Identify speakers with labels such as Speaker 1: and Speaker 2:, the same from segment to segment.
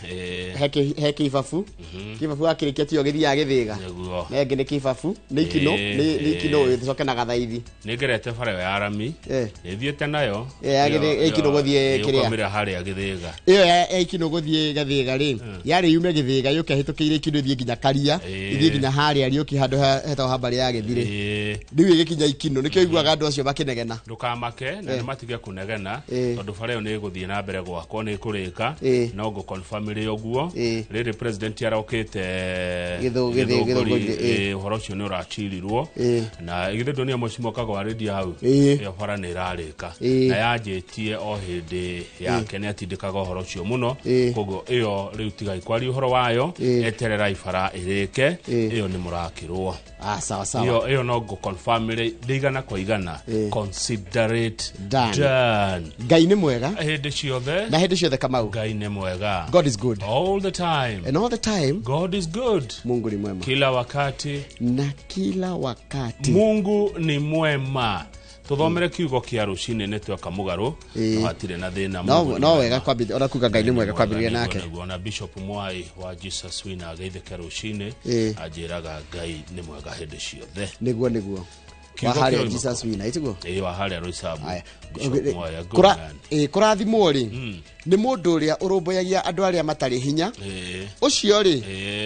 Speaker 1: He kĩbabu, kĩbabu wakĩrĩkia tiyo gĩthiaga gĩthĩga.
Speaker 2: Nĩguo.
Speaker 1: Na ĩngĩ nĩ kĩbabu, nĩ ikinũ, nĩ ikinũ ĩcoke na gathaithi.
Speaker 2: Nĩ ngerete bara ĩyo ya rami. Nĩ thiĩte nayo.
Speaker 1: Ya ikinũ gũthiĩ kĩrĩa.
Speaker 2: Ũkomire harĩa gĩthĩga.
Speaker 1: Ĩyo ya ikinũ gũthiĩ gathĩga rĩ, yarĩ yume gĩthĩga yũke hĩtũkĩire ikinũ ĩthiĩ nginya karia, ĩthiĩ nginya harĩa riũki handũ hetagwo hambari ya gĩthirĩ. Rĩu ĩgĩkinya ikinũ nĩkĩo iguaga andũ acio makĩnegena.
Speaker 2: Ndũkamake na nĩ matige kũnegena, tondũ bara ĩyo nĩ ĩgũthiĩ na mbere gwakwo, nĩ ĩkũrĩka. No ngũconfirmire ũguo. Rĩrĩ president arokĩte
Speaker 1: Gĩthũngũri,
Speaker 2: Gĩthũngũri, ũhoro ũcio nĩ ũracirirwo. Na githĩ ndũnia mũcimo kagwarĩria hau? Ĩyo bara nĩ ĩrarĩka. Na yanjĩtie o hĩndĩ yake nĩ atindĩkaga ũhoro ũcio mũno. Koguo ĩyo rĩu tigai kwaria ũhoro wayo. Etererai bara ĩrĩke. Ĩyo nĩ mũrakĩrwo.
Speaker 1: Ah, sawa sawa.
Speaker 2: Ĩyo no ngũconfirmire ndĩ igana kwa igana. Consider it
Speaker 1: Done.
Speaker 2: done.
Speaker 1: Ngai nĩ mwega
Speaker 2: hĩndĩ ciothe.
Speaker 1: Na hĩndĩ ciothe, Kamau.
Speaker 2: Ngai nĩ mwega.
Speaker 1: God is good
Speaker 2: all the time.
Speaker 1: And all the time.
Speaker 2: God is good.
Speaker 1: Mungu ni mwema
Speaker 2: kila wakati.
Speaker 1: Na kila wakati.
Speaker 2: Mungu ni mwema. Tuthomere kiugo kia rucinĩ nĩ tweka mũgarũ. No hatirĩ na thĩna.
Speaker 1: No
Speaker 2: Mungu nĩ
Speaker 1: no
Speaker 2: mwega.
Speaker 1: Wega kwambĩrĩria ona kuga Ngai nĩ mwega, kwambĩrĩria nake.
Speaker 2: Nĩguo, na Bishop Mwai wa Jesus Wina ageithĩke rũcinĩ. Anjĩraga Ngai nĩ mwega hĩndĩ ciothe.
Speaker 1: Nĩguo.
Speaker 2: Kiugo
Speaker 1: Wa harĩa
Speaker 2: kĩroima
Speaker 1: Jesus Wina itiguo.
Speaker 2: Ĩĩ, wa harĩa Roysambu.
Speaker 1: Aya.
Speaker 2: Bishop Mwai, a good man.
Speaker 1: Kũrathimwo rĩ nĩ mũndũ ũrĩa ũrũmbũyagia andũ arĩa matarĩ hinya. Ũcio rĩ,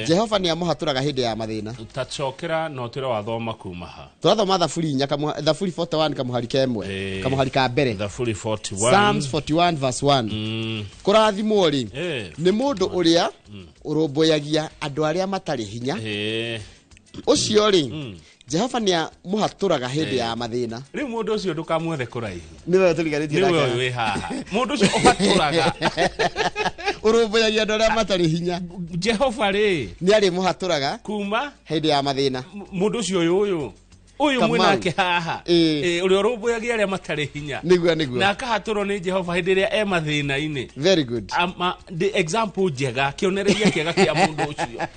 Speaker 1: Jehova nĩ amũhatũraga hĩndĩ ya mathĩna.
Speaker 2: Tacokera na ũtwĩre wathoma kuma ha.
Speaker 1: Tũrathoma thaburi 4 thaburi 41 kamũhari kemwe. Kamũhari ka mbere.
Speaker 2: Thaburi 41.
Speaker 1: Psalms 41 verse 1. Kũrathimwo rĩ nĩ mũndũ ũrĩa ũrũmbũyagia andũ arĩa matarĩ hinya. Ũcio rĩ, Jehova nĩ amũhatũraga hĩndĩ ya mathĩna.
Speaker 2: Rĩu mũndũ ũcio ndũkamwethe kũraihu.
Speaker 1: Nĩwe tũriganĩtie
Speaker 2: nĩwe
Speaker 1: nake.
Speaker 2: Ũyũ wĩ haha, mũndũ ũcio ũhatũraga.
Speaker 1: Ũrũmbũyagia andũ arĩa matarĩ hinya.
Speaker 2: Jehova rĩ
Speaker 1: nĩ arĩmũhatũraga
Speaker 2: kuma
Speaker 1: hĩndĩ ya mathĩna.
Speaker 2: Mũndũ ũcio ũyũ
Speaker 1: Kamau.
Speaker 2: mwĩnake haha. Ũrĩa ũrũmbũyagia arĩa matarĩ hinya
Speaker 1: Nĩguo.
Speaker 2: Na akahatũrwo nĩ Jehova hĩndĩ ĩrĩa e mathĩna-inĩ.
Speaker 1: Very good.
Speaker 2: Ama, the example njega, kĩonereria kĩega kĩa mũndũ ũcio.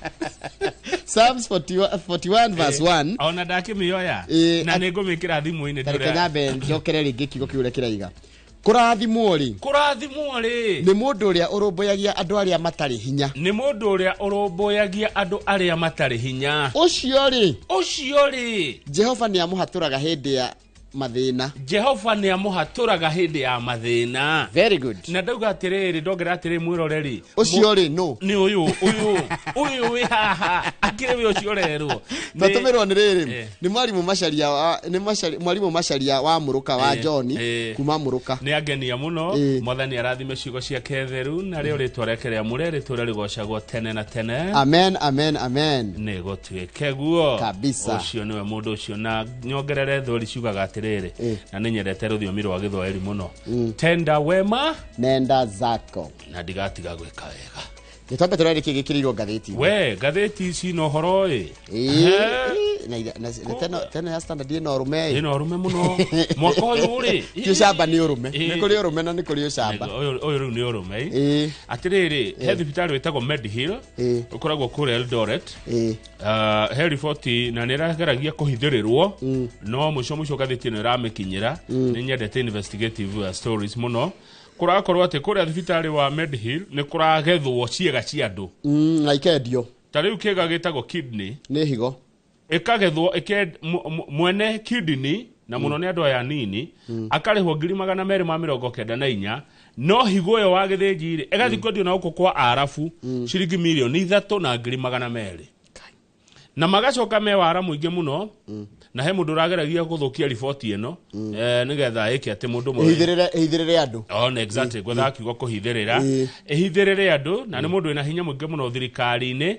Speaker 1: Psalms 41, 41 verse 1.
Speaker 2: Ona ndakĩmĩoya na nĩ ngũmĩkĩra thimũ-inĩ.
Speaker 1: Tareke nyambe njokere rĩngĩ kiugo kĩu ũrĩa kĩraiga. Kũrathimwo rĩ
Speaker 2: Kũrathimwo rĩ
Speaker 1: nĩ mũndũ ũrĩa ũrũmbũyagia andũ arĩa matarĩ hinya.
Speaker 2: Nĩ mũndũ ũrĩa ũrũmbũyagia andũ arĩa matarĩ hinya.
Speaker 1: Ũcio rĩ
Speaker 2: Ũcio rĩ
Speaker 1: Jehova nĩ amũhatũraga hĩndĩ ya mathĩna.
Speaker 2: Jehova nĩ amũhatũraga hĩndĩ ya mathĩna.
Speaker 1: Very good.
Speaker 2: Na ndauga atĩrĩrĩ, ndongerera atĩrĩrĩ, mwĩroreri.
Speaker 1: Ũcio rĩ no
Speaker 2: Nĩ ũyũ wĩ haha akĩrĩ we ũcio ũrerwo.
Speaker 1: Twatũmĩrwo nĩ rĩrĩ, nĩ mwarimũ Macaria nĩ mwarimũ Macaria wa Mũrũka wa John kuma Mũrũka.
Speaker 2: Nĩ angenia mũno. Mwathani arathime ciugo ciake theru na rĩo rĩtwa rĩake rĩamũre rĩtũre rĩgocagwo tene na tene.
Speaker 1: Amen, amen, amen.
Speaker 2: Nĩ gũtuĩke guo.
Speaker 1: Kabisa.
Speaker 2: Ũcio nĩwe mũndũ ũcio. Na nyongerere thweri ciugaga atĩrĩrĩ, na nĩ nyendete rũthiomi rwa gĩthwaĩri mũno, tenda wema
Speaker 1: nenda zako
Speaker 2: na ndigatiga gwĩka wega.
Speaker 1: Nĩ twambe tũrore nĩkĩ gĩkĩrĩirwo ngathĩti.
Speaker 2: We ngathĩti ici na ũhoro ĩ.
Speaker 1: Na teno ya Standard ĩna ũrũme ĩ.
Speaker 2: Ĩna ũrũme mũno mwaka ũyũ rĩ.
Speaker 1: Ti ũcamba, nĩ ũrũme. Nĩ kũrĩ ũrũme na nĩ kũrĩ ũcamba.
Speaker 2: Ũyũ rĩu nĩ ũrũme ĩ. Atĩrĩrĩ, he thibitarĩ wĩtagwo Medihill ũkoragwo kũrĩa Eldoret. He riboti na nĩ ĩrageragia kũhithĩrĩrwo, no mũico mũico ngathĩti ĩno ĩramĩkinyĩra. Nĩ nyendete investigative stories mũno. Kũrakorwo atĩ kũrĩa thibitarĩ wa Medihill nĩ kũragethwo ciĩga cia andũ.
Speaker 1: Na ikendio.
Speaker 2: Ta rĩu kĩga gĩtagwo kidney.
Speaker 1: Nĩ higo.
Speaker 2: Ĩkagethwo mwene kidney na mũno nĩ andũ aya nini, akarĩhwo 294,000, no higo ĩyo wa gĩthĩnji rĩ ĩgathiĩ kwendio na gũkũ kwa arabu ciringi 3,200,000, na magacoka me wara mũingĩ mũno. Na he mũndũ ũrageragia gũthũkia riboti ĩno nĩgetha ĩke atĩ mũndũ ũmwe
Speaker 1: Ĩhithĩrĩre andũ.
Speaker 2: Oh, exactly, gwethaga kiugo kũhithĩrĩra. Ĩhithĩrĩre andũ, na nĩ mũndũ wĩna hinya mũingĩ mũno thirikari-inĩ.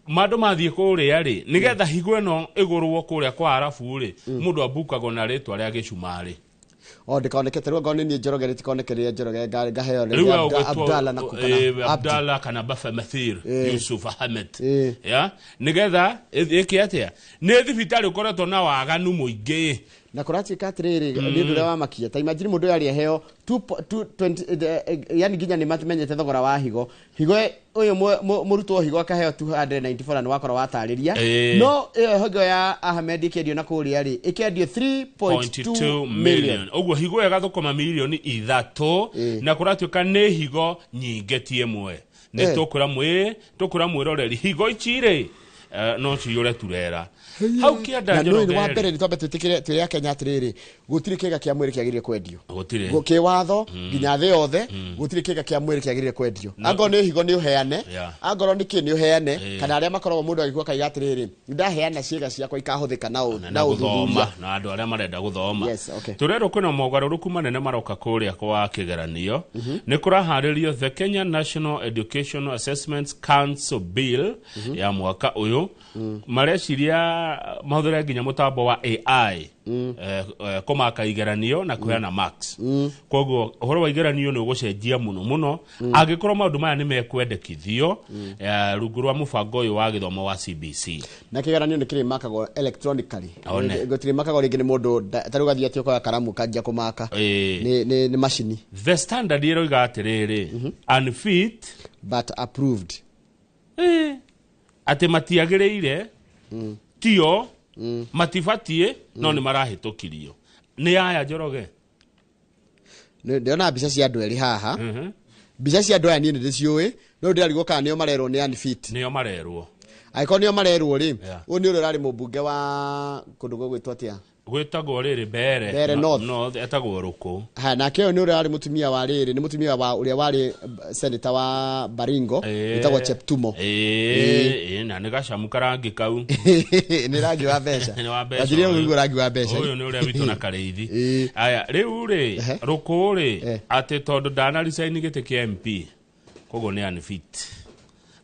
Speaker 2: Mandũ mathiĩ kũrĩa rĩ, nĩgetha higo ĩno ĩgũrwo kũrĩa kwa arabu rĩ, mũndũ ambukagwo na rĩtwa rĩa gĩcumarĩ.
Speaker 1: O ndĩkoneke tarĩu angorwo nĩ niĩ Njoroge, rĩtikoneke rĩrĩa Njoroge ngaheo
Speaker 2: Rĩu
Speaker 1: rĩrĩa
Speaker 2: we ũgwĩtwo,
Speaker 1: Abdalla na kana Abdi.
Speaker 2: Abdalla kana Bafa Mathir Yusuf Ahmed ya nĩgetha ĩke atĩa? Nĩ thibitarĩ ũkoretwo na waganu mũingĩ.
Speaker 1: Na kũratuĩka atĩrĩrĩ, nĩ ũndũ ũrĩa wamakia, ta imagine mũndũ ũyũ arĩ aheo 2 20, yani nginya nĩ mamenyete thogora wa higo. Higo ũyũ mũrutwo higo akaheo 294 na nĩ wakorwo watarĩria. No ĩyo higo ya Ahmed ĩkĩendio na kũrĩa rĩ, ĩkĩendio 3.2
Speaker 2: 0.2
Speaker 1: million.
Speaker 2: Million ũguo higo ĩyo ĩgathũkũma 3 million. Na kũratuĩka nĩ higo nyingĩ ti ĩmwe. Nĩ tũkwĩra mwĩ tũkwĩra mwĩroreri higo ici rĩ, no ciyũre turera hau kĩanda.
Speaker 1: Na nĩ wa
Speaker 2: Njoroge.
Speaker 1: Mbere nĩ twambe twĩtĩkĩre twĩre Akenya atĩrĩrĩ, gũtirĩ kĩga kĩa mwĩrĩ kĩagĩrĩire kwendio.
Speaker 2: Gũtirĩ.
Speaker 1: Kĩwatho nginya thĩ yothe gũtirĩ kĩga kĩa mwĩrĩ kĩagĩrĩire kwendio. Angorwo nĩ higo nĩ ũheane, angorwo nĩ kĩ nĩ ũheane, kana arĩa makoragwo mũndũ agĩkua akaiga atĩrĩrĩ, ndaheana ciĩga ciakwa ikahũthĩka na
Speaker 2: na
Speaker 1: na
Speaker 2: gũthoma
Speaker 1: ũthuthuria.
Speaker 2: Na andũ arĩa marenda gũthoma.
Speaker 1: Yes, okay.
Speaker 2: Tũrerwo kwĩna mogarũrũku manene maroka kũrĩa kwa kĩgeranio. Nĩ kũraharĩrio the Kenya National Educational Assessments Council Bill ya mwaka ũyũ. Mareciria mahũthĩre nginya mũtambo wa AI kũmaka igeranio na kũheana marks. Koguo ũhoro wa igeranio nĩ ũgũcenjia mũno mũno angĩkorwo maũndũ maya nĩ mekwendekithio rungu rwa mũbango ũyũ wa gĩthomo wa CBC.
Speaker 1: Na kĩgeranio nĩ kĩrĩmakagwo electronically.
Speaker 2: One.
Speaker 1: Gũtirĩmakagwo rĩngĩ nĩ mũndũ ta rĩu gathiĩ atĩ ũkoya karamu kanjia kũmaka. Nĩ macini.
Speaker 2: The Standard ĩroiga atĩrĩrĩ, unfit
Speaker 1: but approved.
Speaker 2: Atĩ matiagĩrĩire, tio matibatiĩ, no nĩ marahĩtũkirio nĩ aya, Njoroge.
Speaker 1: Ndĩrona mbica cia andũ erĩ haha. Mbica cia andũ aya niĩ nĩ ndĩciũĩ, no ndĩrarigwo kana nĩo marerwo nĩ unfit.
Speaker 2: Nĩo marerwo.
Speaker 1: Angĩkorwo nĩo marerwo rĩ, ũyũ nĩ ũrĩa ũrarĩ mũmbunge wa kũndũ gũgwĩtwo atĩa?
Speaker 2: Gwĩtagwo rĩrĩ Mbere.
Speaker 1: Mbeere North.
Speaker 2: North, etagwo Rũkũ.
Speaker 1: Ha, nake ũyũ nĩ ũrĩa warĩ mũtumia wa rĩrĩ, nĩ mũtumia wa ũrĩa warĩ senator wa Baringo, wĩtagwo Cheptumo.
Speaker 2: Ĩĩ, na nĩ gacamu karangi kau.
Speaker 1: Nĩ rangi wa mbeca.
Speaker 2: Nĩ wa mbeca.
Speaker 1: Wanjirie
Speaker 2: ũyũ.
Speaker 1: ũguo rangi wa mbeca.
Speaker 2: Ũyũ nĩ ũrĩa witũ na Karĩithi. Aya rĩu rĩ, Rũkũ rĩ, atĩ tondũ ndanaricaini gĩtĩ kĩa MP, koguo nĩ unfit,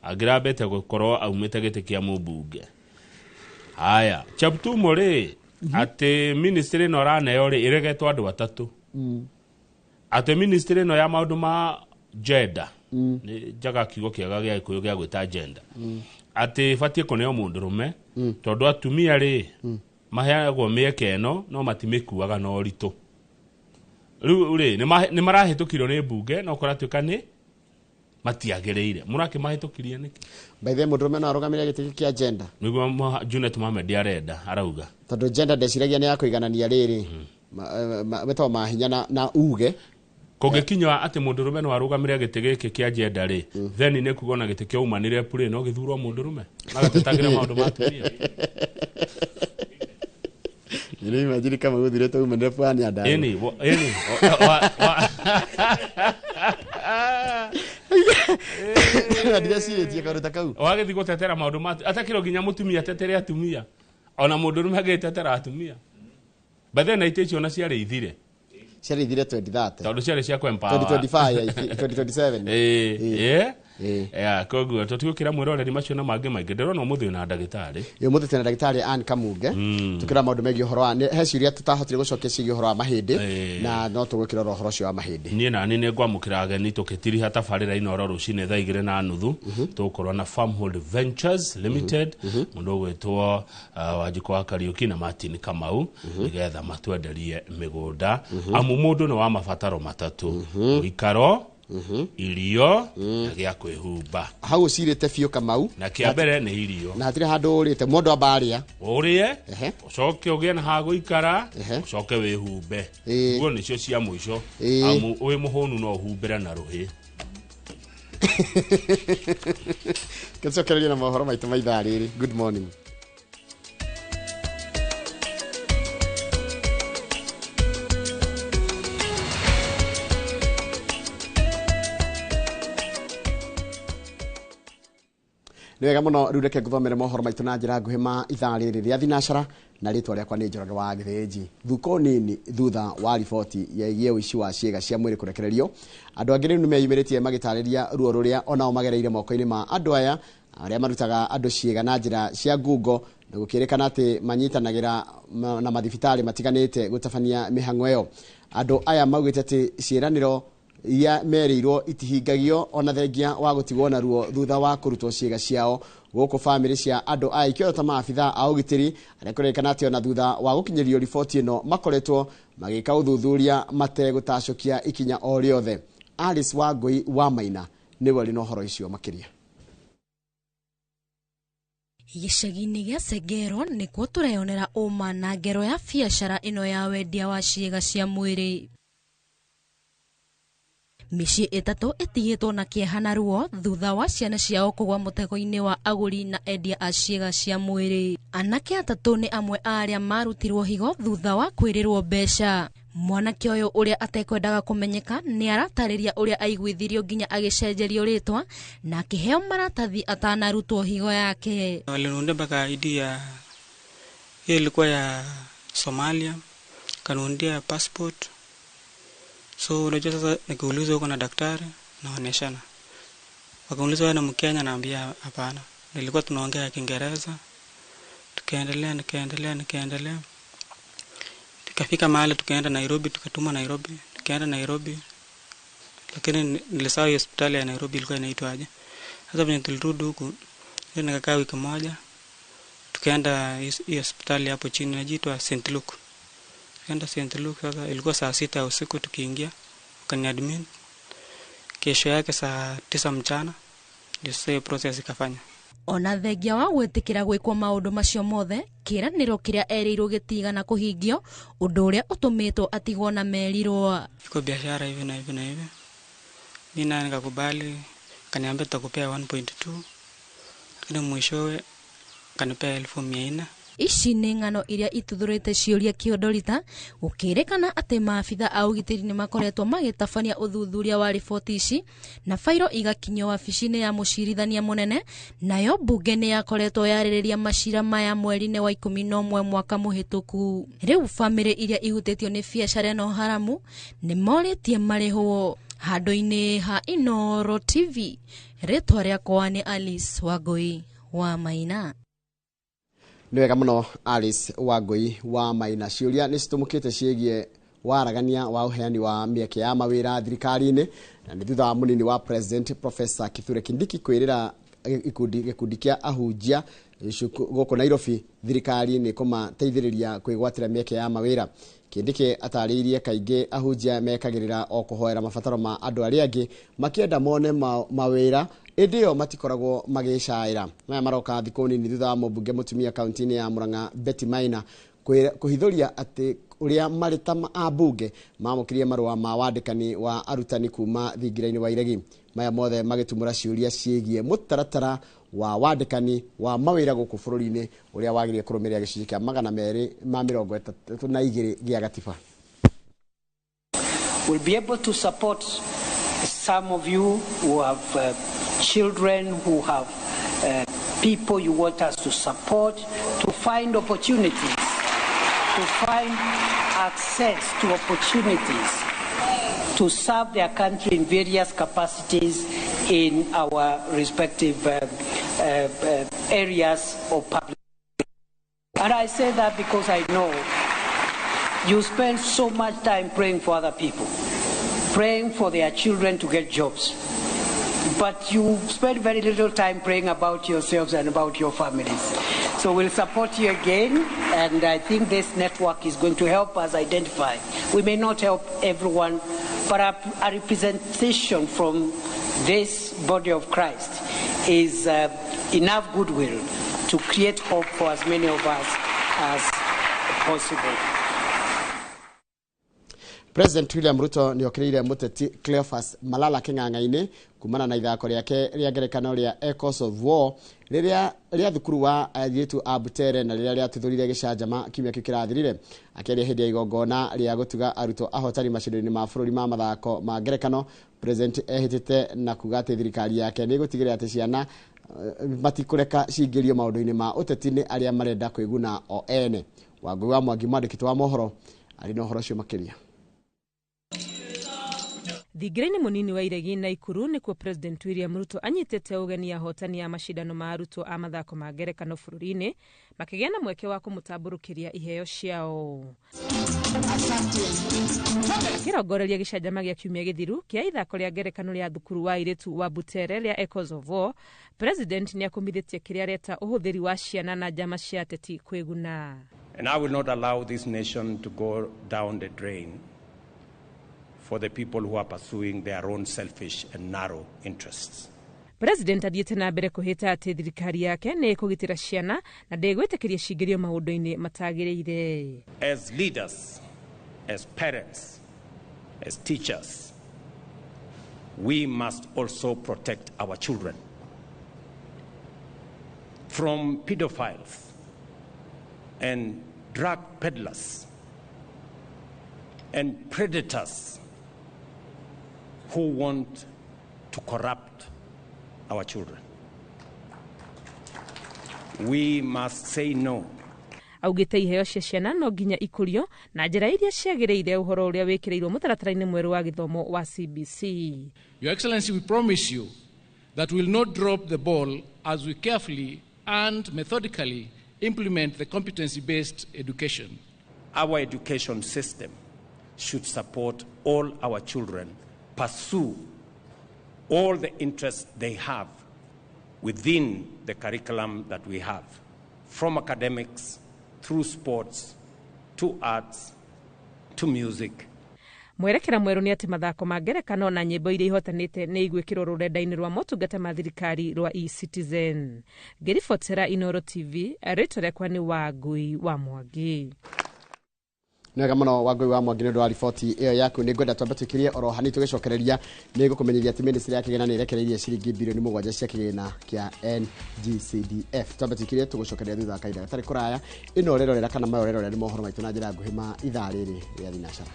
Speaker 2: angĩrambĩte gũkorwo aumĩte gĩtĩ kĩa mũmbunge. Haya, Cheptumo rĩ, atĩ ministry ĩno araneo rĩ, ĩregetwo andũ atatũ, atĩ ministry ĩno ya maũndũ ma gender, nĩ njaga kiugo kĩega gĩa Gĩkũyũ gĩa gwĩta gender, atĩ ĩbatiĩ kũneo mũndũrũme, tondũ atumia rĩ, maheagwo mĩeke ĩno no matimĩkuaga na ũritũ. Rĩu rĩ, nĩ marahĩtũkirio nĩ mbunge, no kũratuĩka nĩ matiagĩrĩire. Mũrakĩmahĩtũkirie nĩkĩ?
Speaker 1: By the way, mũndũrũme no arũgamĩrĩre gĩtĩ gĩkĩ kĩa gender?
Speaker 2: Nĩguo Junet Mohamed arenda, arauga.
Speaker 1: Tondũ gender ndeciragia nĩ ya kũiganania rĩrĩ wĩtagwo mahinya na uge.
Speaker 2: Kũngĩkinya atĩ mũndũrũme no arũgamĩrĩre gĩtĩ gĩkĩ kĩa gender rĩ, then nĩ kuga ona gĩtĩ kĩa woman rep rĩ, no gĩthurwo mũndũrũme magatetagĩra maũndũ ma atumia.
Speaker 1: Nĩ imagine kama gũthirĩte women rep wa Nyandarua.
Speaker 2: Ĩni ĩni
Speaker 1: Ndirecirie kaũndũ ta kau.
Speaker 2: Wagĩthiĩ gũtetera maũndũ ma atakĩrwo nginya mũtumia atetere atumia, ona mũndũrũme agĩtetera atumia. But then itĩ icio ona ciarĩ ithire.
Speaker 1: Ciarĩ ithire 2030.
Speaker 2: Tondũ ciarĩ cia kũ-empower.
Speaker 1: 2025, 2027.
Speaker 2: Ĩĩ.
Speaker 1: Ĩĩ.
Speaker 2: Yeah, koguo tũtigũkĩra mwĩroreri macio na mangĩ maingĩ. Ndĩrona ũmũthĩ wĩna ndagĩtarĩ.
Speaker 1: Ũmũthĩ twĩna ndagĩtarĩ Ann Kamunge, tukĩra maũndũ megiĩ ũhoro wa he ciũria tũtahotire gũcokia ciĩgiĩ ũhoro wa mahĩndĩ. Na no tũgwĩkĩra ũhoro ũcio wa mahĩndĩ.
Speaker 2: Niĩ nani nĩ ngwamũkĩra ageni tũkĩtiriha tabarĩra Inoro rũcinĩ thaa 2:30. Tũgũkorwo na Farmhold Ventures Limited, mũndũ ũgwĩtwo Wanjikũ wa Kariũki na Martin Kamau, nĩgetha matwenderie mĩgũnda, amu mũndũ nĩ wa mabataro matatũ: ũikaro, irio na gĩa kwĩhumba.
Speaker 1: Hau ũcirĩte biũ, Kamau.
Speaker 2: Na kĩa mbere nĩ irio.
Speaker 1: Na hatirĩ handũ ũrĩte mũndũ amba arĩa.
Speaker 2: Ũrĩe, ũcoke ũgĩe na ha gũikara, ũcoke wĩhumbe. Nguo nĩcio cia mũico, amu wĩ mũhũnu no ũhumbĩre na rũhĩ.
Speaker 1: Tũcokererie na mohoro maitũ ma ithaa rĩrĩ. Good morning. Nĩ wega mũno. Rĩu reke ngũthomere mohoro maitũ na njĩra nguhĩ ma ithaa rĩrĩ rĩa thinacara, na rĩtwa rĩakwa nĩ Njoroge wa Gĩthĩnji. Thuko nini thutha wa riboti yegiĩ ũici wa ciĩga cia mwĩrĩ kũrekererio, andũ angĩ rĩu nĩ meyumĩrĩtie magĩtarĩria ruo rũrĩa onao magereire moko-inĩ ma andũ aya arĩa marutaga andũ ciĩga na njĩra cia ngungo, na gũkĩrĩkana atĩ manyitanagĩra na mathibitarĩ matiganĩte gũtabania mĩhang'o ĩyo. Andũ aya maugĩte atĩ ciĩranĩro iria merĩirwo itihingagio, ona thengia wa gũtigwo na ruo thutha wa kũrutwo ciĩga ciao. Gũkũ bamĩrĩ cia andũ aya ikĩoyo ta maabitha a ũgitĩri arĩa kũrerĩkana atĩ ona thutha wa gũkinyĩrio riboti ĩno makoretwo magĩka ũthuthuria mategũtacũkia ikinya o rĩothe. Alice Wangũi wa Maina nĩwe ũrĩ na ũhoro ũcio makĩria.
Speaker 3: Gĩcagi-inĩ gĩa Segero nĩkuo tũreyonera ũma na ngero ya biacara ĩno ya wendia wa ciĩga cia mwĩrĩ. Mĩciĩ 3 ĩtigĩtwo na kĩeha na ruo thutha wa ciana ciao kũgwa mũtego-inĩ wa agũri na endia a ciĩga cia mwĩrĩ. Anake 3 nĩ amwe a arĩa marutirwo higo thutha wa kwĩrĩrwo mbeca. Mwanake ũyũ ũrĩa atekwendaga kũmenyeka nĩ aratarĩria ũrĩa aiguithirio nginya agĩcenjerio rĩtwa na akĩheo maratathi atanarutwo higo yake.
Speaker 4: Waliniundia mpaka ID ya hiyo ilikuwa ya Somalia, kaniundia passport. So unajua sasa nikiulizwa huko na daktari naoneshana. Wakauliza wewe ni Mkenya, naambia hapana. Nilikuwa tunaongea Kiingereza. Tukaendelea, nikaendelea. Tukafika mahali tukaenda Nairobi, tukatuma Nairobi, tukaenda Nairobi. Lakini nilisahau hiyo hospitali ya Nairobi ilikuwa inaitwa aje. Sasa venye tulirudi huku, nikakaa wiki moja. Tukaenda hiyo hospitali hapo chini inaitwa St. Luke. Tukaenda St. Luke, sasa ilikuwa saa 6 usiku tukiingia, wakaniadmit. Kesho yake saa 9 mchana ndio sasa hiyo process ikafanya.
Speaker 3: Ona thengia wa gwĩtĩkĩra gwĩkwo maũndũ macio mothe, kĩĩranĩro kĩrĩa erĩirwo gĩtigana kũhingio, ũndũ ũrĩa ũtũmĩtwo atigwo na merirwo.
Speaker 4: Iko biashara hivi na hivi na hivi. Mimi naye nikakubali, kaniambia tutakupea 1.2. Lakini mwishowe kanipea 1400.
Speaker 3: Ici nĩ ng'ano iria ituthũrĩte ciũria kĩondorita, gũkĩrĩkana atĩ maabitha a ũgitĩri nĩ makoretwo magĩtabania ũthuthuria wa riboti ici na fairo igakinyio wabici-inĩ ya mũcirithania mũnene, nayo mbunge nĩ yakoretwo yarĩrĩria macira maya mweri-inĩ wa 11 mwaka mũhĩtũku. Rĩu bamĩrĩ iria ihutĩtio nĩ biacara ĩno haramu nĩ morĩtie marĩhwo. Handũ-inĩ ha Inooro TV, rĩtwa rĩakwa nĩ Alice Wangui wa Maina.
Speaker 1: Nĩ wega mũno Alice Wangui wa Maina. Ciũria nĩ citumũkĩte ciĩgiĩ waragania wa ũheani wa mĩeke ya mawĩra thirikari-inĩ, na nĩ thutha wa mũnini wa President Professor Kithure Kindiki kwĩrĩra gĩkundi kĩa ahunjia gũkũ Nairobi thirikari nĩ kũmateithĩrĩria kwĩgwatĩra mĩeke ya mawĩra. Kindiki atarĩirie kaingĩ ahunjia mekagĩrĩra o kũhoera mabataro ma andũ arĩa angĩ makĩenda mone mawĩra, ĩndĩ ĩyo matikoragwo magĩcaĩra. Maya maroka thikũ nini thutha wa mũmbunge mũtumia kaunti-inĩ ya Murang'a Betty Maina kũhithũria atĩ ũrĩa marĩ ta ambunge mamũkĩrie marũa ma wandĩkani wa arutani kuma thingira-inĩ wa Iregi. Maya mothe magĩtumũra ciũria ciĩgiĩ mũtaratara wa wandĩkani wa mawĩra gũkũ bũrũri-inĩ ũrĩa wagĩrĩire kũrũmĩrĩra gĩcunjĩ kĩa 232 gĩa gatiba.
Speaker 5: We'll be able to support some of you who have children, who have people you want us to support, to find opportunities, to find access to opportunities to serve their country in various capacities in our respective areas of public. And I say that because I know you spend so much time praying for other people, praying for their children to get jobs. But you spend very little time praying about yourselves and about your families. So we'll support you again, and I think this network is going to help us identify. We may not help everyone, but a representation from this body of Christ is enough goodwill to create hope for as many of us as possible.
Speaker 1: President William Ruto nĩ okĩrĩire mũteti Cleophas Malala kĩng'ang'a-inĩ kumana na ithako rĩake rĩa ngerekano rĩa Echoes of War rĩrĩa rĩa thukuru wa airĩtu a Butere na rĩrĩa rĩatuthũrire gĩcanjama kiumia kĩu kĩrathirire. Akĩaria hĩndĩ ya igongona rĩa gũtuga arutwo ahotani macindano-inĩ ma bũrũri ma mathako ma ngerekano, President ehĩtĩte na kuga atĩ thirikari yake nĩ ĩgũtigĩrĩra atĩ ciana matikũreka cingĩrio maũndũ-inĩ ma ũteti nĩ arĩa marenda kwĩguna o ene. Wangui wa Mwangi, mwandĩki wa mohoro, arĩ na ũhoro ũcio makĩria.
Speaker 6: Thingira-inĩ mũnini wa Iregi Naikuru nĩkuo President William Ruto anyitĩte ũgeni ahotani a macindano ma arutwo a mathako ma ngerekano bũrũri-inĩ makĩgĩa na mweke wa kũmũtambũrũkĩria iheo ciao. Akĩrongoreria gĩcanjama gĩa kiumia gĩthiru kĩa ithako rĩa ngerekano rĩa thukuru wa airĩtu wa Butere rĩa Echoes of War, President nĩakũmithĩtie kĩrĩa areta ũhũthĩri wa ciana na njama cia ateti kwĩguna.
Speaker 7: And I will not allow this nation to go down the drain for the people who are pursuing their own selfish and narrow interests.
Speaker 6: President athiĩte na mbere kũhĩta atĩ thirikari yake nĩ ĩkũgitĩra ciana na ndĩgwĩtĩkĩria cingĩrio maũndũ-inĩ matagĩrĩire.
Speaker 7: As leaders, as parents, as teachers, We must also protect our children from pedophiles and drug peddlers and predators who want to corrupt our children. We must say no.
Speaker 6: Augite iheo cia ciana no nginya ikurio na njira iria ciagiriire uhoro uria wikirirwo mutaratara-ini mweru wa githomo wa CBC.
Speaker 8: Your Excellency, we promise you that we will not drop the ball as we carefully and methodically implement the competency-based education.
Speaker 7: Our education system should support all our children pursue all the interests they have within the curriculum that we have, from academics through sports to arts to music.
Speaker 6: Mwerekera mweru ni ati mathako ma ngerekano na nyimbo iria ihotanite ni igwikirwo rurenda-ini rwa motungata ma thirikari rwa eCitizen. Ngiribotera Inoro TV, ritwa riakwa ni Wangui wa Mwangi.
Speaker 1: Nĩ wega mũno Wangui wa Mwangi nĩ ũndũ wa riboti ĩyo yaku. Nĩ ngwenda twambe twĩkĩrie oro hanini tũgĩcokereria. Nĩ ngũkũmenyithia atĩ ministry ya kĩgĩna nĩ ĩrekereirie ciringi bilioni 7 cia kĩgĩna kĩa NGCDF. Twambe twĩkĩrie, tũgũcokereria thutha wa kahinda gatarĩ kũraya. Ĩno ũrerorera kana maya ũrerorera nĩ mohoro maitũ na njĩra nguhĩ ma ithaa rĩrĩ rĩa thinacara.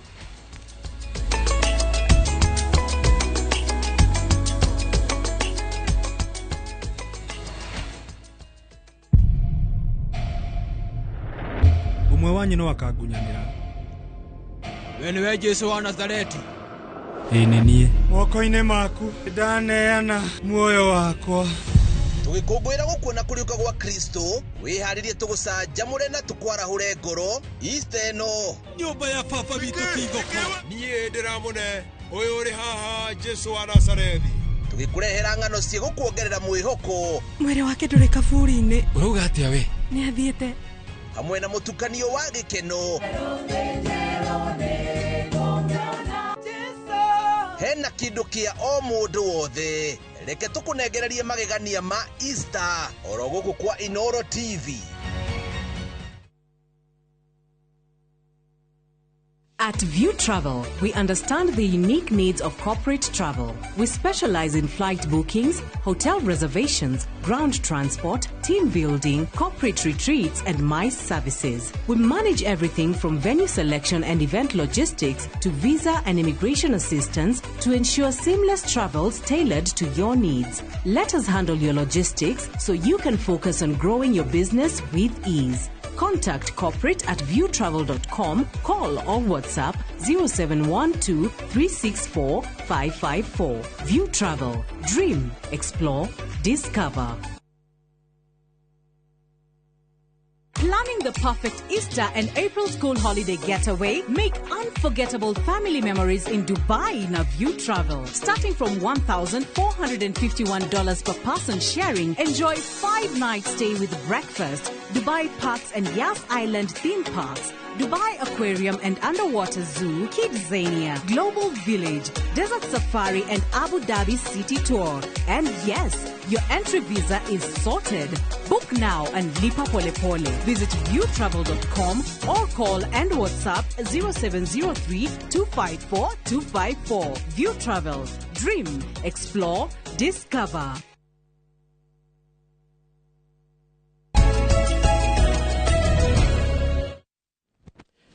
Speaker 9: Ũmwe wanyu no akangunyanĩra.
Speaker 10: We nĩwe Jesũ wa Nazareti?
Speaker 9: Ĩĩ nĩ niĩ.
Speaker 11: Moko-inĩ maku ndaneana muoyo wakwa.
Speaker 12: Tũgĩkũngũĩra gũkuona kũriũka gwa Kristo, wĩharĩrie tũgũcanjamũre na tũkwarahũre ngoro Easter ĩno.
Speaker 10: Nyũmba ya baba witũ ti thoko.
Speaker 13: Niĩ ndĩramũne ũyũ ũrĩ haha Jesũ wa Nazarethi.
Speaker 12: Tũgĩkũrehera ng'ano cigũkuongerera mwĩhoko.
Speaker 14: Mwĩrĩ wake ndũrĩ kaburi-inĩ.
Speaker 10: Ũrauga atĩa we?
Speaker 14: Nĩ athiĩte.
Speaker 12: Hamwe na mũtukanio wa gĩkeno. Hena kĩndũ kĩa o mũndũ wothe. Reke tũkũnengererie magegania ma Easter oro gũkũ kwa Inoro TV.
Speaker 15: At View Travel, we understand the unique needs of corporate travel. We specialize in flight bookings, hotel reservations, ground transport, team building, corporate retreats, and MICE services. We manage everything from venue selection and event logistics to visa and immigration assistance to ensure seamless travels tailored to your needs. Let us handle your logistics so you can focus on growing your business with ease. Contact corporate at viewtravel.com, call or WhatsApp 0712 364 554. View Travel. Dream, explore, discover. Planning the perfect Easter and April school holiday getaway? Make unforgettable family memories in Dubai na View Travel. Starting from $1,451 per person sharing, enjoy 5-night stay with breakfast, Dubai Parks and Yas Island theme parks, Dubai Aquarium and Underwater Zoo, Kidzania, Global Village, Desert Safari and Abu Dhabi City Tour. And yes, your entry visa is sorted. Book now and lipa pole pole. Visit viewtravel.com or call and WhatsApp 0703 254 254. View Travel. Dream, explore, discover.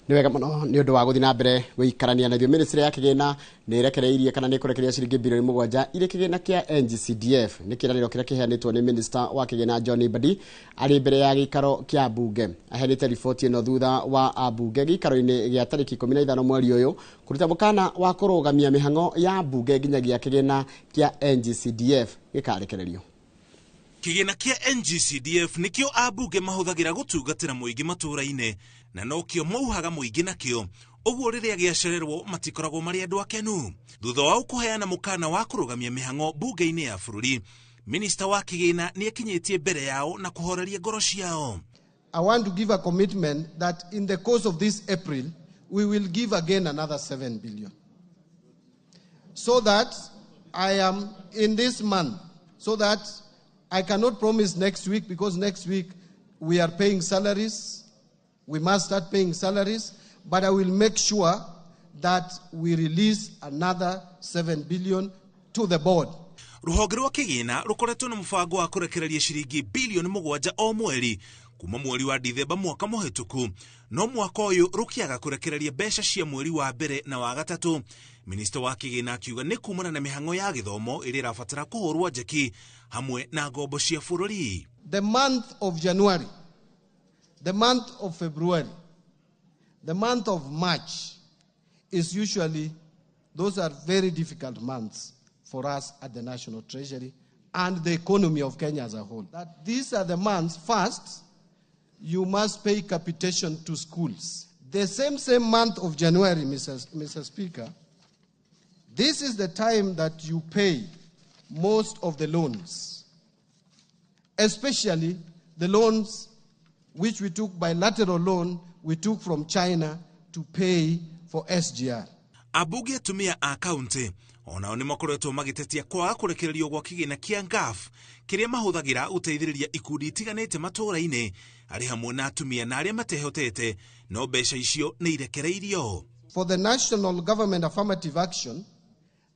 Speaker 1: Nĩ wega mũno nĩ ũndũ wa gũthiĩ na mbere gũikarania na ithuĩ. Ministry ya kĩgĩna nĩ ĩrekereirie kana nĩ ĩkũrekereria ciringi bilioni 7 irĩ kĩgĩna kĩa NGCDF. Nĩ kĩĩranĩro kĩrĩa kĩheanĩtwo nĩ Minister wa kĩgĩna John Mbadi arĩ mbere ya gĩikaro kĩa mbunge. Aheanĩte riboti ĩno thutha wa ambunge gĩikaro-inĩ gĩa tarĩki 15 mweri ũyũ kũruta mũkana wa kũrũgamia mĩhang'o ya mbunge nginyagia kĩgĩna kĩa NGCDF gĩkarekererio.
Speaker 16: Kĩgĩna kĩa NGCDF nĩkĩo ambunge mahũthagĩra gũtungatĩra mũingĩ matũũra-inĩ na nokĩo mauhaga mũingĩ nakĩo, ũguo rĩrĩa gĩacererwo matikoragwo marĩ andũ akenu. Thutha wao kũheana mũkana wa kũrũgamia mĩhang'o mbunge-inĩ ya bũrũri, Minister wa kĩgĩna nĩakinyĩtie mbere yao na kũhoreria ngoro ciao.
Speaker 17: I want to give a commitment that in the course of this April we will give again another 7 billion. So that I am in this month, so that I cannot promise next week, because next week we are paying salaries. We must start paying salaries, but I will make sure that we release another 7 billion to the board.
Speaker 16: Rũhonge rwa kĩgĩna rũkoretwo na mũbango wa kũrekereria ciringi bilioni 7 o mweri kuma mweri wa Dithemba mwaka mũhĩtũku, no mwaka ũyũ rũkĩaga kũrekereria mbeca cia mweri wa mbere na wa gatatũ. Minista wa kĩgĩna akiuga nĩ kumana na mĩhang'o ya gĩthomo ĩrĩa ĩrabatara kũhũrwo njeki hamwe na ngombo cia bũrũri.
Speaker 17: The month of January, the month of February, the month of March is usually, those are very difficult months for us at the National Treasury and the economy of Kenya as a whole. That these are the months, first, you must pay capitation to schools. The same month of January, Mr. Speaker, this is the time that you pay most of the loans, especially the loans which we took, bilateral loan we took from China to pay for SGR.
Speaker 16: Abunge atumia a kaunti onao nĩ makoretwo magĩtetia kwaga kũrekererio gwa kĩgĩna kĩa NGAAF kĩrĩa mahũthagĩra gũteithĩrĩria ikundi itiganĩte matũũra-inĩ arĩ hamwe na atumia na arĩa matehotete, no mbeca icio nĩ irekereirio.
Speaker 17: For the national government affirmative action,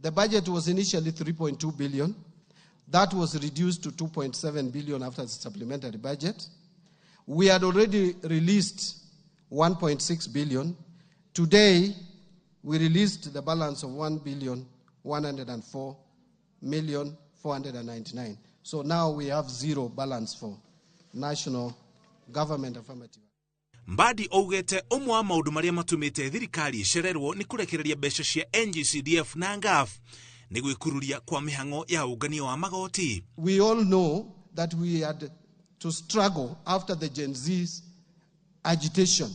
Speaker 17: the budget was initially 3.2 billion. That was reduced to 2.7 billion after the supplementary budget. We had already released 1.6 billion. Today, we released the balance of 1,104,499,000. So now we have zero balance for national government affirmative.
Speaker 16: Mbadi augete ũmwe wa maũndũ marĩa matũmĩte thirikari ĩcererwo nĩ kũrekereria mbeca cia NGCDF na NGAAF nĩ gwĩkururia kwa mĩhang'o ya ũngania wa magoti.
Speaker 17: We all know that we had to struggle after the Gen Z's agitation.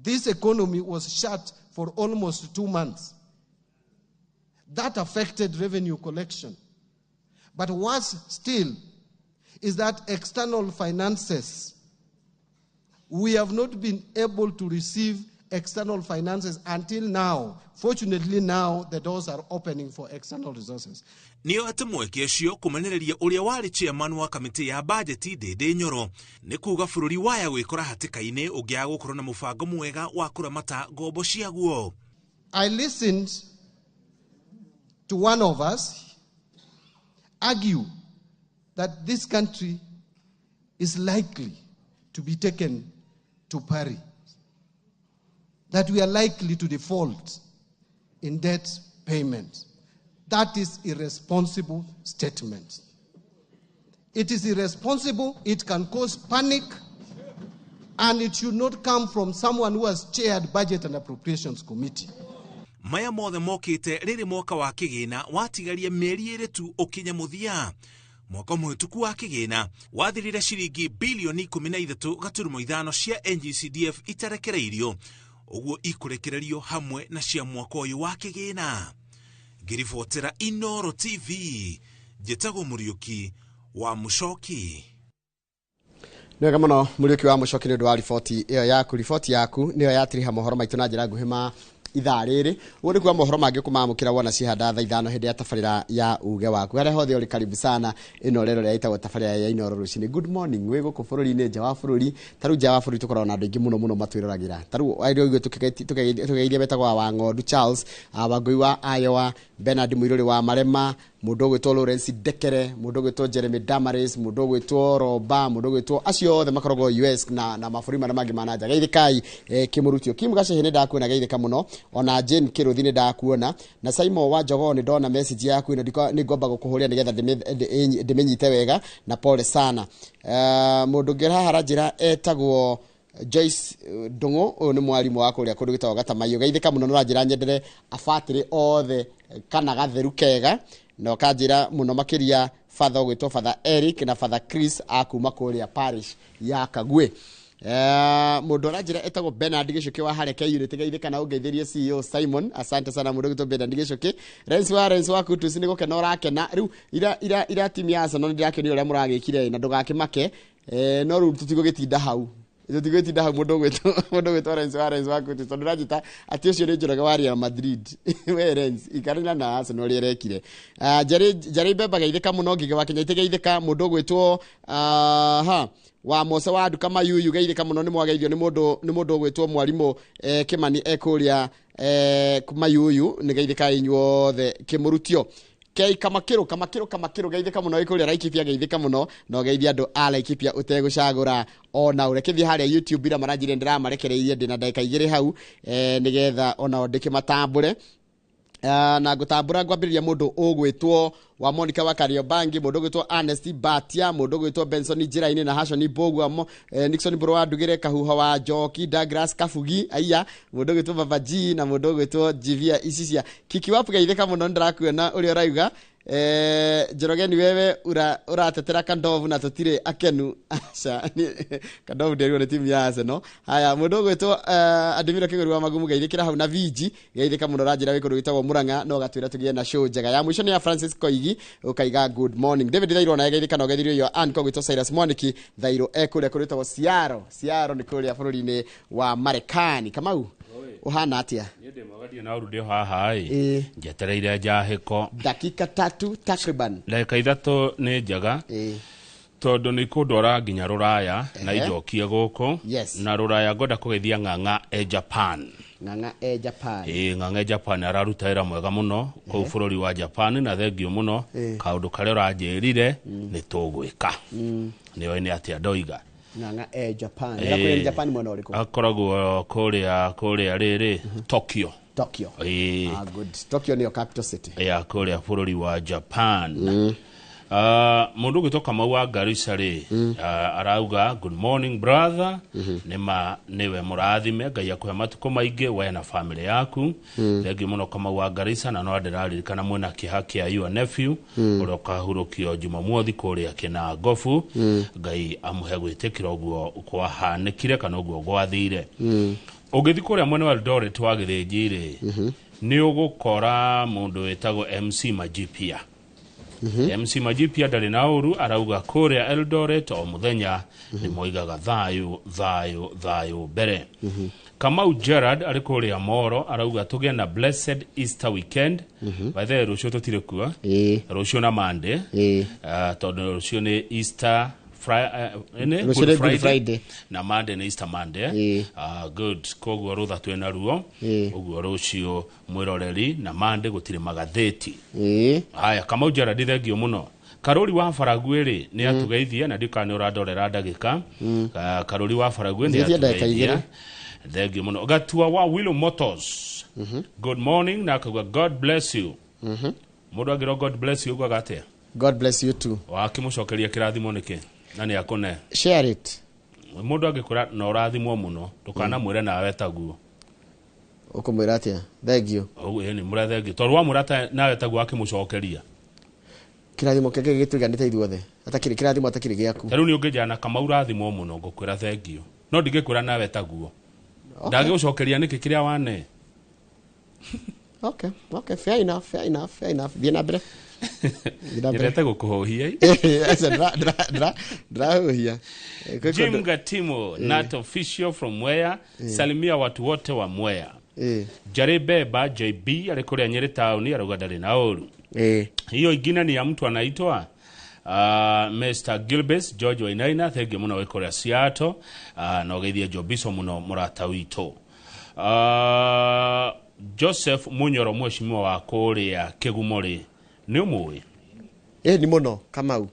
Speaker 17: This economy was shut for almost 2 months. That affected revenue collection. But worse still is that external finances, we have not been able to receive external finances until now. Fortunately now, the doors are opening for external resources.
Speaker 16: Nĩo atĩ mweke ũcio kũmenereria ũrĩa warĩ chairman wa kamĩtĩ ya bajeti Ndĩndĩ Nyoro nĩ kuga bũrũri waya gwĩkora hatĩka-inĩ ũngĩaga gũkorwo na mũbango mwega wa kũramata ngombo ciaguo.
Speaker 17: I listened to one of us argue that this country is likely to be taken to Paris, that we are likely to default in debt payment. That is irresponsible statement. It is irresponsible, it can cause panic, and it should not come from someone who has chaired Budget and Appropriations Committee.
Speaker 16: Maya mothe mokĩte rĩrĩ mwaka wa kĩgĩna watigaria mĩeri ĩrĩ tu ũkinye mũthia. Mwaka mũhĩtũku wa kĩgĩna wathirire ciringi bilioni 13.5 cia NGCDF itarekereirio, ũguo ikũrekererio hamwe na cia mwaka ũyũ wa kĩgĩna. Ngĩribotera Inooro TV, njĩtagwo Mũriũki wa Mũcoki.
Speaker 1: Nĩ wega mũno Mũriũki wa Mũcoki nĩ ũndũ wa riboti ĩyo yaku. Riboti yaku nĩyo yatiriha mohoro maitũ na njĩra nguhĩ ma ithaa rĩrĩ. Ũguo nĩ kuga mohoro mangĩ ũkũmamũkĩra wona cihanda thaa 5 hĩndĩ ya tabarĩra ya uge waku. Harĩa hothe ũrĩ karibu sana ĩno rero rĩa ĩtagwo tabarĩra ya Inooro rũcinĩ. Good morning wĩ gũkũ bũrũri-inĩ, nja wa bũrũri. Ta rĩu nja wa bũrũri tũkoragwo na andũ aingĩ mũno mũno matwĩroragĩra. Ta rĩu arĩa ũiguo tũkegeithia betagwo wa Ng'ondu Charles, Wangũi wa Iowa, Bernard Mũirũrĩ wa Marema, mũndũ ũgwĩtwo Lawrence Ndekere, mũndũ ũgwĩtwo Jeremy Damaris, mũndũ ũgwĩtwo Roba, mũndũ ũgwĩtwo acio othe makoragwo US na mabũrũri marĩa mangĩ ma na nja. Geithĩkai Kĩmũrutio Kim Gacehe nĩ ndakuona, geithĩka mũno. Ona Jane Kĩrũthi nĩ ndakuona, na Simon wa Njogoo nĩ ndona message yaku ĩno, nĩ ngomba gũkũhũrĩra nĩgetha ndĩmĩnyite wega, na pole sana. Mũndũ ũngĩ haha aranjĩra etagwo Joyce Ndung'u, ũyũ nĩ mwarimũ wa kũrĩa kũndũ gwĩtagwo Gatamaiyũ. Geithĩka mũno, nĩ ũranjĩra nyendere abatĩrĩ othe kana gatheru kega, na ũkanjĩra mũno makĩria Father ũgwĩtwo Father Eric na Father Chris akuma kũrĩa parish ya Kagwe. Mũndũ aranjĩra etagwo Bernard Gĩcũkĩ wa harĩa K-Unit, geithĩka na ũngeithĩrie CEO Simon, asante sana mũndũ ũgwĩtwo Bernard Gĩcũkĩ. Renzi wa Kutus nĩ gũkena ũrakena. Rĩu ira timu ya Arsenal nĩ ndĩrakenio ũrĩa mũragĩkire, na ndũgakĩmake, no rĩu tũtigũgĩtinda hau. Tũtigũgĩtinda hau mũndũ ũgwĩtwo Renzi wa Kutus, tondũ ndĩranjĩta atĩ ũcio nĩ Njoroge wa Real Madrid. We Renzi, ikarĩra na Arsenal ũrĩa ĩrekire. Jerry Mbemba geithĩka mũno, Ngĩgĩ wa Kenya geithĩka, mũndũ ũgwĩtwo wa Mose wa Nduka Mayuyu geithĩka mũno, nĩ mwageithio nĩ mũndũ ũgwĩtwo mwarimũ Kĩmani ekũrĩa Mayuyu, nĩ geithĩka inyuothe Kĩmũrutio. Kei Kamakiru Kamakiru Kamakiru geithĩka mũno ĩkũrĩa Laikipia, geithĩka mũno na ũgeithia andũ a Laikipia ũtegũcagũra ona ũreke. Thiĩ harĩa YouTube ira maranjire ndĩramarekereirie ndĩna ndagĩka 2 hau, nĩgetha onao ndĩkĩmatambũre. Na ngũtambũra ngwambĩrĩria mũndũ ũgwĩtwo wa Monica wa Kariobangi, mũndũ ũgwĩtwo Ernest Batia, mũndũ ũgwĩtwo Benson Njĩra-inĩ na Hashoni Mbũgua, Nixon Mbũrũ wa Ndugĩre, Kahuho wa Njoki, Douglas Kabugi, aiya, mũndũ ũgwĩtwo Baba G na mũndũ ũgwĩtwo Jivia Icicia Kiki Wapu, geithĩka mũno, nĩndĩrakuona ũrĩa ũrauga. Njorogeni wewe ũratetera Kandovu na tũtirĩ akenu. Aca, Kandovu ndĩrirwo nĩ timu ya Arsenal. Haya, mũndũ ũgwĩtwo Adimiro Kĩgũri wa Magumu, geithĩkĩra hau na Viji, geithĩka mũno, ũranjĩra wĩ kũndũ gwĩtagwo Murang'a no gatwĩra tũgĩe na show njega. Ya mũico nĩ ya Francis Koigi, ũkaiga good morning. David Thairũ naye geithĩka na ũgeithirio yo Ann kogwĩtwo Cyrus Mwaniki Thairũ ekũrĩa kũrĩ gwĩtagwo Seattle. Seattle nĩ kũrĩa bũrũri-inĩ wa Marekani. Kamau, ũhana atĩa?
Speaker 2: Niĩ ndĩ mwega, ndirĩ na ũru, ndĩ o haha ĩ njetereire njahĩko.
Speaker 1: Dakika 3 takriban.
Speaker 2: Ndagĩka 3 nĩ njega tondũ nĩ ikũndwara nginya rũraya na injokie gũkũ. Na rũraya ngwenda kũgeithia Ng'ang'a e Japan.
Speaker 1: Ng'ang'a e Japan.
Speaker 2: Ĩĩ, Ng'ang'a e Japan araruta wĩra mwega mũno kũu bũrũri wa Japan, na thengiũ mũno. Kaũndũ karĩa ũranjĩrire nĩ tũgwĩka, nĩoĩ nĩ atĩa ndoiga.
Speaker 1: Ng'ang'a e Japan. Ĩrakwĩra nĩ Japan mwena ũrĩkũ?
Speaker 2: Akoragwo kũrĩa rĩrĩ Tokyo.
Speaker 1: Tokyo.
Speaker 2: Ĩĩ.
Speaker 1: Ah, good. Tokyo nĩyo capital city.
Speaker 2: Ya kũrĩa bũrũri wa Japan. Mũndũ ũgwĩtwo Kamau wa Garissa rĩ, arauga good morning brother, nĩma nĩwe mũrathime, Ngai akũhe matukũ maingĩ we na family yaku. Thengiũ mũno Kamau wa Garissa, na no ndĩraririkana mwĩna kĩeha kĩa your nephew ũrĩa ũkahurũkio Jumamothi kũrĩa Kĩnangobu. Ngai amũhe gwĩtĩkĩra ũguo kwahanĩkire kana ũguo gwathire. Ũngĩthiĩ kũrĩa mwena wa Eldoret wa Gĩthĩnji rĩ, nĩ ũgũkora mũndũ wĩtagwo MC Majipia. MC Majipia ndarĩ na ũru, arauga kũrĩa Eldoret o mũthenya nĩ moigaga thayũ thayũ thayũ mbere. Kamau Gerard arĩ kũrĩa Moro arauga tũgĩe na blessed Easter weekend. By the way, rũciũ tũtirĩ kuo, rũciũ na Monday, tondũ rũciũ nĩ Easter nĩ
Speaker 1: Rũciũ nĩ Good Friday.
Speaker 2: Na Monday nĩ Easter Monday. Good, koguo rũtha twĩna ruo ũguo rũciũ mwĩroreri na Monday gũtirĩ magathĩti. Haya, Kamau Gerard, thengio mũno. Karũri wa Baraguĩ rĩ, nĩ atũgeithie na ndikana nĩ ũrandorera ndagĩka. Karũri wa Baraguĩ nĩ
Speaker 1: Njitie ndagĩka
Speaker 2: atũgeithia,
Speaker 1: 2.
Speaker 2: Thengio mũno. Gatua wa Willow Motors, good morning, na akauga God bless you. Mũndũ angĩrwo God bless you ugaga atĩa?
Speaker 1: God bless you too.
Speaker 2: Wakĩmũcokeria kĩrathimo nĩkĩ na nĩ akũne?
Speaker 1: Share it.
Speaker 2: Mũndũ angĩkwĩra na ũrathimwo mũno, ndũkanamwĩre nawe taguo.
Speaker 1: Ũkũmwĩra atĩa? Thank you.
Speaker 2: Ũguo ĩni mũre thengio tondũ wamwĩra nawe taguo akĩmũcokeria.
Speaker 1: Kĩrathimo kĩngĩ gĩtũiganĩte ithuothe atakĩrĩ kĩrathimo atakĩrĩ gĩaku.
Speaker 2: Ta rĩu nĩ ũngĩnjana kama ũrathimwo mũno, ngũkwĩra thengio, no ndingĩkwĩra nawe taguo. Ndangĩgũcokeria nĩkĩ kĩrĩa wane.
Speaker 1: Okay, fair enough, fair enough, fair enough. Thiĩ na mbere. Thiĩ na mbere.
Speaker 2: Nyendete gũkũhũhia.
Speaker 1: Aca, ndĩrahuhia. Kwĩ
Speaker 2: Jim Gatimo, not official from Mwea, salimia watu wote wa Mwea. Jare Beba JB arĩ kũrĩa Nyĩrĩ taũni arauga ndarĩ na ũru. Hiyo ingine ni ya mtu anaitwa Mr. Gilbes George Wainaina, thengiũ mũno wĩ kũrĩa Seattle, na ũgeithie Jobiso mũno mũrata witũ. Joseph Munyoro, mheshimiwa wa kũrĩa Kĩgumo rĩ, nĩ ũmũĩ?
Speaker 1: Nĩ mũno Kamau.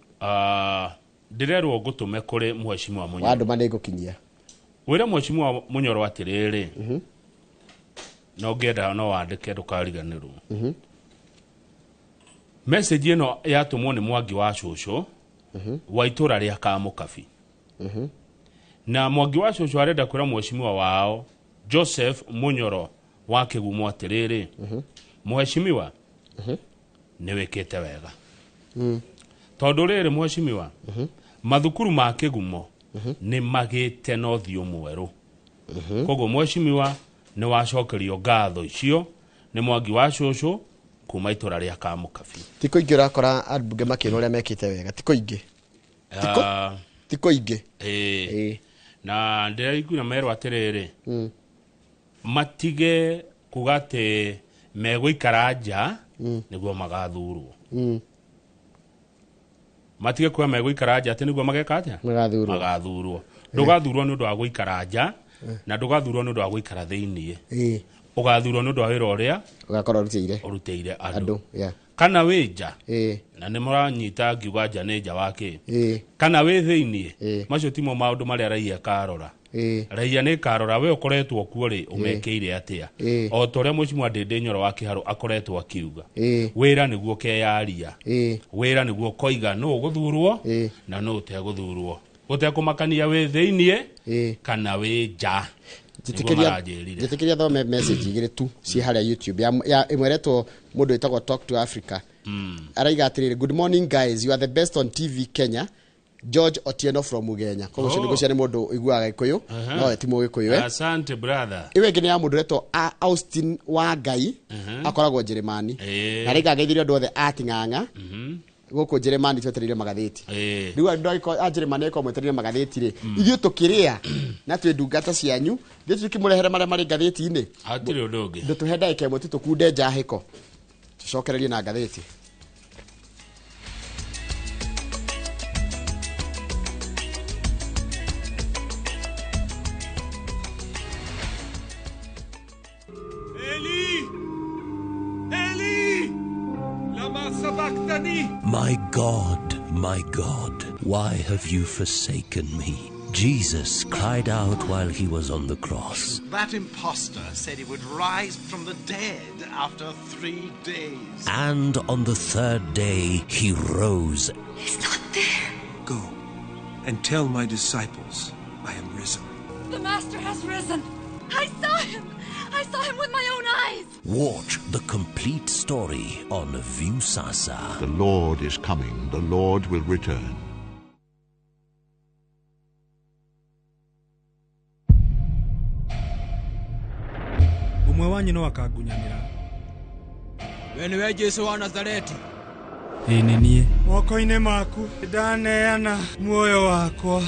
Speaker 2: Ndĩrerwo ngũtũme kũrĩ mheshimiwa Munyoro.
Speaker 1: Wandũma nĩ ngũkinyia.
Speaker 2: Wĩre mheshimiwa Munyoro atĩrĩrĩ, na ũngĩenda no wandĩke ndũkariganĩrwo. Message ĩno yatũmwo nĩ Mwangi wa cũcũ wa itũra rĩa Kamũkabi, na Mwangi wa cũcũ arenda kwĩra mheshimiwa wao Joseph Munyoro wa Kĩgumo atĩrĩrĩ, mheshimiwa, nĩ wĩkĩte wega tondũ rĩrĩ, mheshimiwa, mathukuru ma Kĩgumo nĩ magĩte na ũthiũ mwerũ. Koguo mheshimiwa, nĩ wacokerio ngatho icio nĩ Mwangi wa cũcũ kuma itũra rĩa Kamũkabi.
Speaker 1: Ti kũingĩ ũrakora ambunge makĩrwo ũrĩa mekĩte wega, ti kũingĩ. Ti kũingĩ.
Speaker 2: Ĩĩ. Na ndĩraiguire merwo atĩrĩrĩ, matige kuga atĩ megũikara nja nĩguo magathurwo. Matige kuga megũikara nja atĩ nĩguo mageka atĩa?
Speaker 1: Magathurwo.
Speaker 2: Magathurwo. Ndũgathurwo nĩ ũndũ wa gũikara nja na ndũgathurwo nĩ ũndũ wa gũikara thĩiniĩ. Ũgathurwo nĩ ũndũ wa wĩra ũrĩa
Speaker 1: ũgakorwo ũrutĩire
Speaker 2: ũrutĩire andũ.
Speaker 1: Andũ, yeah.
Speaker 2: Kana wĩ nja, na nĩ mũranyita ngiuga nja nĩ nja wa kĩ, kana wĩ thĩiniĩ, macio timo maũndũ marĩa raia karora. Raia nĩ karora we ũkoretwo kuo rĩ, ũmekĩire atĩa, o ta ũrĩa Mheshimiwa Ndĩndĩ Nyoro wa Kĩharũ akoretwo akiuga, wĩra nĩguo keyaria, wĩra nĩguo koiga nũ ũgũthurwo na nũ ũtegũthurwo, gũtekũmakania wĩ thĩiniĩ kana wĩ nja.
Speaker 1: Njĩtĩkĩria thome message igĩrĩ tu ciĩ harĩa YouTube ya ĩmwe ĩretwo mũndũ wĩtagwo Talk to Africa. Araiga atĩrĩrĩ, good morning guys, you are the best on TV Kenya, George Otieno from Ugenya. Koguo ũcio nĩngũcia nĩ mũndũ ũiguaga Gĩkũyũ, no ti Mũgĩkũyũ.
Speaker 2: Asante brother.
Speaker 1: Ĩyo ĩngĩ nĩ ya mũndũ ũretwo Austin wa Ngai, akoragwo Njĩrĩmani, na rĩngĩ angeithirie andũ othe a Ting'ang'a gũkũ Njĩrĩmani twetereire magathĩti. Rĩu andũ a Njĩrĩmani akorwo mwetereire magathĩti rĩ, ithuĩ tũkĩrĩa na twĩ ndungata cianyu, ithuĩ tũkĩmũrehere marĩa marĩ ngathĩti-inĩ.
Speaker 2: Hatirĩ ũndũ ũngĩ.
Speaker 1: Ndũtũhe ndagĩka ĩmwe tu tũkunde njahĩko, tũcokererie na ngathĩti.
Speaker 18: My God, why have you forsaken me? Jesus cried out while he was on the cross.
Speaker 19: That impostor said he would rise from the dead after 3 days.
Speaker 18: And on the third day he rose.
Speaker 14: He's not there.
Speaker 13: Go and tell my disciples I am risen.
Speaker 14: The Master has risen. I saw him. I saw him with my own eyes.
Speaker 18: Watch the complete story on Viusasa.
Speaker 20: The Lord is coming. The Lord will return.
Speaker 9: Ũmwe wanyu no akangunyanĩra.
Speaker 10: We nĩwe Jesũ wa Nazareti.
Speaker 9: Ĩĩ nĩ niĩ.
Speaker 11: Moko-inĩ maku ndaneana muoyo wakwa.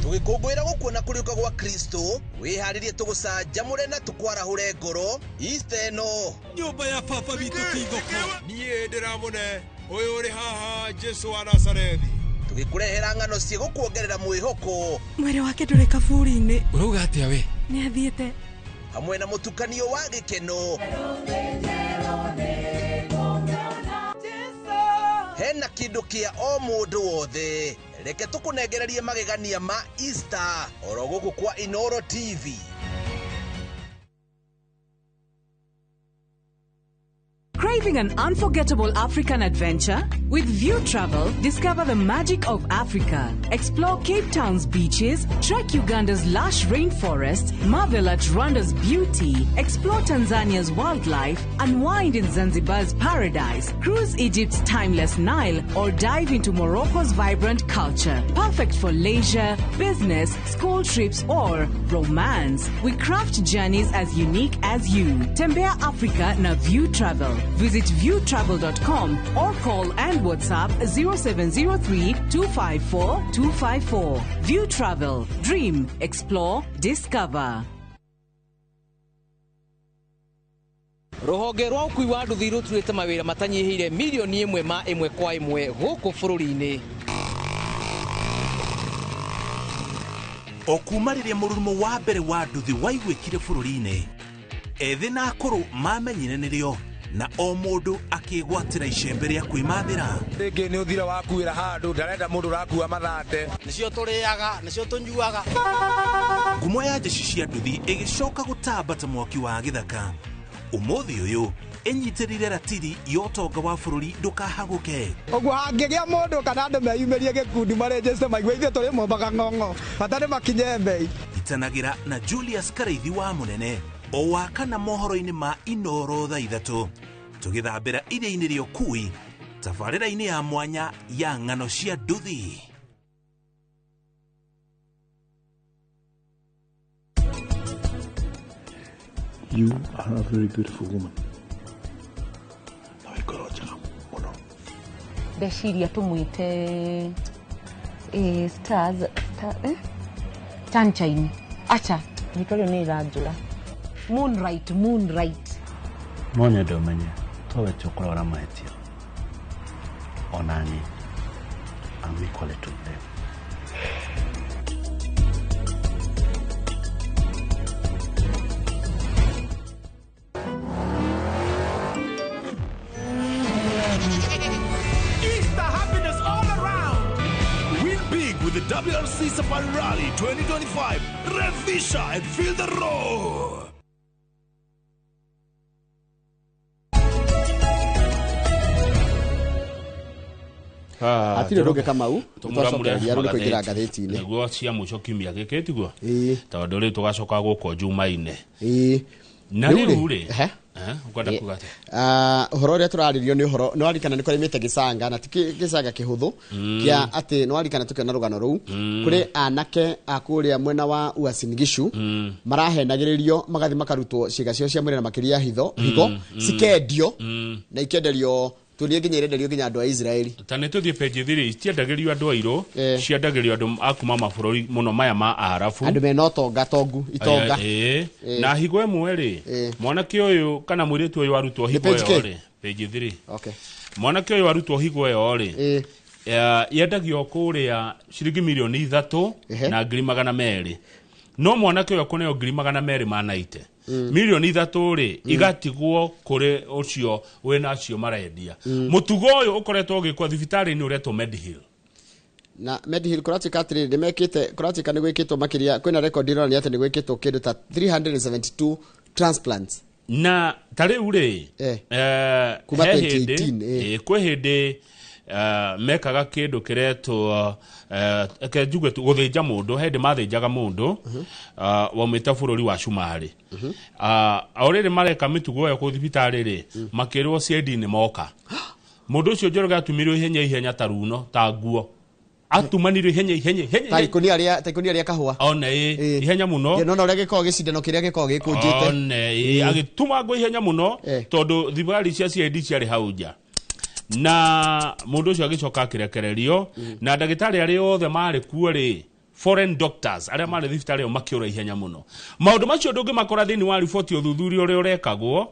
Speaker 12: Tũgĩkũngũĩra gũkuona kũriũka gwa Kristo, wĩharĩrie tũgũcanjamũre na tũkwarahũre ngoro Easter ĩno.
Speaker 13: Nyũmba ya baba witũ ti thoko. Niĩ ndĩramũne ũyũ ũrĩ haha Jesũ wa Nazarethi.
Speaker 12: Tũgĩkũrehera ng'ano ciĩgũkuongerera mwĩhoko.
Speaker 14: Mwĩrĩ wake ndũrĩ kaburi-inĩ.
Speaker 10: Ũrauga atĩa we?
Speaker 14: Nĩ athiĩte.
Speaker 12: Hamwe na mũtukanio wa gĩkeno. Hena kĩndũ kĩa o mũndũ wothe. Reke tũkũnengererie magegania ma Easter oro gũkũ kwa Inoro TV.
Speaker 15: Craving an unforgettable African adventure? With View Travel, discover the magic of Africa. Explore Cape Town's beaches, trek Uganda's lush rainforests, marvel at Rwanda's beauty, explore Tanzania's wildlife, unwind in Zanzibar's paradise, cruise Egypt's timeless Nile, or dive into Morocco's vibrant culture. Perfect for leisure, business, school trips, or romance. We craft journeys as unique as you. Tembea Africa na View Travel. Visit viewtravel.com or call and WhatsApp 0703 254 254. View Travel. Dream, explore, discover.
Speaker 10: Rũhonge rwa ũkui wa nduthi rũturĩte mawĩra matanyihĩire milioni 1 ma 1 kwa 1 gũkũ bũrũri-inĩ.
Speaker 16: O kuma rĩrĩa mũrurumo wa mbere wa nduthi waiguĩkire bũrũri-inĩ, ethĩ na akũrũ mamenyire nĩrĩo, na o mũndũ akĩgwatĩra icembe rĩa kwĩmathĩra.
Speaker 21: Rĩngĩ nĩ ũthira wakuĩra handũ, ndarenda mũndũ ũrakua mathate.
Speaker 22: Nĩcio tũrĩaga, nĩcio tũnyuaga.
Speaker 16: Ngumo ya njeci cia nduthi ĩgĩcoka gũtamba ta mwaki wa gĩthaka. Ũmũthĩ ũyũ ĩnyitĩrĩire ratiri ya ũtonga wa bũrũri ndũkahagũke.
Speaker 23: Ũguo hangĩgĩa mũndũ kana andũ meyumĩrie gĩkundi marĩnjĩte maigue ithuĩ tũrĩ mombaga ng'ong'o, bata nĩ makinye mbei.
Speaker 16: Itanagĩra na Julius Karaithi wa Mũnene o wa kana mohoro-inĩ ma Inoro thaa 3 tũgĩthambĩra iria-inĩ rĩa ũkui tabarĩra-inĩ ya mwanya ya ng'ano cia nduthi.
Speaker 24: You are a very beautiful woman.
Speaker 25: Ndeciria tũmwĩte stars sunshine. Acha rĩtwa rĩu nĩ ĩranjũra. Moonlight, moonlight.
Speaker 26: No nyende ũmenye towe ti ũkoragwo na mahĩtia, ona niĩ I'm equally to blame.
Speaker 3: with the WRC Safari Rally 2025. Revisha and feel the roar.
Speaker 1: Hatirĩ ũndũ ũngĩ Kamau, tũcokereria rĩu nĩ kũingĩra ngathĩti-inĩ.
Speaker 2: Nĩguo cia mũico kiumia gĩkĩ tiguo, tondũ rĩu tũgacoka gũkũ Jumaine. Na rĩu rĩ, ũkwenda kuga atĩa?
Speaker 1: Ũhoro ũrĩa tũrarĩrio nĩ ũhoro nĩ warikana nĩ kũrĩmĩte gĩcanga na ti gĩcanga kĩhũthũ kĩa atĩ nĩ warikana tũkĩona rũgano rũu kũrĩ anake a kũrĩa mwena wa Uasin Gishu marahenagĩrĩrio magathi makarutwo ciĩga ciao cia mwĩrĩ na makĩria hitho higo cikendio na ikenderio tuonie nginya irenderio nginya andũ a Israeli.
Speaker 2: Ta nĩ tũthiĩ page 3, itiendagĩrio andũ airũ, ciendagĩrio andũ a kuma mabũrũri mũno maya ma Arabu,
Speaker 1: andũ mena ũtonga tongu itonga.
Speaker 2: Na higo ĩmwe rĩ, mwanake ũyũ kana mũirĩtu ũyũ arutwo higo ĩyo rĩ, page 3.
Speaker 1: Okay.
Speaker 2: Mwanake ũyũ arutwo higo ĩyo rĩ, yendagio kũrĩa ciringi 3,200,000 na 200,000. No mwanake ũyũ akũneo 290,000. 3,000,000 rĩ igatigwo kũrĩ ũcio wĩna acio marendia. Mũtugo ũyũ ũkoretwo ũgĩkwo thibitarĩ-inĩ ũretwo Medihill.
Speaker 1: Na Medihill kũratuĩka atĩrĩrĩ nĩ mekĩte, kũratuĩka nĩ gwĩkĩtwo makĩria, kwĩna record ironania atĩ nĩ gwĩkĩtwo kĩndũ ta 372 transplants.
Speaker 2: Na ta rĩu rĩ,
Speaker 1: kuma 2018
Speaker 2: kwĩ hĩndĩ mekaga kĩndũ kĩretwo ke njuge tu gũthĩnja mũndũ, he hĩndĩ mathĩnjaga mũndũ waumĩte bũrũri wa Cumarĩ. O rĩrĩ mareka mĩtugo ĩyo kũu thibitarĩ rĩ, makĩrwo CID nĩ moka. Mũndũ ũcio Njoroge atumirwo ihenya ihenya ta runo ta nguo, atumanirwo ihenya ihenya ihenya
Speaker 1: ta ikũnia rĩa kahũa
Speaker 2: one ihenya mũno,
Speaker 1: no ũrĩa gĩkoragwo gĩcindano kĩrĩa gĩkoragwo gĩkũnjĩte
Speaker 2: one agĩtuma nguo ihenya mũno tondũ thigari cia CID ciarĩ hau nja. Na mũndũ ũcio agĩcoka akĩrekererio, na ndagĩtarĩ arĩa othe marĩ kuo rĩ, foreign doctors arĩa marĩ thibitarĩ ĩyo makĩũra ihenya mũno. Maũndũ macio ndũngĩmakora thĩinĩ wa riboti ũthuthuria ũrĩa ũrekagwo,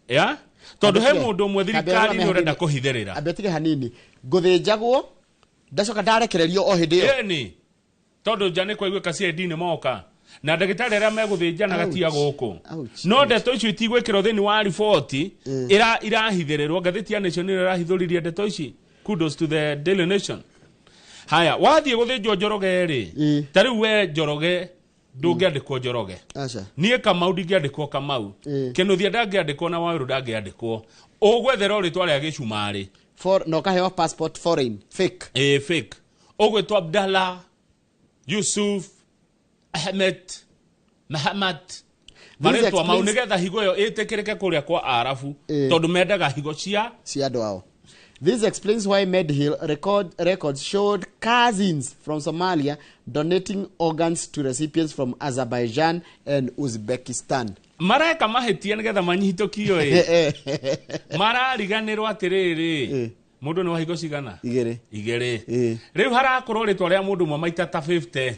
Speaker 2: ya tondũ he mũndũ ũmwe thirikari-inĩ ũrenda kũhithĩrĩra.
Speaker 1: Ambe tige hanini, ngũthĩnjagwo ndacoka ndarekererio o hĩndĩ ĩyo.
Speaker 2: Ĩni tondũ nja nĩ kwaiguĩka CID nĩ moka na ndagĩtarĩ arĩa megũthĩnjana gatia gũkũ. No ndeto icio itigwĩkĩrwo thĩinĩ wa riboti, irahithĩrĩrwo. Ngathĩti ya Nation nĩyo ĩrahithũririe ndeto ici. Kudos to the Daily Nation. Haya, wathiĩ gũthĩnjwo Njoroge rĩ, ta rĩu we Njoroge ndũngĩandĩkwo Njoroge. Niĩ Kamau ndingĩandĩkwo Kamau. Kĩnuthia ndangĩandĩkwo na Wawerũ ndangĩandĩkwo. Ũgwetherwo rĩtwa rĩa gĩcumarĩ.
Speaker 1: Na ũkaheo passport foreign, fake.
Speaker 2: Fake. Ũgwĩtwo Abdallah, Yusuf, Ahmed, Mahamad, marĩtwa mau nĩgetha higo ĩyo ĩtĩkĩrĩke kũrĩa kwa Arabu, tondũ mendaga higo cia
Speaker 1: andũ ao. This explains why Medihill records showed cousins from Somalia donating organs to recipients from Azerbaijan and Uzbekistan.
Speaker 2: Mareka mahĩtia nĩgetha manyitũkio ĩ. Marariganĩrwo atĩrĩrĩ, mũndũ nĩ wa higo cigana?
Speaker 1: Igĩrĩ.
Speaker 2: Rĩu harakorwo rĩtwa rĩa mũndũ ũmwe maita ta 50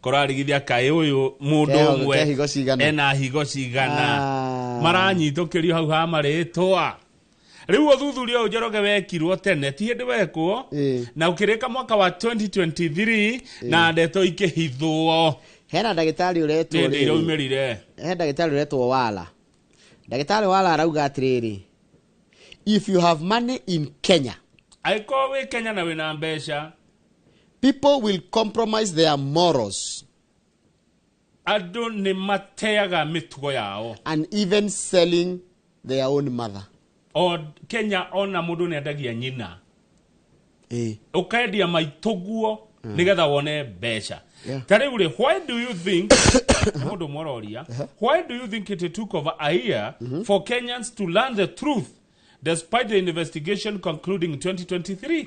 Speaker 2: kũrarigithia kaĩ ũyũ mũndũ ũmwe ena higo cigana. Maranyitũkĩrio hau ha marĩtwa. Rĩu ũthuthuria ũyũ Njoroge wekirwo tene, ti hĩndĩ wekwo, na ũkĩrĩka mwaka wa 2023 na ndeto ikĩhithwo.
Speaker 1: Hena ndagĩtarĩ ũretwo
Speaker 2: rĩ, iraumĩrire.
Speaker 1: Hena ndagĩtarĩ ũretwo Wala. Ndagĩtarĩ Wala arauga atĩrĩrĩ, if you have money in Kenya,
Speaker 2: angĩkorwo wĩ Kenya na wĩna mbeca,
Speaker 1: people will compromise their morals.
Speaker 2: Andũ nĩ mateaga mĩtugo yao.
Speaker 1: And even selling their own mother.
Speaker 2: O Kenya ona mũndũ nĩ endagia nyina. Ũkendia maitũguo nĩgetha wone mbeca. Ta rĩu rĩ, why do you think mũndũ mũroria, why do you think it took over a year for Kenyans to learn the truth despite the investigation concluding in 2023?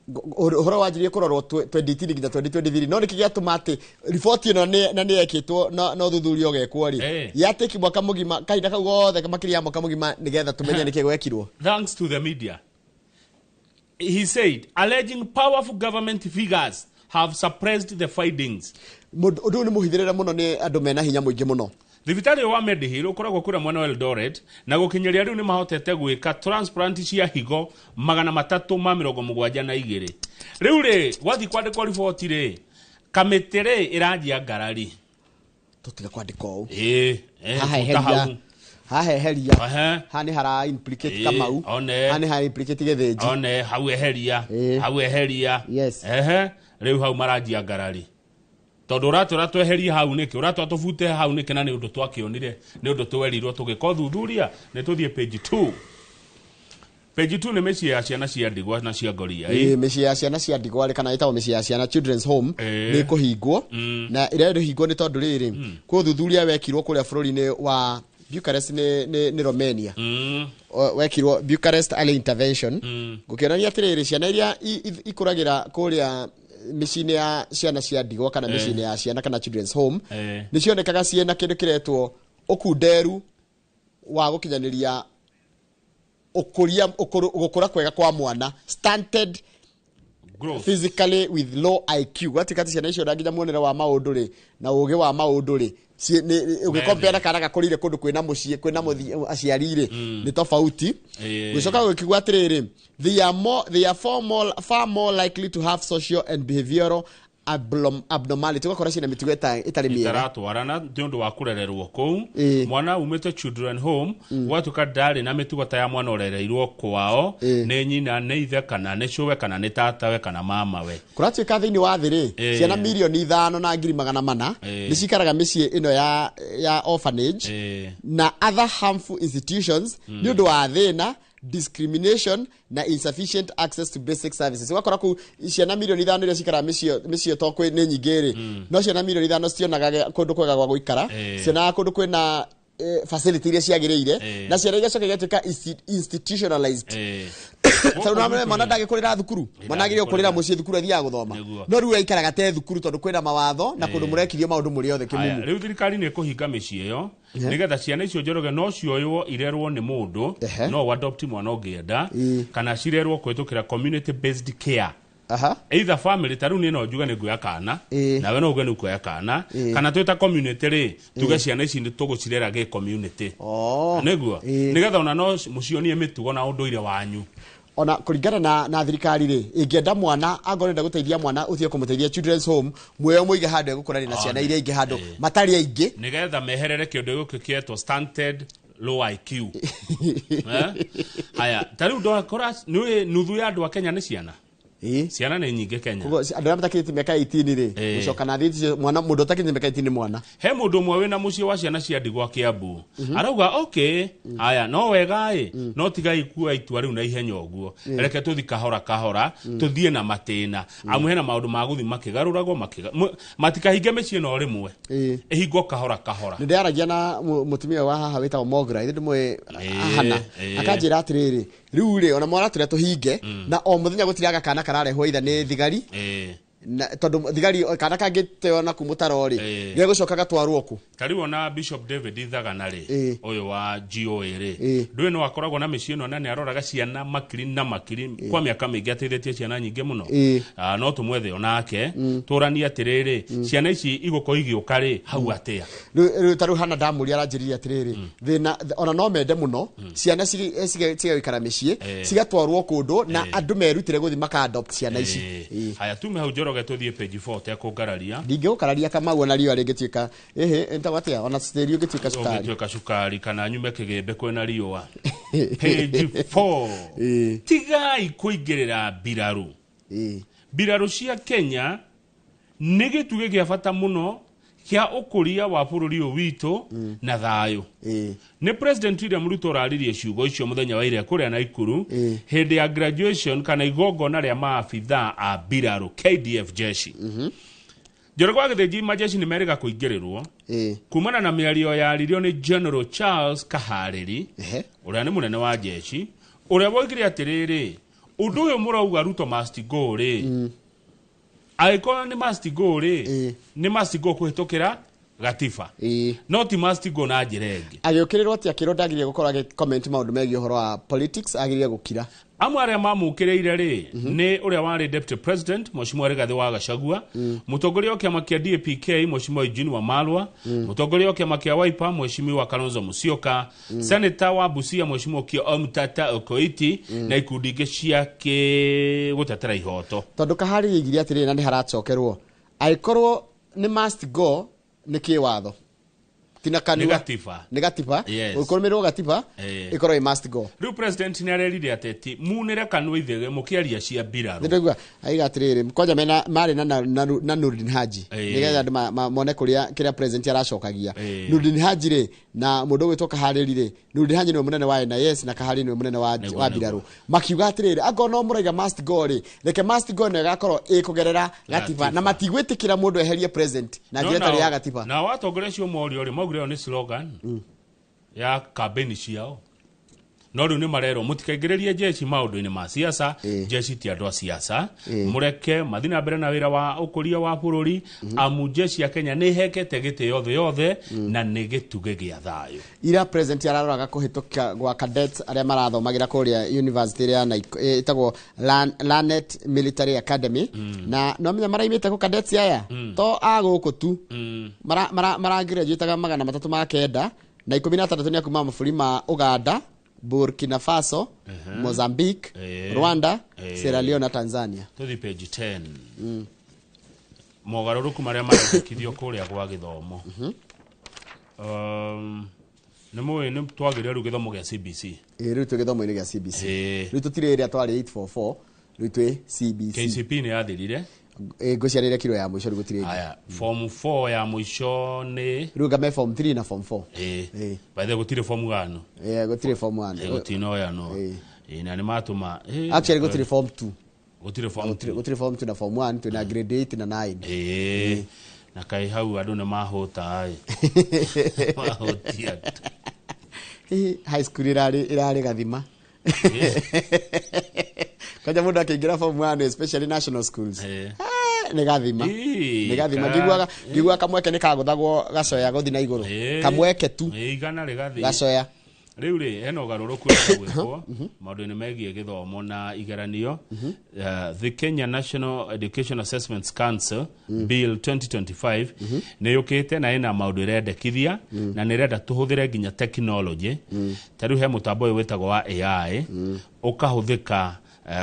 Speaker 1: Ũhoro wanjirie kũrorwo 2018 nginya 2023, no nĩkĩ gĩatũma atĩ riboti ĩno na nĩ yekĩtwo na ũthuthuria ũgekwo rĩ, yatĩki mwaka mũgima, kahinda kau gothe makĩria ya mwaka mũgima nĩgetha tũmenye nĩkĩ gwekirwo?
Speaker 2: Thanks to the media. He said, alleging powerful government figures have suppressed the findings.
Speaker 1: Ũndũ ũyũ nĩ mũhithĩrĩre mũno nĩ andũ mena hinya mũingĩ mũno.
Speaker 2: Thibitarĩ wa Medihill ũkoragwo kũrĩa mwena wa Eldoret, na gũkinyĩria rĩu nĩ mahotete gwĩka transplant cia higo 372. Rĩu rĩ, gwathiĩ kwandĩkwo riboti rĩ, kamĩtĩ rĩ ĩranjia ngarari.
Speaker 1: Tũtiga kwandĩka ũũ.
Speaker 2: Haha
Speaker 1: eheria. Haha nĩ hara implicate Kamau. Haha nĩ hara implicate Gĩthĩnji.
Speaker 2: One hau eheria. Hau eheria.
Speaker 1: Yes.
Speaker 2: Rĩu hau maranjia ngarari tondũ ũratwĩra tweherie hau nĩkĩ, ũratwĩra tũbute hau nĩkĩ, na nĩ ũndũ twakĩonire, nĩ ũndũ twerirwo tũgĩka ũthuthuria. Nĩ tũthiĩ page 2. Page 2 nĩ mĩciĩ ya ciana cia ndigwa na cia ngoria.
Speaker 1: Ĩĩ, mĩciĩ ya ciana cia ndigwa rĩ, kana ĩtagwo mĩciĩ ya ciana, children's home, nĩ kũhingwo, na ĩrĩa ĩhingwo nĩ tondũ rĩrĩ, kwĩ ũthuthuria wekirwo kũrĩa bũrũri-inĩ wa Bucharest, nĩ Romania. Wekirwo Bucharest Early Intervention, gũkĩonania atĩrĩrĩ, ciana iria ikũragĩra kũrĩa mĩciĩ-inĩ ya ciana cia ndigwa kana mĩciĩ-inĩ ya ciana kana children's home, nĩ cionekaga ciĩna kĩndũ kĩretwo ũkunderu wa gũkinyanĩria ũkũria gũkũra kwega kwa mwana, stunted
Speaker 2: growth
Speaker 1: physically with low IQ. Gwatuĩka atĩ ciana icio na nginya muonere wa maũndũ rĩ, na ũgĩ wa maũndũ rĩ, ũgĩkompea na kana gakũrĩire kũndũ kwĩna mũciĩ, kwĩna aciari rĩ, nĩ tofauti. Gũcoka gũkiuga atĩrĩrĩ, they are far more likely to have social and behavioral abnormality. Ũgakora ciĩna mĩtugo ĩtarĩ mĩega.
Speaker 2: Itaratwarana nĩ ũndũ wa kũrererwo kũu. Mwana umĩte children home, gwatuĩka ndarĩ na mĩtugo ta ya mwana ũrereirwo kwao nĩ nyina, nĩ ithe, kana nĩ cũwe, kana nĩ tatawe, kana mamawe.
Speaker 1: Kũratuĩka thĩinĩ wa thĩ rĩ, ciana 5,400,000 nĩ cikaraga mĩciĩ ĩno ya orphanage na other harmful institutions nĩ ũndũ wa thĩna, discrimination na insufficient access to basic services. Ũgakora kũu ciana 5 milioni iria cikaraga mĩciĩ to kwĩ nĩ nyingĩ rĩ, no ciana 5 milioni citionaga kũndũ kwega gwa gũikara, cionaga kũndũ kwĩna facility iria ciagĩrĩire, na ciana igacoka igatuĩka institutionalized, tondũ na mwana ndangĩkũrĩra thukuru, mwana agĩrĩirwo kũrĩra mũciĩ, thukuru athiaga gũthoma. No rĩu aikaraga te thukuru tondũ kwĩna mawatho na kũndũ mũrekithio maũndũ mũrĩ othe
Speaker 2: Aya,
Speaker 1: kĩmumu.
Speaker 2: Rĩu thirikari nĩ ĩkũhinga mĩciĩ ĩyo nĩgetha ciana icio, Njoroge, no cioywo irerwo nĩ mũndũ, no adopt mwana ũngĩenda, kana cirerwo kũhĩtũkĩra community based care, either family. Ta rĩu niĩ no njuge nĩ nguoya kana, nawe no uge nĩ ũkuoya kana, kana twĩ ta community rĩ, tuge ciana ici nĩ tũgũcirera gĩ community, nĩguo nĩgetha ona no mũcionie mĩtugo na ũndũire wanyu.
Speaker 1: Ona kũringana na thirikari rĩ, ĩngĩenda mwana, angorwo ĩrenda gũteithia mwana, ũtige kũmũteithia children's home, muoyo mũige handũ egũkũrania na ciana iria ingĩ, handũ matarĩ aingĩ.
Speaker 2: Nĩgetha meherere kĩndũ gĩkĩ kĩetwo stunted low IQ. Eh? Haya, ta rĩu ndwakora nĩ nuthu ya andũ a Kenya nĩ ciana. Ciana nĩ nyingĩ Kenya.
Speaker 1: Koguo andũ arĩa matakĩrĩtie mĩaka 18 rĩ, gũcoka na thĩ mwana, mũndũ ũtakĩrĩtie mĩaka 18 nĩ mwana.
Speaker 2: He mũndũ ũmwe wĩna mũciĩ wa ciana cia ndigwa Kiambu arauga, okay, haya, no wega ĩ, no tigai kuoya itua rĩu na ihenya ũguo. Reke tũthi kahora kahora, tũthiĩ na matĩna, amu hena maũndũ ma gũthi makĩgarũragwo matikahinge mĩciĩ no rĩmwe, ĩhingwo kahora kahora.
Speaker 1: Nĩ ndĩaragia na mũtumia wa haha wĩtagwo Mogra, ithe ndĩmũĩ ahana, akanjĩra atĩrĩrĩ, rĩu rĩ, ona mwana tũrĩa tũhinge na o mũthenya gũtiraga kana kararehwo itha nĩ thigari, na tondũ thigari kana kangĩteo na kumũtaro rĩ, gĩgũcoka gatwarwo kũ?
Speaker 2: Ta rĩu ona Bishop David Ithagana rĩ, ũyũ wa GOA rĩ, ndũĩ no akoragwo na mĩciĩ ĩno na nĩ aroraga ciana makiri na makiri kwa mĩaka mĩingĩ, ateithĩtie ciana nyingĩ mũno. Ah, no tũmwethe onake tũranie atĩrĩrĩ, ciana ici igũkorwo igĩũka rĩ hau atĩa?
Speaker 1: Rĩu ta rĩu hana ndamũria, aranjĩrire atĩrĩrĩ, thĩna ona no mende mũno ciana cigagĩikara mĩciĩ, cigatwarwo kũndũ na andũ merutĩre gũthiĩ maka adopt ciana ici.
Speaker 2: Haya, tume hau, Njoroge, tũthiĩ page 4 tekũngararia.
Speaker 1: Ndingĩgũkararia Kamau, ona riũa rĩngĩtuĩka ĩhĩ ĩtagwo atĩa, ona tĩri ũngĩtuĩka cukari.
Speaker 2: Ũngĩtuĩka cukari kana nyume kĩgĩmbe kwĩna riũa. Page 4, tigai kũingĩrĩra mbirarũ. Mbirarũ cia Kenya nĩ gĩtugĩ gĩa bata mũno kĩa ũkũria wa bũrũri ũyũ witũ na thayũ. Nĩ President William Ruto ũraririe ciugo icio mũthenya wa ira kũrĩa Naikuru hĩndĩ ya graduation kana igongona rĩa maabithaa a mbirarũ KDF jeshi. Njoroge wa Gĩthĩnji, majeshi nĩ merĩga kũingĩrĩrwo kumana na mĩario yaririo nĩ General Charles Kaharĩri, ũrĩa nĩ mũnene wa jeshi, ũrĩa woigire atĩrĩrĩ, ũndũ ũyũ mũrauga Ruto must go rĩ, angĩkorwo nĩ must go rĩ, nĩ must go kũhĩtũkĩra gatiba, no ti must go na njĩra ĩngĩ.
Speaker 1: Agĩũkĩrĩrwo atĩ akĩrwo ndagĩrĩire gũkorwo agĩ comment maũndũ megiĩ ũhoro wa politics, agĩrĩire gũkira.
Speaker 2: Amwe arĩa mamũkĩrĩire rĩ, nĩ ũrĩa warĩ deputy president Mheshimiwa Rigathĩ wa Gachagua, mũtongoria wa kĩama kĩa DAPK Mheshimiwa Eugene Wamalwa, mũtongoria wa kĩama kĩa Wiper Mheshimiwa Kalonzo Musyoka, senator wa Busia Mheshimiwa Okiya Omtatah Okoiti, na ikundi ingĩ cia gũtetera ihoto.
Speaker 1: Tondũ kaharĩ yaigire atĩrĩrĩ, na nĩ haracokerwo, angĩkorwo nĩ must go nĩ kĩwatho, Ti na kanua.
Speaker 2: Nĩ gatiba.
Speaker 1: Nĩ gatiba.
Speaker 2: Yes.
Speaker 1: Ũkũrũmĩrĩrwo gatiba, ĩkorwo ĩ must go.
Speaker 2: Rĩu president nĩ arerire ateti munĩre kanua ithege mũkĩaria cia mbirarũ.
Speaker 1: Nĩndĩraigua aiga atĩrĩrĩ, kwanja mena marĩ na Nurdin Haji, nĩgetha andũ mone kũrĩa kĩrĩa president aracokagia. Nurdin Haji rĩ, na mũndũ ũgwĩtwo Kaharĩri rĩ, Nurdin Haji nĩwe mũnene wa NIS na Kaharĩri nĩwe mũnene wa wa mbirarũ, makiuga atĩrĩrĩ, angorwo no mũraiga must go rĩ, reke must go ĩno ĩgakorwo ĩkũgerera gatiba, na matigwĩtĩkĩra mũndũ eherie president na njĩra ĩtarĩ ya gatiba.
Speaker 2: Nao atongoria acio morio rĩ, maugire ĩyo nĩ slogan ya kambĩni ciao, no rĩu nĩ marerwo mũtikaingĩrĩrie jeshi maũndũ-inĩ ma siasa. Jeshi ti andũ a siasa. Mũreke mathiĩ na mbere na wĩra wa ũkũria wa bũrũri, amu jeshi ya Kenya nĩ ĩhekete gĩtĩo thĩ yothe na nĩ gĩtugĩ gĩa thayũ.
Speaker 1: Ira president araroraga kũhĩtũka gwa cadets arĩa marathomagĩra kũrĩa university ĩrĩa ya ĩtagwo Lanet Military Academy, na no menya maraimĩte kũ cadets aya to a gũkũ tu, maragraduataga 396 nĩ akuma mabũrũri ma Uganda, Burkina Faso, Mozambique, Rwanda, Sierra Leone na Tanzania.
Speaker 2: Tũthiĩ page 10, mogarũrũku marĩa marendekithio kũrĩa gwa gĩthomo. Nĩ mũĩ nĩ twagĩrĩire rĩu gĩthomo gĩa CBC.
Speaker 1: Ĩ, rĩu twĩ gĩthomo-inĩ gĩa CBC. Rĩu tũtirĩ ĩrĩa twarĩ 844, rĩu twĩ CBC.
Speaker 2: KCP nĩ yathirire.
Speaker 1: Ĩ, ngũciarĩre kiro ya mũico, rĩu gũtirĩ ĩngĩ.
Speaker 2: Aya, form 4 ya mũico nĩ
Speaker 1: Rĩu ngame form 3 na form 4.
Speaker 2: Ĩ, by the way, gũtirĩ form 1.
Speaker 1: Ĩ, gũtirĩ form 1.
Speaker 2: Ĩ, gũtinoyanwo. Ĩ, na nĩ matũma
Speaker 1: Actually gũtirĩ form 2.
Speaker 2: Gũtirĩ form
Speaker 1: 2. Gũtirĩ form 2 na form 1, twĩna grade 8 na 9.
Speaker 2: Ĩ, na kaĩ hau andũ nĩ mahũta ĩ, mahũtia.
Speaker 1: Hihi high school ĩrarĩ gathima kwanja mũndũ akĩingĩra form 1, especially national schools. Nĩ gathima. Nĩ gathima. Ngiguaga kamweke nĩ kagũthagwo gacoya gũthiĩ na igũrũ. Kamweke tu.
Speaker 2: Ĩ, igana rĩgathiĩ.
Speaker 1: Gacoya.
Speaker 2: Rĩu rĩ, hena ũgarũrũku ũrenda gwĩkwo maũndũ-inĩ megiĩ gĩthomo na igeranio. The Kenya National Education Assessments Council Bill 2025 nĩ yũkĩte na ĩna maũndũ ĩrendekithia, na nĩ ĩrenda tũhũthĩre nginya technology. Ta rĩu he mũtambo ũyũ wĩtagwo wa AI ũkahũthĩka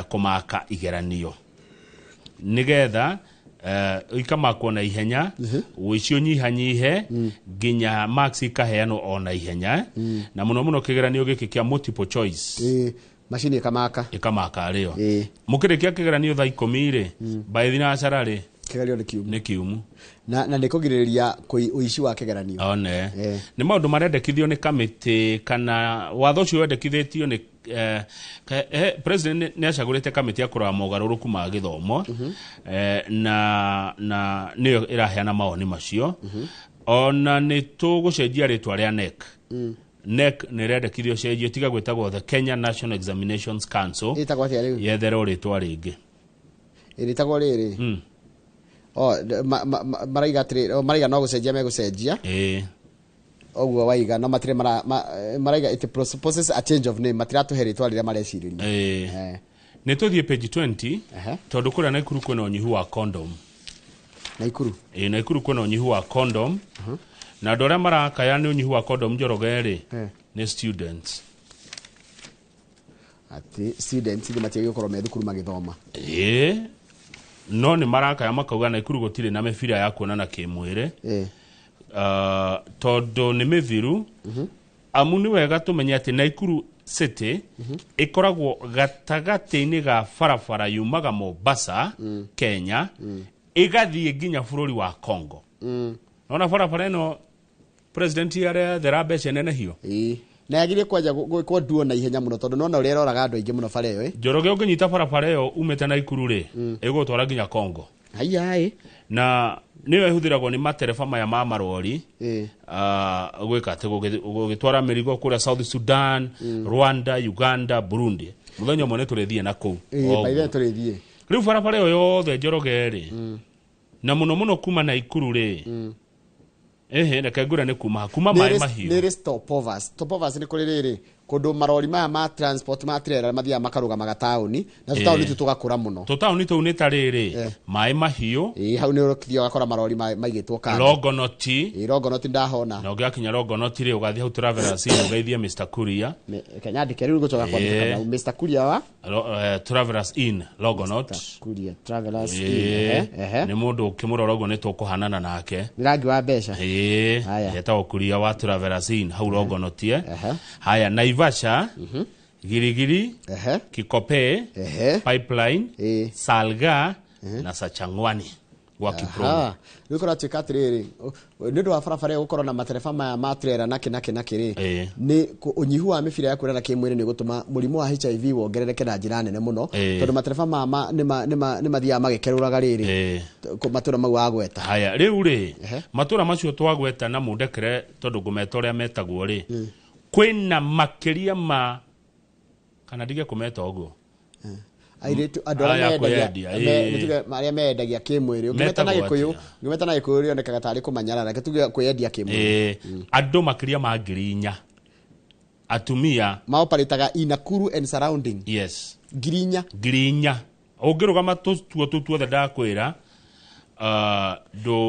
Speaker 2: kũmaka igeranio nĩgetha ikamakwo na ihenya, ũici ũnyihanyihe, nginya marks ikaheanwo o na ihenya, na mũno mũno kĩgeranio gĩkĩ kĩa multiple choice.
Speaker 1: Ĩ, macini ĩkamaka.
Speaker 2: Ĩkamaka rĩo. Mũkĩrĩkia kĩgeranio thaa 10 rĩ, by thinacara rĩ,
Speaker 1: kĩgeranio nĩ kiumu.
Speaker 2: Nĩ kiumu.
Speaker 1: Na nĩ kũgirĩrĩria ũici wa kĩgeranio.
Speaker 2: One nĩ maũndũ marendekithio nĩ kamĩtĩ, kana watho ũcio wendekithĩtio nĩ president nĩ acagũrĩte kamĩtĩ ya kũrora mogarũrũku ma gĩthomo, na nĩyo ĩraheana mawoni macio. Ona nĩ tũgũcenjia rĩtwa rĩa NEC. NEC nĩ ĩrendekithio cenjio, tiga gwĩtagwo the Kenya National Examinations Council.
Speaker 1: Ĩtagwo atĩa rĩu?
Speaker 2: Yetherwo rĩtwa rĩngĩ.
Speaker 1: Ĩrĩtagwo rĩrĩ o maraiga atĩrĩ, o, maraiga no gũcenjia megũcenjia. Ũguo waiga no matirĩ maraiga it proposes a change of name, matiratũhe rĩtwa rĩrĩa marecirĩria.
Speaker 2: Ĩĩ. Nĩ tũthiĩ page 20, tondũ kũrĩa Naikuru kwĩna ũnyihu wa condom.
Speaker 1: Naikuru?
Speaker 2: Ĩĩ, Naikuru kwĩna ũnyihu wa condom, na andũ arĩa marakaya nĩ ũnyihu wa condom, Njoroge rĩ, nĩ students.
Speaker 1: Atĩ students nĩ matiagĩrĩirwo gũkorwo me thukuru magĩthoma?
Speaker 2: Ĩĩ, no nĩ marakaya makauga Naikuru gũtirĩ na mĩbira ya kuonana kĩmwĩrĩ, tondũ nĩ mĩthiru. Amu nĩ wega tũmenye atĩ Naikuru City ĩkoragwo gatagatĩ-inĩ ga barabara yumaga Mombasa, Kenya, ĩgathiĩ nginya bũrũri wa Congo. Nona barabara ĩno president arethera mbeca nenehio.
Speaker 1: Ĩĩ, na yagĩrĩire kwanja gwĩkwo nduo na ihenya mũno, tondũ nona ũrĩa ĩroraga andũ aingĩ mũno bara ĩyo ĩ.
Speaker 2: Njoroge, ũngĩnyita barabara ĩyo umĩte Naikuru rĩ, ĩgũgũtwara nginya Congo.
Speaker 1: Haiya.
Speaker 2: Na nĩyo ĩhũthĩragwo nĩ matereba maya ma marori gwĩka atĩ gũgĩtwara mĩrigo kũrĩa South Sudan, Rwanda, Uganda, Burundi. Mũthenya ũmwe nĩ tũrĩthiĩ na kũu.
Speaker 1: Ĩĩ, by the way tũrĩthiĩ.
Speaker 2: Rĩu barabara ĩyo yothe, Njoroge rĩ, na mũno mũno kuma Naikuru rĩ, ĩhĩ, reke ngwĩre nĩ kuma maĩ mahiũ.
Speaker 1: Nĩ ĩrĩ stopovers. Stopovers nĩ kũrĩ rĩrĩ Kundu marori maya ma transport ma trailer mathiaga makarugamaga taũni na tũtaũni tu tũgakũra mũno.
Speaker 2: Tũtaũni tũu nĩ ta rĩrĩ maĩ mahiũ.
Speaker 1: Ĩĩ, hau nĩ ũrokithia ũgakora marori maigĩtwo kando.
Speaker 2: Longonoti.
Speaker 1: Ĩĩ, Longonoti ndahona.
Speaker 2: Na ũngĩgakinya Longonoti rĩ, ũgathiĩ hau Travelers Inn ũgeithie Mr. Kuria.
Speaker 1: Nyandĩke rĩu ngũcoka kwandĩka Kamau. Mr. Kuria wa
Speaker 2: Travelers Inn Longonot.
Speaker 1: Mr. Kuria Travelers Inn. Ehe.
Speaker 2: Nĩ mũndũ ũkĩmũrora ũguo nĩ tũkũhanana nake.
Speaker 1: Nĩ rangi wa mbeca.
Speaker 2: Ĩĩ, etagwo Kuria wa Travelers Inn hau Longonot. Haya, Naivasha, Girigiri, Kikope, Pipeline, Salga na Sachangwani gwa Kiprono.
Speaker 1: Rĩu kũratuĩka atĩrĩrĩ, nĩ ũndũ wa barabara ĩyo gũkorwo na matereba maya ma trailer na kĩ na kĩ na kĩ rĩ, nĩ ũnyihu wa mĩbira ya kuonana kĩmwĩrĩ nĩ ũgũtũma mũrimũ wa HIV wongerereke na njĩra nene mũno, tondũ matereba maya nĩ mathiaga magĩkerũraga rĩrĩ matũra mau wagweta.
Speaker 2: Haya, rĩu rĩ, matũra macio twagweta na mũndekere tondũ ngũmeta ũrĩa metagwo rĩ, kwĩna makĩria ma kana ndige kũmeta ũguo
Speaker 1: airĩtu andũ arĩa mendagia kĩmwĩrĩ ũngĩmeta na Gĩkũyũ, ũngĩmeta na Gĩkũyũ rĩonekaga tarĩ kũmanyarara, reke tuge kwĩyendia kĩmwĩrĩ.
Speaker 2: Andũ makĩria ma 4,000 atumia
Speaker 1: maoparĩtaga in Nakuru and surrounding.
Speaker 2: Yes,
Speaker 1: 4,000
Speaker 2: 4,000 ũngĩrũgama tũtuo tũu tuothe ndakwĩra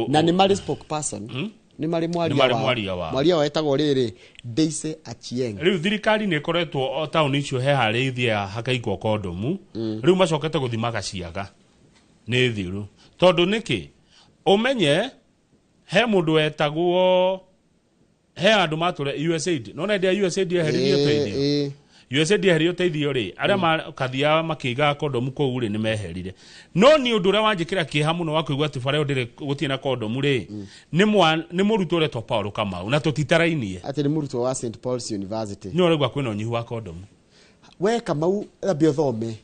Speaker 1: na nĩ marĩ spokesperson. Nĩ marĩ mwaria wao. Mwaria wao etagwo rĩrĩ Daisy Achieng.
Speaker 2: Rĩu thirikari nĩ ĩkoretwo o taũni icio he harĩa ithiaga hakaigwo kondomu. Rĩu macokete gũthiĩ magaciaga nĩ thiru, tondũ nĩkĩ ũmenye he mũndũ wetagwo, he andũ matũre USAID, nona hĩndĩ ya USAID yeheririe ũteithio. USAID yeheririe ũteithio rĩ, arĩa makathiaga makĩigaga kondomu kũu rĩ nĩ meherire. No nĩ ũndũ ũrĩa wanjĩkĩra kĩeha mũno wa kũigua atĩ bara ĩyo ndĩrĩ gũtirĩ na kondomu rĩ, nĩ mũrutwo ũretwo Paul Kamau na tũtitarainie.
Speaker 1: Atĩ nĩ mũrutwo wa St Paul's University.
Speaker 2: Nĩ ũraigua kwĩna ũnyihu wa kondomu.
Speaker 1: We Kamau ambia ũthome.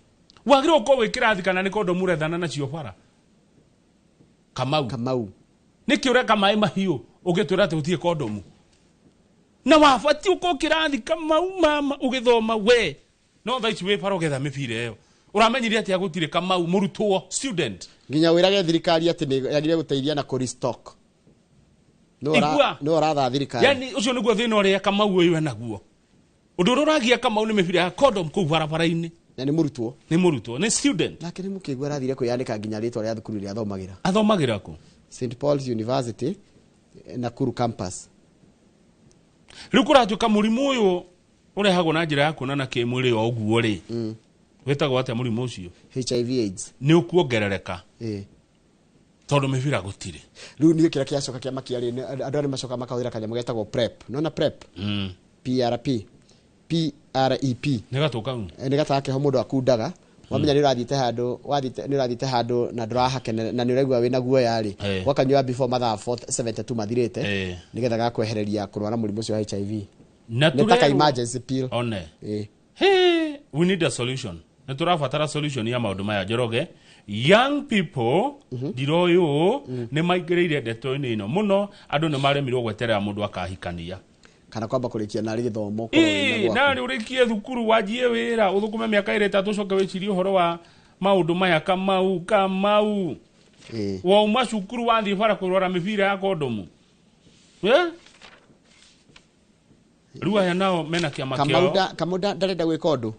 Speaker 2: Wagĩrĩirwo gũkorwo wĩ kĩrathi kana nĩ kondomu ũrethana nacio bara? Kamau.
Speaker 1: Kamau.
Speaker 2: Nĩkĩ ũreka maĩ mahiũ ũgĩtwĩra atĩ gũtirĩ kondomu? Na wabatiĩ ũkorwo kĩrathi Kamau mama ũgĩthoma we. No thaa ici wĩ bara ũgetha mĩbira ĩyo. Ũramenyire atĩa gũtirĩ Kamau mũrutwo student?
Speaker 1: Nginya wĩrage thirikari atĩ nĩ yagĩrĩire gũteithia na kũrestock. No ũratha thirikari.
Speaker 2: Yani ũcio nĩguo thĩna ũrĩa Kamau ũyũ enaguo. Ũndũ ũrĩa ũragia Kamau nĩ mĩbira ya condom kũu barabara-inĩ.
Speaker 1: Na nĩ mũrutwo.
Speaker 2: Nĩ mũrutwo, nĩ student.
Speaker 1: Nake nĩ mũkĩigua arathire kwĩyandĩka nginya rĩtwa rĩa thukuru ĩrĩa athomagĩra.
Speaker 2: Athomagĩra kũ?
Speaker 1: St Paul's University, Nakuru campus.
Speaker 2: Rĩu kũratuĩka mũrimũ ũyũ ũrehagwo na njĩra ya kuonana kĩmwĩrĩ o ũguo rĩ, wĩtagwo atĩa mũrimũ ũcio?
Speaker 1: HIV AIDS.
Speaker 2: Nĩ ũkuongerereka. Tondũ mĩbira gũtirĩ.
Speaker 1: Rĩu niĩ kĩrĩa kĩacoka kĩamakia rĩ, andũ arĩa macoka makahũthĩra kanyamũ getagwo PrEP. Nona PrEP? PRP. PREP.
Speaker 2: Nĩ gatũ kau?
Speaker 1: Nĩ gataga keho mũndũ akundaga. Wamenya nĩ ũrathiĩte handũ, wathiĩte nĩ ũrathiĩte handũ na ndũrahakenera na nĩ ũraigua wĩna guoya rĩ, wakanyua before mathaa 72 mathirĩte, nĩgetha gakwehereria kũrwara mũrimũ ũcio wa HIV.
Speaker 2: Na
Speaker 1: Nĩ ta ka emergency pill.
Speaker 2: One. Hey, we need a solution. Nĩ tũrabatara solution ya maũndũ maya Njoroge. Young people ndiroĩ ũũ nĩ maingĩrĩire ndeto-inĩ ĩno mũno, andũ nĩ maremirwo gweterera mũndũ akahikania.
Speaker 1: Kana kwamba kũrĩkia narĩ gĩthomo ũkorwo wĩna gwaku.
Speaker 2: Narĩ ũrĩkie thukuru wanjie wĩra ũthũkũme mĩaka ĩrĩ ĩtatũ ũcoke wĩcirie ũhoro wa maũndũ maya Kamau Kamau. Wauma cukuru wathiĩ bara kũrora mĩbira ya kondomu. Rĩu aya nao mena kĩama kĩao.
Speaker 1: Kamau ndarenda gwĩka ũndũ.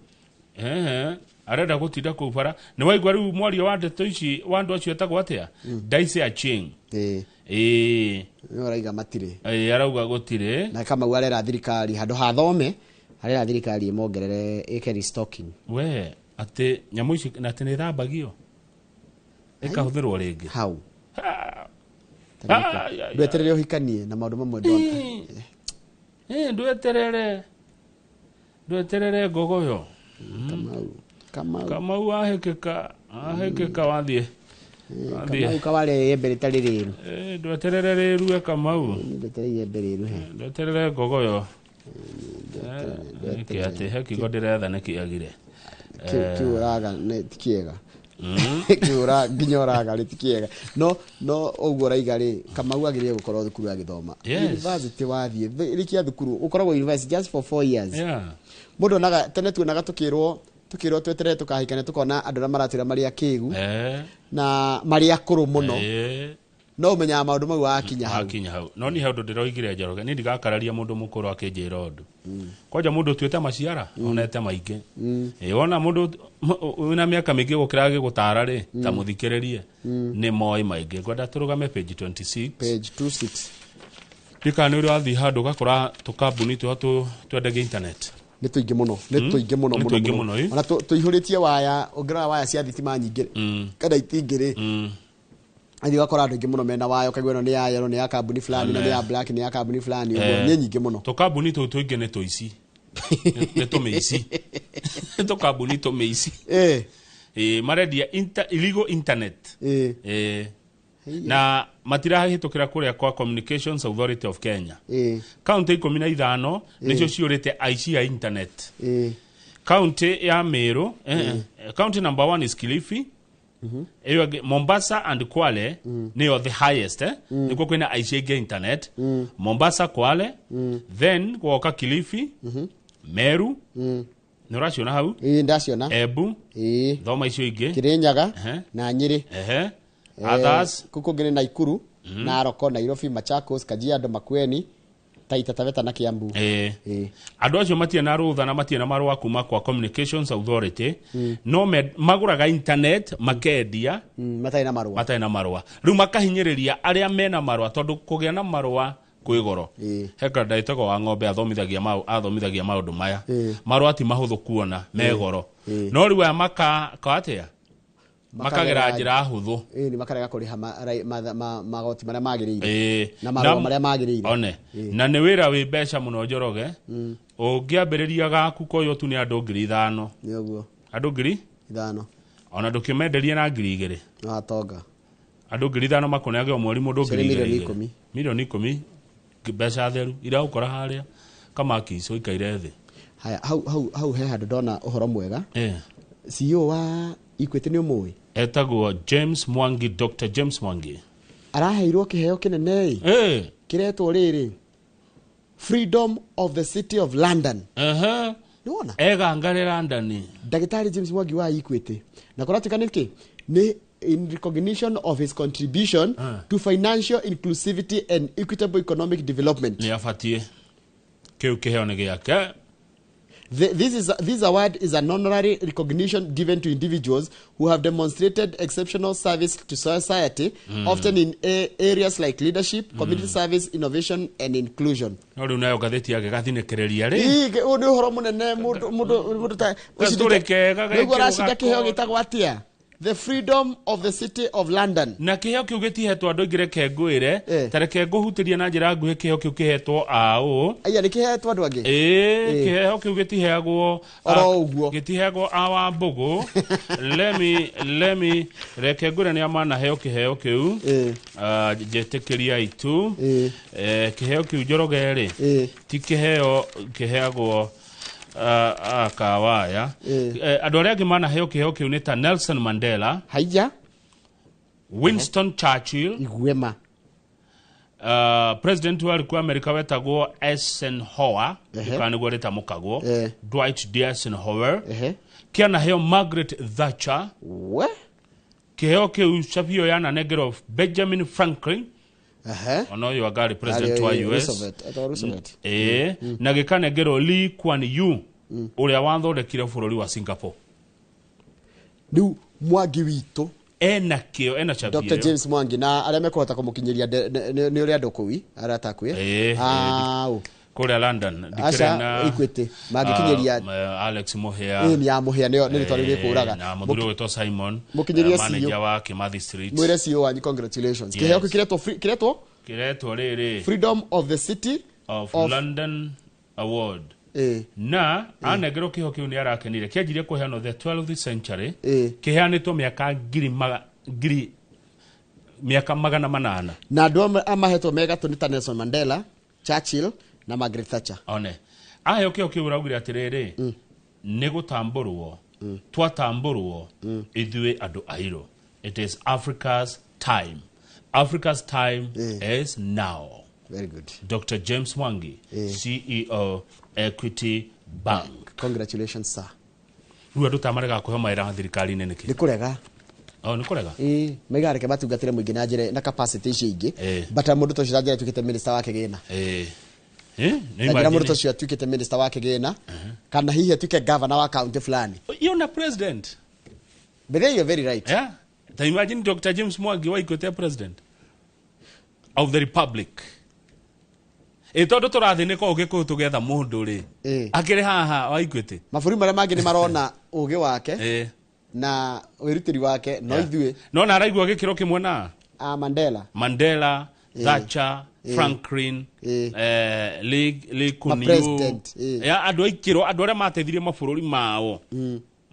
Speaker 2: Arenda gũtinda kũu bara. Nĩ waigua rĩu mwaria wa ndeto ici wa andũ acio etagwo atĩa? Daisy Achieng.
Speaker 1: Nĩ arauga matirĩ.
Speaker 2: Arauga gũtirĩ.
Speaker 1: Na Kamau arera thirikari handũ ha thome, arera thirikari ĩmongerere ĩke restocking.
Speaker 2: We, atĩ nyamũ ici na atĩ nĩ ĩthambagio. Ĩkahũthĩrwo rĩngĩ.
Speaker 1: Hau. Ndweterere ũhikanie na maũndũ mamwe ndona.
Speaker 2: Ndweterere. Ndweterere ngogoyo.
Speaker 1: Kamau. Kamau.
Speaker 2: Kamau ahĩkĩka, ahĩkĩka wathiĩ.
Speaker 1: Kamau kawarĩa iembe rĩtarĩ rĩru.
Speaker 2: Ndweterere rĩrue Kamau.
Speaker 1: Ndweterere iembe rĩru he.
Speaker 2: Ndweterere ngogoyo. Nĩkĩ atĩ he kiugo ndĩretha nĩkĩagire.
Speaker 1: Kiu ũraga nĩ ti kĩega. Kiu nginya ũraga rĩ ti kĩega. No ũguo ũraiga rĩ, Kamau agĩrĩire gũkorwo thukuru agĩthoma. University wathiĩ, rĩkia thukuru, ũkoragwo university just for 4 years. Mũndũ onaga tene tuonaga tũkĩrwo tweterere tũkahikania, tũkona andũ arĩa maratwĩra marĩ akĩgu na marĩ akũrũ mũno. No ũmenyaga maũndũ mau wakinya hau.
Speaker 2: Hakinya hau no ni he ũndũ ndĩroigire Njoroge, niĩ ndigakararia mũndũ mũkũrũ akĩnjĩra ũndũ. Kwanja mũndũ ũtuĩte maciara onete maingĩ. Ĩ, wona mũndũ wĩna mĩaka mĩingĩ gũkĩra agĩgũtara rĩ, ta mũthikĩrĩrie, nĩ moĩ maingĩ. Ngwenda tũrũgame page 26.
Speaker 1: Page 26.
Speaker 2: Ndikana nĩ ũrĩ wathiĩ handũ ũgakora tũkambuni tũho twendagia internet.
Speaker 1: Nĩ tũingĩ mũno, nĩ tũingĩ mũno.
Speaker 2: Nĩ
Speaker 1: mũno
Speaker 2: tũingĩ
Speaker 1: mũno.
Speaker 2: Mũno, ĩ.
Speaker 1: Ona tũihũrĩtie waya, ũngĩrora waya cia thitima nyingĩ kana itingĩ rĩ, athiĩ ũgakora andũ aingĩ mũno mena waya, ũkaigua ĩno nĩ ya yellow, nĩ ya kambuni fulani, ĩno nĩ ya black, nĩ ya kambuni fulani, ũguo. Nĩ nyingĩ mũno.
Speaker 2: Tũkambuni tũu tũingĩ nĩ tũici, nĩ tũmĩici, nĩ tũkambuni tũmĩici. Ĩ, marendia illegal internet. Ĩ, na matirahĩtũkĩra kũrĩa kwa Communications Authority of Kenya. Kaunti 15 nĩcio ciũrĩte aici a internet. Kaunti ya Meru, county number one is Kilifi, ĩyo ĩngĩ Mombasa and Kwale nĩyo the highest, eh? Nĩkuo kwĩna aici aingĩ a internet. Mombasa, Kwale, then gwoka Kilifi, Meru, nĩ ũraciona hau?
Speaker 1: Ĩ, ndaciona.
Speaker 2: Embu, thoma icio ingĩ.
Speaker 1: Kirinyaga na Nyĩrĩ.
Speaker 2: Others.
Speaker 1: Kũu kũngĩ nĩ Naikuru, Narok, Nairobi, Machakos, Kajiado, Makueni, Taita Taveta na Kiambu.
Speaker 2: Andũ acio matirĩ na rũtha na matirĩ na marũa kuma kwa Communications Authority, no magũraga internet makendia
Speaker 1: matarĩ na marũa.
Speaker 2: Matarĩ na marũa. Rĩu makahinyĩrĩria arĩa mena marũa, tondũ kũgĩa na marũa kwĩ goro. He ndagĩtagwo wa ng'ombe athomithagia maũndũ maya. Marũa ti mahũthũ kuona, me goro. No rĩu aya maka atĩa, makagera njĩra hũthũ.
Speaker 1: Ĩ, nĩ makarega kũrĩha magoti marĩa magĩrĩire na marũa marĩa magĩrĩire.
Speaker 2: One na nĩ wĩra wĩ mbeca mũno, Njoroge. Ũngĩambĩrĩria gaku koywo tu nĩ andũ 5,000.
Speaker 1: Nĩ ũguo.
Speaker 2: Andũ ngiri
Speaker 1: 5.
Speaker 2: Ona ndũkĩmenderie na 2,000.
Speaker 1: No atonga.
Speaker 2: Andũ 5,000 makũneage o mweri mũndũ
Speaker 1: Icio nĩ
Speaker 2: ngiri
Speaker 1: mirioni
Speaker 2: igĩrĩ.
Speaker 1: 10.
Speaker 2: Mirioni 10 mbeca theru iragũkora harĩa kamakico ikaire thĩ.
Speaker 1: Haya, hau hau hau he handũ ndona ũhoro mwega. CEO wa Equity nĩ ũmũĩ?
Speaker 2: Etagwo James Mwangi, Dr James Mwangi.
Speaker 1: Araheirwo kĩheo kĩnene ĩ, kĩretwo rĩrĩ, Freedom of the City of London. Nĩwona?
Speaker 2: Egangare London.
Speaker 1: Ndagĩtarĩ James Mwangi wa Equity, na kũratuĩka nĩ kĩ, nĩ in recognition of his contribution to financial inclusivity and equitable economic development.
Speaker 2: Nĩ abatiĩ, kĩu kĩheo nĩ gĩake.
Speaker 1: This award is an honorary recognition given to individuals who have demonstrated exceptional service to society, often in areas like leadership, community service, innovation, and inclusion.
Speaker 2: No rĩu nayo ngathĩti yake gathinĩkĩrĩria rĩ.
Speaker 1: Ii, ũyũ nĩ ũhoro mũnene mũndũ mũndũ mũndũ ta
Speaker 2: Gaturĩ kega
Speaker 1: nĩguo
Speaker 2: gekĩrwo
Speaker 1: aracinda kĩheo
Speaker 2: gakoro.
Speaker 1: gĩtagwo atĩa? The Freedom of the City of London.
Speaker 2: Na kĩheo kĩu gĩtihetwo andũ aingĩ, reke ngwĩre. Ta reke ngũhutĩria na njĩra nguhĩ kĩheo kĩu kĩhetwo aũ.
Speaker 1: Aya, nĩ kĩhetwo andũ angĩ?
Speaker 2: Ĩĩ, kĩheo kĩu gĩtiheagwo
Speaker 1: Oro ũguo.
Speaker 2: Gĩtiheagwo a wa mbũgũ. Let me reke ngwĩre nĩ amanaheo kĩheo kĩu. Ah, njĩtĩkĩria itu. Kĩheo kĩu, Njoroge rĩ, ti kĩheo kĩheagwo akawaya. Andũ arĩa angĩ manaheo kĩheo kĩu nĩ ta Nelson Mandela,
Speaker 1: haija,
Speaker 2: Winston Churchill,
Speaker 1: Igwema,
Speaker 2: president warĩ ku America wetagwo Eisenhower, kana nĩguo rĩtamũkagwo, Dwight D Eisenhower. Kĩanaheo Margaret Thatcher.
Speaker 1: We.
Speaker 2: Kĩheo kĩu cabio yananengerwo Benjamin Franklin, ona ũyũ angarĩ president wa
Speaker 1: Arĩ
Speaker 2: US.
Speaker 1: Roosevelt, etagwo Roosevelt.
Speaker 2: Ĩĩ, na gĩkanengerwo Lee Kuan Yew, ũrĩa wathondekire bũrũri wa Singapore.
Speaker 1: Rĩu Mwangi witũ
Speaker 2: ena kĩo, ena cabio
Speaker 1: Dr
Speaker 2: ĩyo.
Speaker 1: James Mwangi, na arĩa mekũhota kũmũkinyĩria nĩ ũrĩa andũ kũu aratakuĩ. Au.
Speaker 2: Kũrĩa London.
Speaker 1: Aca,
Speaker 2: Ndikĩrĩ na
Speaker 1: Equity mangĩkinyĩria.
Speaker 2: Alex Muhia.
Speaker 1: Ĩĩ, nĩ ya Mũhĩa, nĩyo nĩ rĩtwa rĩu rĩkũraga.
Speaker 2: Na mũthuri ũgwĩtwo Simon,
Speaker 1: Mũkinyĩrie
Speaker 2: manager
Speaker 1: CEO.
Speaker 2: wa Kimathi Street.
Speaker 1: Mwĩre CEO wanyu congratulations.
Speaker 2: Yes.
Speaker 1: Kĩheo kĩu kĩretwo kĩretwo
Speaker 2: Kĩretwo rĩrĩ
Speaker 1: Freedom of the City
Speaker 2: of London Award. Na anengerwo kĩheo kĩu nĩ arakenire. Kĩanjirie kũheanwo the 12th century, kĩheanĩtwo mĩaka ngiri ngiri mĩaka 800.
Speaker 1: Na andũ amwe amahetwo megatũ nĩ ta Nelson Mandela, Churchill na Margaret Thatcher.
Speaker 2: One aheo kĩheo kĩu ũraugire atĩrĩrĩ, nĩ gũtambũrwo twatambũrwo ithuĩ andũ airũ. It is Africa's time. Africa's time is now.
Speaker 1: Very good.
Speaker 2: Dr James Mwangi, CEO, Equity Bank.
Speaker 1: Congratulations, sir.
Speaker 2: Rĩu andũ ta marega kũheo mawĩra thirikari-inĩ nĩkĩ?
Speaker 1: Nĩ kũrega.
Speaker 2: Oh, nĩ kũrega.
Speaker 1: Ĩĩ, maigaga reke matungatĩre mũingĩ na njĩra na capacity icio ingĩ. But mũndũ ta ũcio ta njĩra atuĩkĩte minister wa kĩgĩna.
Speaker 2: Ĩĩ, nĩ
Speaker 1: Ta njĩra mũndũ ta
Speaker 2: imagine.
Speaker 1: ũcio atuĩkĩte minister wa kĩgĩna kana hihi atuĩke governor wa county fulani.
Speaker 2: Yona na president.
Speaker 1: But there you're very right.
Speaker 2: Yeah. Ta imagine Dr. James Mwangi wa Equity president of the republic. Ĩ tondũ tũrathĩnĩka ũgĩ kũu tũgetha mũndũ rĩ. Akĩrĩ haha wa Equity.
Speaker 1: Mabũrũri marĩa mangĩ nĩ marona ũgĩ wake
Speaker 2: Ĩĩ.
Speaker 1: na wĩrutĩri wake no
Speaker 2: Yeah.
Speaker 1: ithuĩ
Speaker 2: No na araigua gĩkĩro kĩmwe na
Speaker 1: a Mandela.
Speaker 2: Mandela, Thatcher, Franklin, Lee Kuan Yew.
Speaker 1: Ma-president, ĩĩ.
Speaker 2: Ya andũ aikĩrwo andũ arĩa mateithirie mabũrũri mao.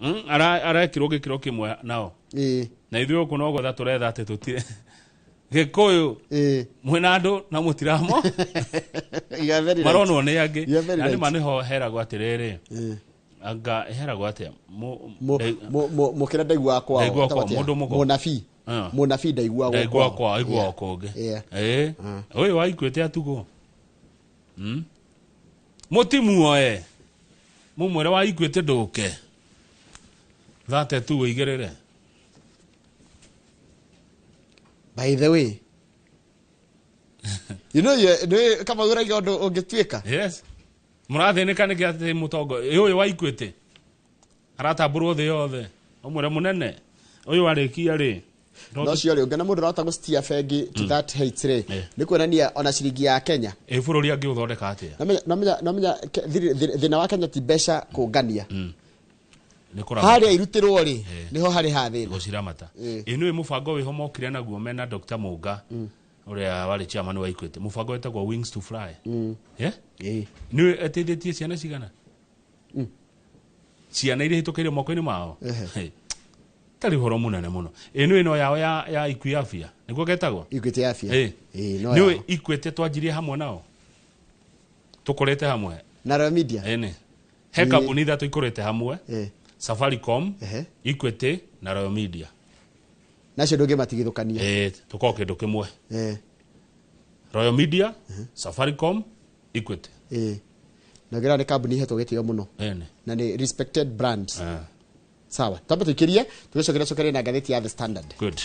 Speaker 2: Arekĩrwo gĩkĩro kĩmwe nao.
Speaker 1: Ĩĩ.
Speaker 2: Na ithuĩ gũkũ no gwetha tũretha atĩ tũtirĩ Gĩkũyũ mwĩna andũ na mũtiramo
Speaker 1: You are very right.
Speaker 2: maronwo nĩ angĩ
Speaker 1: You are very
Speaker 2: na nĩma
Speaker 1: right.
Speaker 2: nĩho heragwo atĩrĩrĩ anga heragwo atĩa
Speaker 1: Mũkĩra ndaiguaga kwao.
Speaker 2: Ndaiguaga kwao,
Speaker 1: Etagwo atĩa?
Speaker 2: mũndũ mũgo.
Speaker 1: Mũnabii.
Speaker 2: Ah.
Speaker 1: Mũnabii ndaiguagwo
Speaker 2: ndaiguaga kwao aiguaga
Speaker 1: Yeah.
Speaker 2: kũngĩ.
Speaker 1: Yeah.
Speaker 2: Ĩĩ ũyũ wa Equity atugwo mũtimuoe mũmwĩre wa Equity ndũke thate tu wĩigĩrĩre.
Speaker 1: By the way, you know you nĩ kama ũraiga ũndũ ũngĩtuĩka.
Speaker 2: Yes, mũrathĩnĩka nĩkĩ atĩ mũtongo ũyũ wa Equity aratambũrwo thĩ yothe ũmwĩre mũnene ũyũ warĩkia rĩ
Speaker 1: No cio rĩ ũngĩona mũndũ ũrahota gũcitia bengi to that height rĩ nĩ kuonania ona ciringi ya Kenya.
Speaker 2: Ĩ bũrũri angĩũthondeka atĩa?
Speaker 1: Nomenya thĩna wa Kenya ti mbeca kũngania.
Speaker 2: Nĩ kũramata.
Speaker 1: Harĩa irutĩrwo rĩ nĩho harĩ ha thĩna.
Speaker 2: Gũciramata. Ĩ nĩũĩ mũbango wĩho mokire naguo mena Dr. Mũnga ũrĩa warĩ chairman wa Equity, mũbango wĩtagwo Wings to Fly. Yeah? Nĩũĩ ĩteithĩtie ciana cigana? Ciana iria ihĩtũkĩire moko-inĩ mao.
Speaker 1: Ehe.
Speaker 2: Tarĩ ũhoro mũnene mũno. Ĩ nĩũĩ no yao ya Equity Afya nĩguo getagwo?
Speaker 1: Equity Afya.
Speaker 2: Ĩ.
Speaker 1: Ĩ, no
Speaker 2: Nĩũĩ
Speaker 1: yao.
Speaker 2: Equity twanjirie hamwe nao tũkũrĩte hamwe
Speaker 1: na Royal Media.
Speaker 2: Ĩnĩ he kambuni ithatũ ikũrĩte hamwe. Safaricom,
Speaker 1: Ehe.
Speaker 2: Equity na Royal Media.
Speaker 1: Nacio ndũngĩmatigithũkania.
Speaker 2: Ĩ, tũkorwo kĩndũ kĩmwe. Royal Media, Safaricom, Equity.
Speaker 1: Ĩ. Na ngĩra nĩ kambuni ihetwo gĩtĩo mũno.
Speaker 2: Ĩnĩ.
Speaker 1: Na nĩ respected brands. Sawa, twambe tũikĩrie tũgĩcokera cokerie na ngathĩti ya The Standard.
Speaker 2: Good.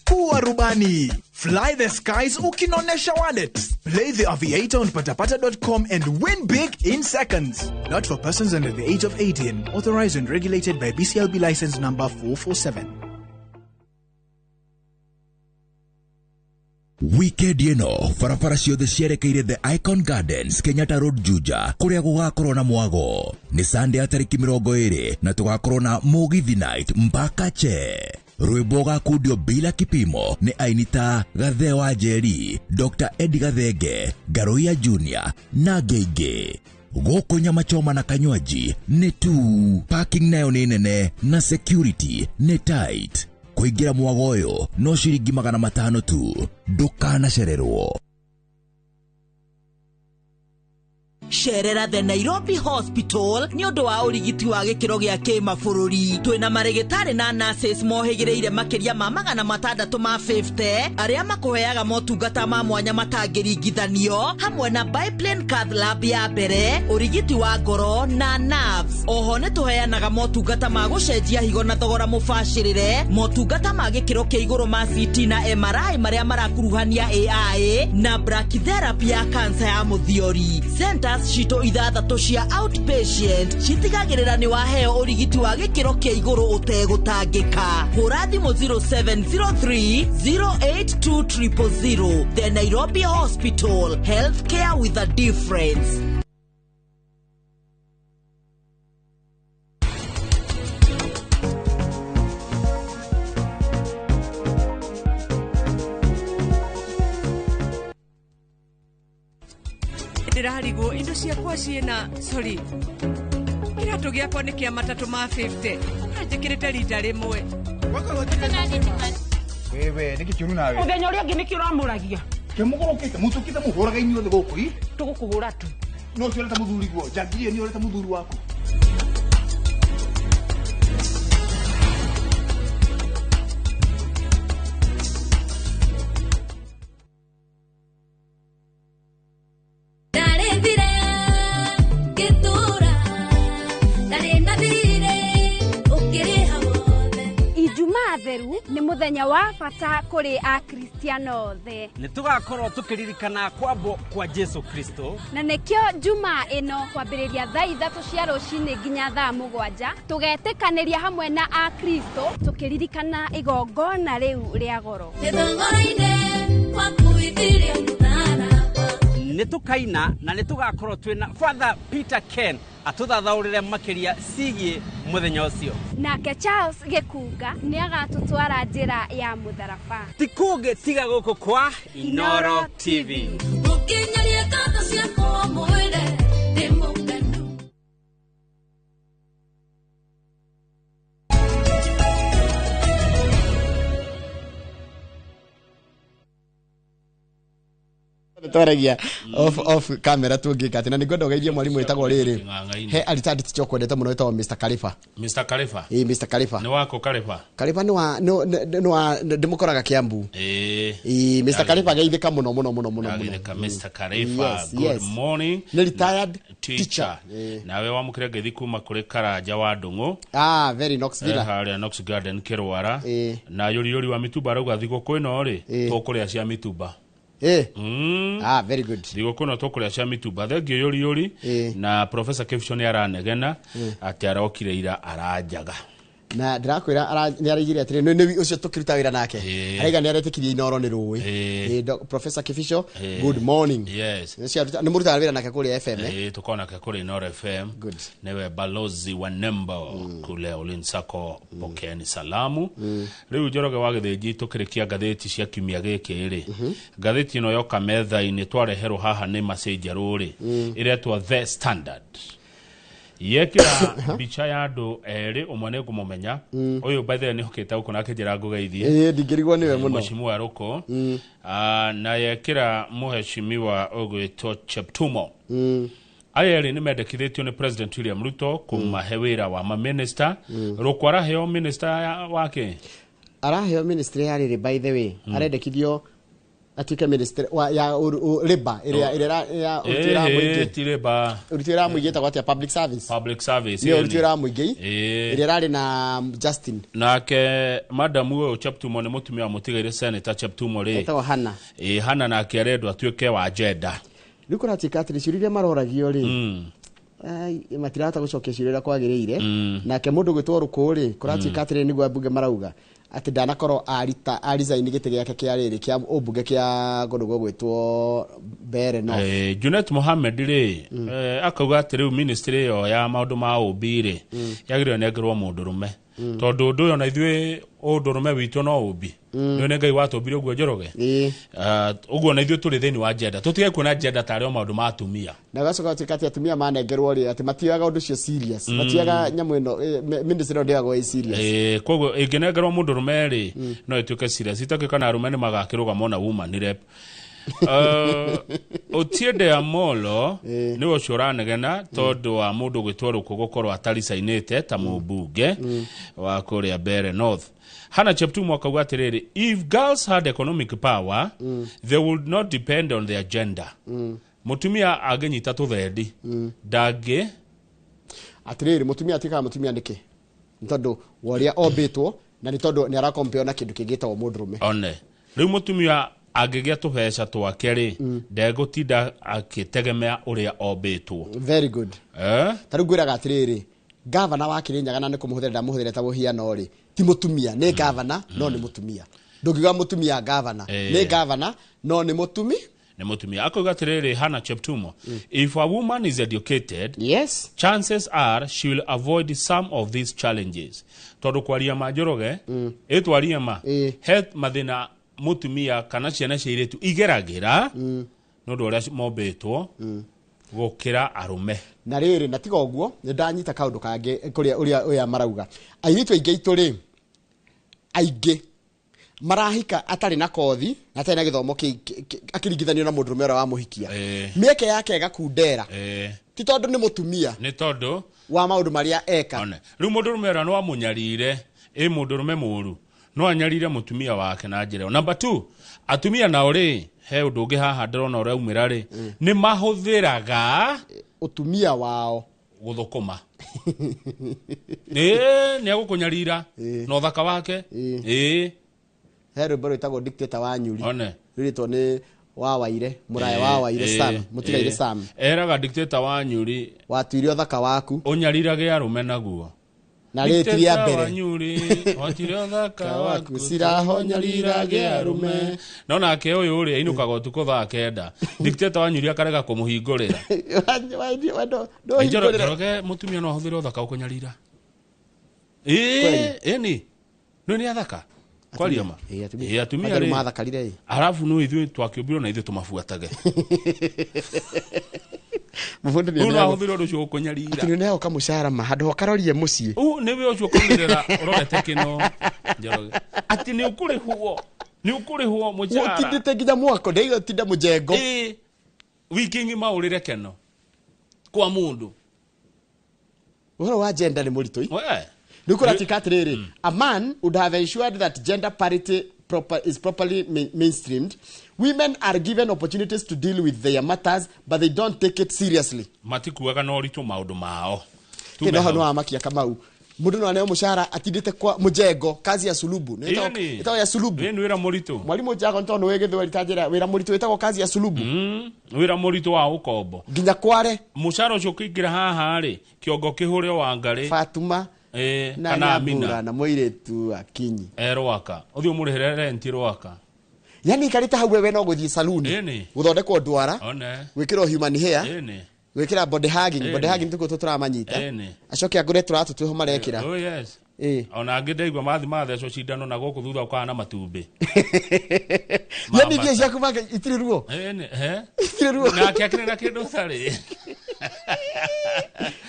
Speaker 4: Kuwa rubani. Fly the skies ukinonesha wallet. Play the Aviator on patapata.com and win big in seconds. Not for persons under the age of 18. Authorized and regulated by BCLB license number 447.
Speaker 5: Weekend ĩno barabara ciothe cierekeire The Icon Gardens, Kenyatta Road, Juja, kũrĩa gũgakorwo na mwago. Nĩ Sunday ya tarĩki 20 na tũgakorwo na Mũgithi Night mpaka che. Rwĩmbo gakundio bila kipimo nĩ aini ta Gathe wa Njeri, Dr. Eddie Gathenge, Ngaruiya Junior na angĩ aingĩ. Gũkũ nyama choma na kanywaji nĩ tu, parking nayo nĩ nene na security nĩ tight. Kũingĩra mwago ũyũ no ciringi 500 tu, ndũkanacererwo.
Speaker 6: Cerera the Nairobi Hospital nĩ ũndũ wa ũrigiti wa gĩkĩro gĩa kĩmabũrũri. Twĩna marĩgĩtarĩ na nurses mohĩgĩrĩire makĩria ma 650 arĩa makũheaga motungata ma mwanya matangĩringithanio, hamwe na biplane cath lab ya mbere, ũrigiti wa ngoro na nerves. Oho nĩ tũheanaga motungata ma gũcenjia higo na thogora mũbacĩrĩre, motungata ma gĩkĩro kĩa igũrũ ma CT na MRI marĩa marakuruhania AI na brachytherapy ya kansa ya mũthiori. Centers citũ ithathatũ cia outpatient citigagĩrĩra nĩ waheo ũrigiti wa gĩkĩro kĩa igũrũ ũtegũtangĩka. Hũra thimũ 0703 082 000. The Nairobi Hospital, healthcare with a difference.
Speaker 7: Ndĩrarigwo indo ciakwa ciĩna sorry kĩratũ gĩakwa nĩ kĩa matatũ ma 50 na njĩkĩrĩte rita rĩmwe.
Speaker 8: Wewe nĩkĩ kĩũru nawe?
Speaker 17: Mũthenya ũrĩa ũngĩ nĩkĩ ũramũragia?
Speaker 8: Kĩmũgũrũkĩte mũtũkĩte mũhũraga inyuothe gũkũ i?
Speaker 17: Tũgũkũhũra tu.
Speaker 8: No ũcio ũreta mũthuri guo, njangiri ĩyo nĩ ũreta mũthuri waku.
Speaker 9: Matheru nĩ mũthenya wa bata kũrĩ Akristiano othe.
Speaker 11: Nĩ tũgakorwo tũkĩririkana kwambwo kwa Jesu Kristo.
Speaker 9: Na nĩkĩo Jumaa ĩno kwambĩrĩria thaa 3 cia rũcinĩ nginya thaa 7 tũgetĩkanĩria hamwe na Akristo tũkĩririkana igongona rĩu rĩa goro.
Speaker 11: Nĩ tũkaina na nĩ tũgakorwo twĩna Father Peter Ken atũthathaũrĩre makĩria ciĩgiĩ mũthenya ũcio.
Speaker 9: Nake Charles Gĩkunga nĩ agatũtwara njĩra ya mũtharaba.
Speaker 11: Ti kũngĩ tiga gũkũ kwa Inoro TV.
Speaker 1: Twaragia off camera tũngĩka atĩ na nĩngwenda ũgeithie mwarimũ wĩtagwo rĩrĩ he aritadi teacher ũkwendete mũno wĩtagwo Mr. Kariba.
Speaker 2: Mr. Kariba.
Speaker 1: Ĩĩ, Mr. Kariba.
Speaker 2: Nĩ wako Kariba?
Speaker 1: Kariba nĩ wa ndĩmũkoraga Kiambu.
Speaker 2: Ĩĩ.
Speaker 1: Mr. Kariba geithĩka mũno mũno mũno mũno.
Speaker 2: Geithĩka Mr. Kariba. Good morning.
Speaker 1: Nĩ retired
Speaker 2: teacher. Nawe wamũkĩre ngeithi kuma kũrĩ Karanja wa Ndũng'ũ.
Speaker 1: Ah, very Knox Villa.
Speaker 2: Harĩa Knox Garden Kĩrwara. Na Yũriyũri wa Mĩtumba arauga thigũkũ ĩno rĩ tũkũrĩa cia mĩtumba.
Speaker 1: Ah, very good.
Speaker 2: Thigũkũ ĩno tũkũrĩa cia mĩtumba. Thengiũ Yũriyũri na Professor Kĩbico nĩ aranegena atĩ arokire ira aranjaga.
Speaker 1: Na ndĩrakwĩra nĩ araigire atĩrĩ nĩ ũcio tũkĩruta wĩra nake. Araiga nĩ aretĩkirie Inoro nĩ rũĩ. Professor Kĩbico, good morning.
Speaker 2: Yes.
Speaker 1: Nĩ mũrutaga wĩra nake kũrĩa FM.
Speaker 2: Tũkoragwo nake kũrĩa Inoro FM.
Speaker 1: Good.
Speaker 2: Nĩwe balozi wa Nembo kule Ulinzi Sacco. Pokeeni salamu. Rĩu Njoroge wa Gĩthĩnji tũkĩrĩkia ngathĩti cia kiumia gĩkĩ rĩ, ngathĩti ĩno yoka metha-inĩ twareherwo haha nĩ Macĩ Njerũ rĩ, ĩretwo The Standard. Yekĩra mbica ya andũ erĩ, ũmwe nĩ ngũmũmenya ũyũ by the way nĩ hokĩte gũkũ nake njĩra ngũgeithie.
Speaker 1: Ĩĩ, ndingĩrigwo nĩwe mũno.
Speaker 2: Mheshimiwa Rũkũ. Na yekĩra mheshimiwa ũgwĩtwo Cheptumo. Aya erĩ nĩ mendekithĩtio nĩ President William Ruto kũmahe wĩra wa maminista. Rũkũ araheo minister wake?
Speaker 1: Araheo ministry ya rĩrĩ by the way. Arendekithio atuĩke minister wa ya labor ĩrĩa ya ũruti wĩra wa mũingĩ.
Speaker 2: Ti labor.
Speaker 1: Ũruti wĩra wa mũingĩ ĩtagwo atĩa? Public service.
Speaker 2: Public service.
Speaker 1: Nĩyo ũruti wĩra wa mũingĩ ĩrĩa ĩrarĩ na Justin.
Speaker 2: Nake madam ũyũ Cheptumo nĩ mũtumia wa mũtigairĩ Senator Cheptumo rĩ.
Speaker 1: Etagwo Hannah.
Speaker 2: Ĩĩ, Hannah nake arendwo atuĩke wa gender.
Speaker 1: Rĩu kũratuĩka atĩrĩ ciũria iria maroragio rĩ matirahota gũcokia ciũria ũrĩa kwagĩrĩire. Nake mũndũ gwĩtwo Rũkũ rĩ kũratuĩka atĩrĩ nĩguo ambunge marauga atĩ ndanakorwo aresign gĩtĩ gĩake kĩa rĩrĩ kĩa ũmbunge kĩa kũndũ gũgwĩtwo Mbeere North.
Speaker 2: Junet Mohamed rĩ akauga atĩ rĩu ministry ĩyo ya maũndũ ma ũmbi rĩ yagĩrĩirwo ĩnengerwo mũndũrũme tondũ ũndũ ũyũ na ithuĩ ũndũrũme witũ no ũmbi. Nĩ nĩ Ngai watũmbire ũguo Njoroge. Ũguo na ithuĩ tũrĩ thĩinĩ wa gender tũtige kuona gender tarĩ o maũndũ ma atumia.
Speaker 1: Na gacoka gatuĩka atĩ atumia manengerwo rĩ atĩ matioyaga ũndũ ũcio serious. Matioyaga nyamũ ĩno ministry ĩno ndĩoyagwo ĩ serious.
Speaker 2: Koguo ĩngĩnengerwo mũndũrũme rĩ no ĩtuĩke serious. Itakĩ kana arũme nĩ magakĩrũgama ona woman rep. Otiende Amolo nĩwe ũcio ũranegena tondũ wa mũndũ gwĩtwo Rũkũ gũkorwo ataricainĩte ta mũmbunge wa kũrĩa Mbeere North. Hannah Cheptumo akauga atĩrĩrĩ, if girls had economic power they would not depend on their gender. Mũtumia angĩnyita tũthendi ndangĩ
Speaker 1: atĩrĩrĩ mũtumia atuĩkaga mũtumia nĩkĩ? Nĩ tondũ wa ũrĩa ombĩtwo na nĩ tondũ nĩ arakompeo na kĩndũ kĩngĩ gĩtagwo mũndũrũme.
Speaker 2: One rĩu mũtumia angĩgĩa tũbeca twake rĩ ndegũtinda akĩtegemea ũrĩa ombĩtwo.
Speaker 1: Very good. Ta rĩu ngwĩraga atĩrĩrĩ gavana wa Kĩrĩnyaga na nĩ kũmũhũthĩra ndamũhũthĩra ta mũhiano rĩ ti mũtumia nĩ gavana no nĩ mũtumia. Ndũngiuga mũtumia gavana nĩ gavana no nĩ mũtumi.
Speaker 2: Nĩ mũtumia. Akauga atĩrĩrĩ Hannah Cheptumo, if a woman is educated,
Speaker 1: yes,
Speaker 2: chances are she will avoid some of these challenges. Tondũ kwaria ma Njoroge ĩtwarie ma he mathĩna mũtumia kana ciana cia airĩtu igeragĩra nĩ ũndũ ũrĩa mombĩtwo gũkĩra arũme.
Speaker 1: Na rĩrĩ na tiga ũguo nĩ ndanyita kaũndũ kangĩ kũrĩa ũrĩa ũrĩa marauga airĩtu aingĩ aitũ rĩ aingĩ marahika atarĩ na kothi na atarĩ na gĩthomo akĩringithanio na mũndũrũme ũrĩa wamũhikia mĩeke yake ĩgakundera ti tondũ nĩ mũtumia
Speaker 2: nĩ tondũ
Speaker 1: wa maũndũ marĩa eka.
Speaker 2: Rĩu mũndũrũme ũrĩa no amũnyarire ĩ mũndũrũme mũru no anyarire mũtumia wake na njĩra ĩyo. Number 2 atumia nao rĩ he ũndũ ũngĩ haha ndĩrona ũraumĩra rĩ nĩ mahũthĩraga
Speaker 1: ũtumia wao
Speaker 2: Gũthũkũma. Ĩĩ, nĩ egũkũnyarira na ũthaka wake. Ĩĩ.
Speaker 1: He rwĩmbo rwĩtagwo Dictator wa Nyuri.
Speaker 2: One.
Speaker 1: Rwĩrĩtwo nĩ wa Waire, mũraya wa Waire Sam, mũtigaire Sam.
Speaker 2: Eraga Dictator wa Nyuri
Speaker 1: watuire ũthaka waku
Speaker 2: ũnyarirage arũme naguo.
Speaker 1: Na rĩti rĩa
Speaker 2: Dictator
Speaker 1: mbere.
Speaker 2: wa Nyuri watuire ũthaka waku
Speaker 1: cirahonyariraga arũme.
Speaker 2: No nake ũyũ rĩ ainũkaga ũtukũ thaa 9, Dictator wa Nyuri akarega kũmũhingũrĩra.
Speaker 1: Ndũhingũrĩra.
Speaker 2: Njoroge, mũtumia no ahũthĩre ũthaka ũkũnyarira. Ĩĩ, ĩni nĩ athaka kwaria ma. Ĩĩ, atumia
Speaker 1: Kwanja rĩu
Speaker 2: rĩ
Speaker 1: mathakarire ĩ.
Speaker 2: Arabu no ithuĩ twakĩũmbirwo na ithuĩ tũmabuatage.
Speaker 1: Mũbundi
Speaker 2: Rĩu no ahũthĩre ũndũ ũcio ũkũnyarira.
Speaker 1: Atĩ nĩ kamũcara ma handũ ho karorie mũciĩ.
Speaker 2: Ũ nĩwe ũcio ũkaumĩrĩra ũrorete kĩno, Njoroge, atĩ nĩ ũkũrĩhwo, nĩ ũkũrĩhwo mũcara.
Speaker 1: Ũtindĩte nginya mwako ndaiga ũtinda mũjengo.
Speaker 2: Ĩĩ, wiki ng'ima ũrĩre keno kwa mũndũ.
Speaker 1: Ũhoro wa gender nĩ mũritũ.
Speaker 2: We.
Speaker 1: Nĩ kũratuĩka atĩrĩrĩ, a man would have ensured that gender parity is properly mainstreamed. Women are given opportunities to deal with their matters, but they don't take it seriously.
Speaker 2: Matikuaga na ũritũ maũndũ mao.
Speaker 1: Kĩno hau nĩ wamakia Kamau, mũndũ no aneo mũcara atindĩte kwa mũjengo, kazi ya sulubu. Nĩ
Speaker 2: Ĩni.
Speaker 1: ĩtagwo ya sulubu.
Speaker 2: Ĩni, wĩra mũritũ.
Speaker 1: Mwalimu Jago, nĩ tondũ nĩ wĩ gĩthweri, ta njĩra wĩra mũritũ wĩtagwo kazi ya sulubu.
Speaker 2: Wĩra mũritũ wa ũkombo.
Speaker 1: Nginya kware.
Speaker 2: Mũcara ũcio ũkĩingĩra haha rĩ, kĩongo kĩhũre Wangarĩ
Speaker 1: Fatuma na
Speaker 2: kana
Speaker 1: Nyambura
Speaker 2: Amina
Speaker 1: na mũirĩtu Akinyi.
Speaker 2: Rwaka ũthiĩ ũmũrĩhĩre renti Rwaka.
Speaker 1: Yani ikarĩte hau, wewe no gũthiĩ saluni
Speaker 2: Ĩni.
Speaker 1: gũthondekwo ndwara,
Speaker 2: One.
Speaker 1: gwĩkĩrwo human hair,
Speaker 2: Ĩni.
Speaker 1: gwĩkĩra body hugging.
Speaker 2: Ĩni.
Speaker 1: Body hugging tũkũ tũramanyita.
Speaker 2: Ĩni.
Speaker 1: Acoke agũre tũratũ twĩho marekĩra.
Speaker 2: Oh yes.
Speaker 1: Ĩĩ.
Speaker 2: Ona angĩ ndaigua mathi mathecwo cindano na gũkũ thutha ũkahana matumbĩ.
Speaker 1: Yani mbia ciaku make itirĩ ruo.
Speaker 2: Ĩni, he.
Speaker 1: Itirĩ ruo.
Speaker 2: Nake akĩrĩ na kĩndũ ũtarĩ.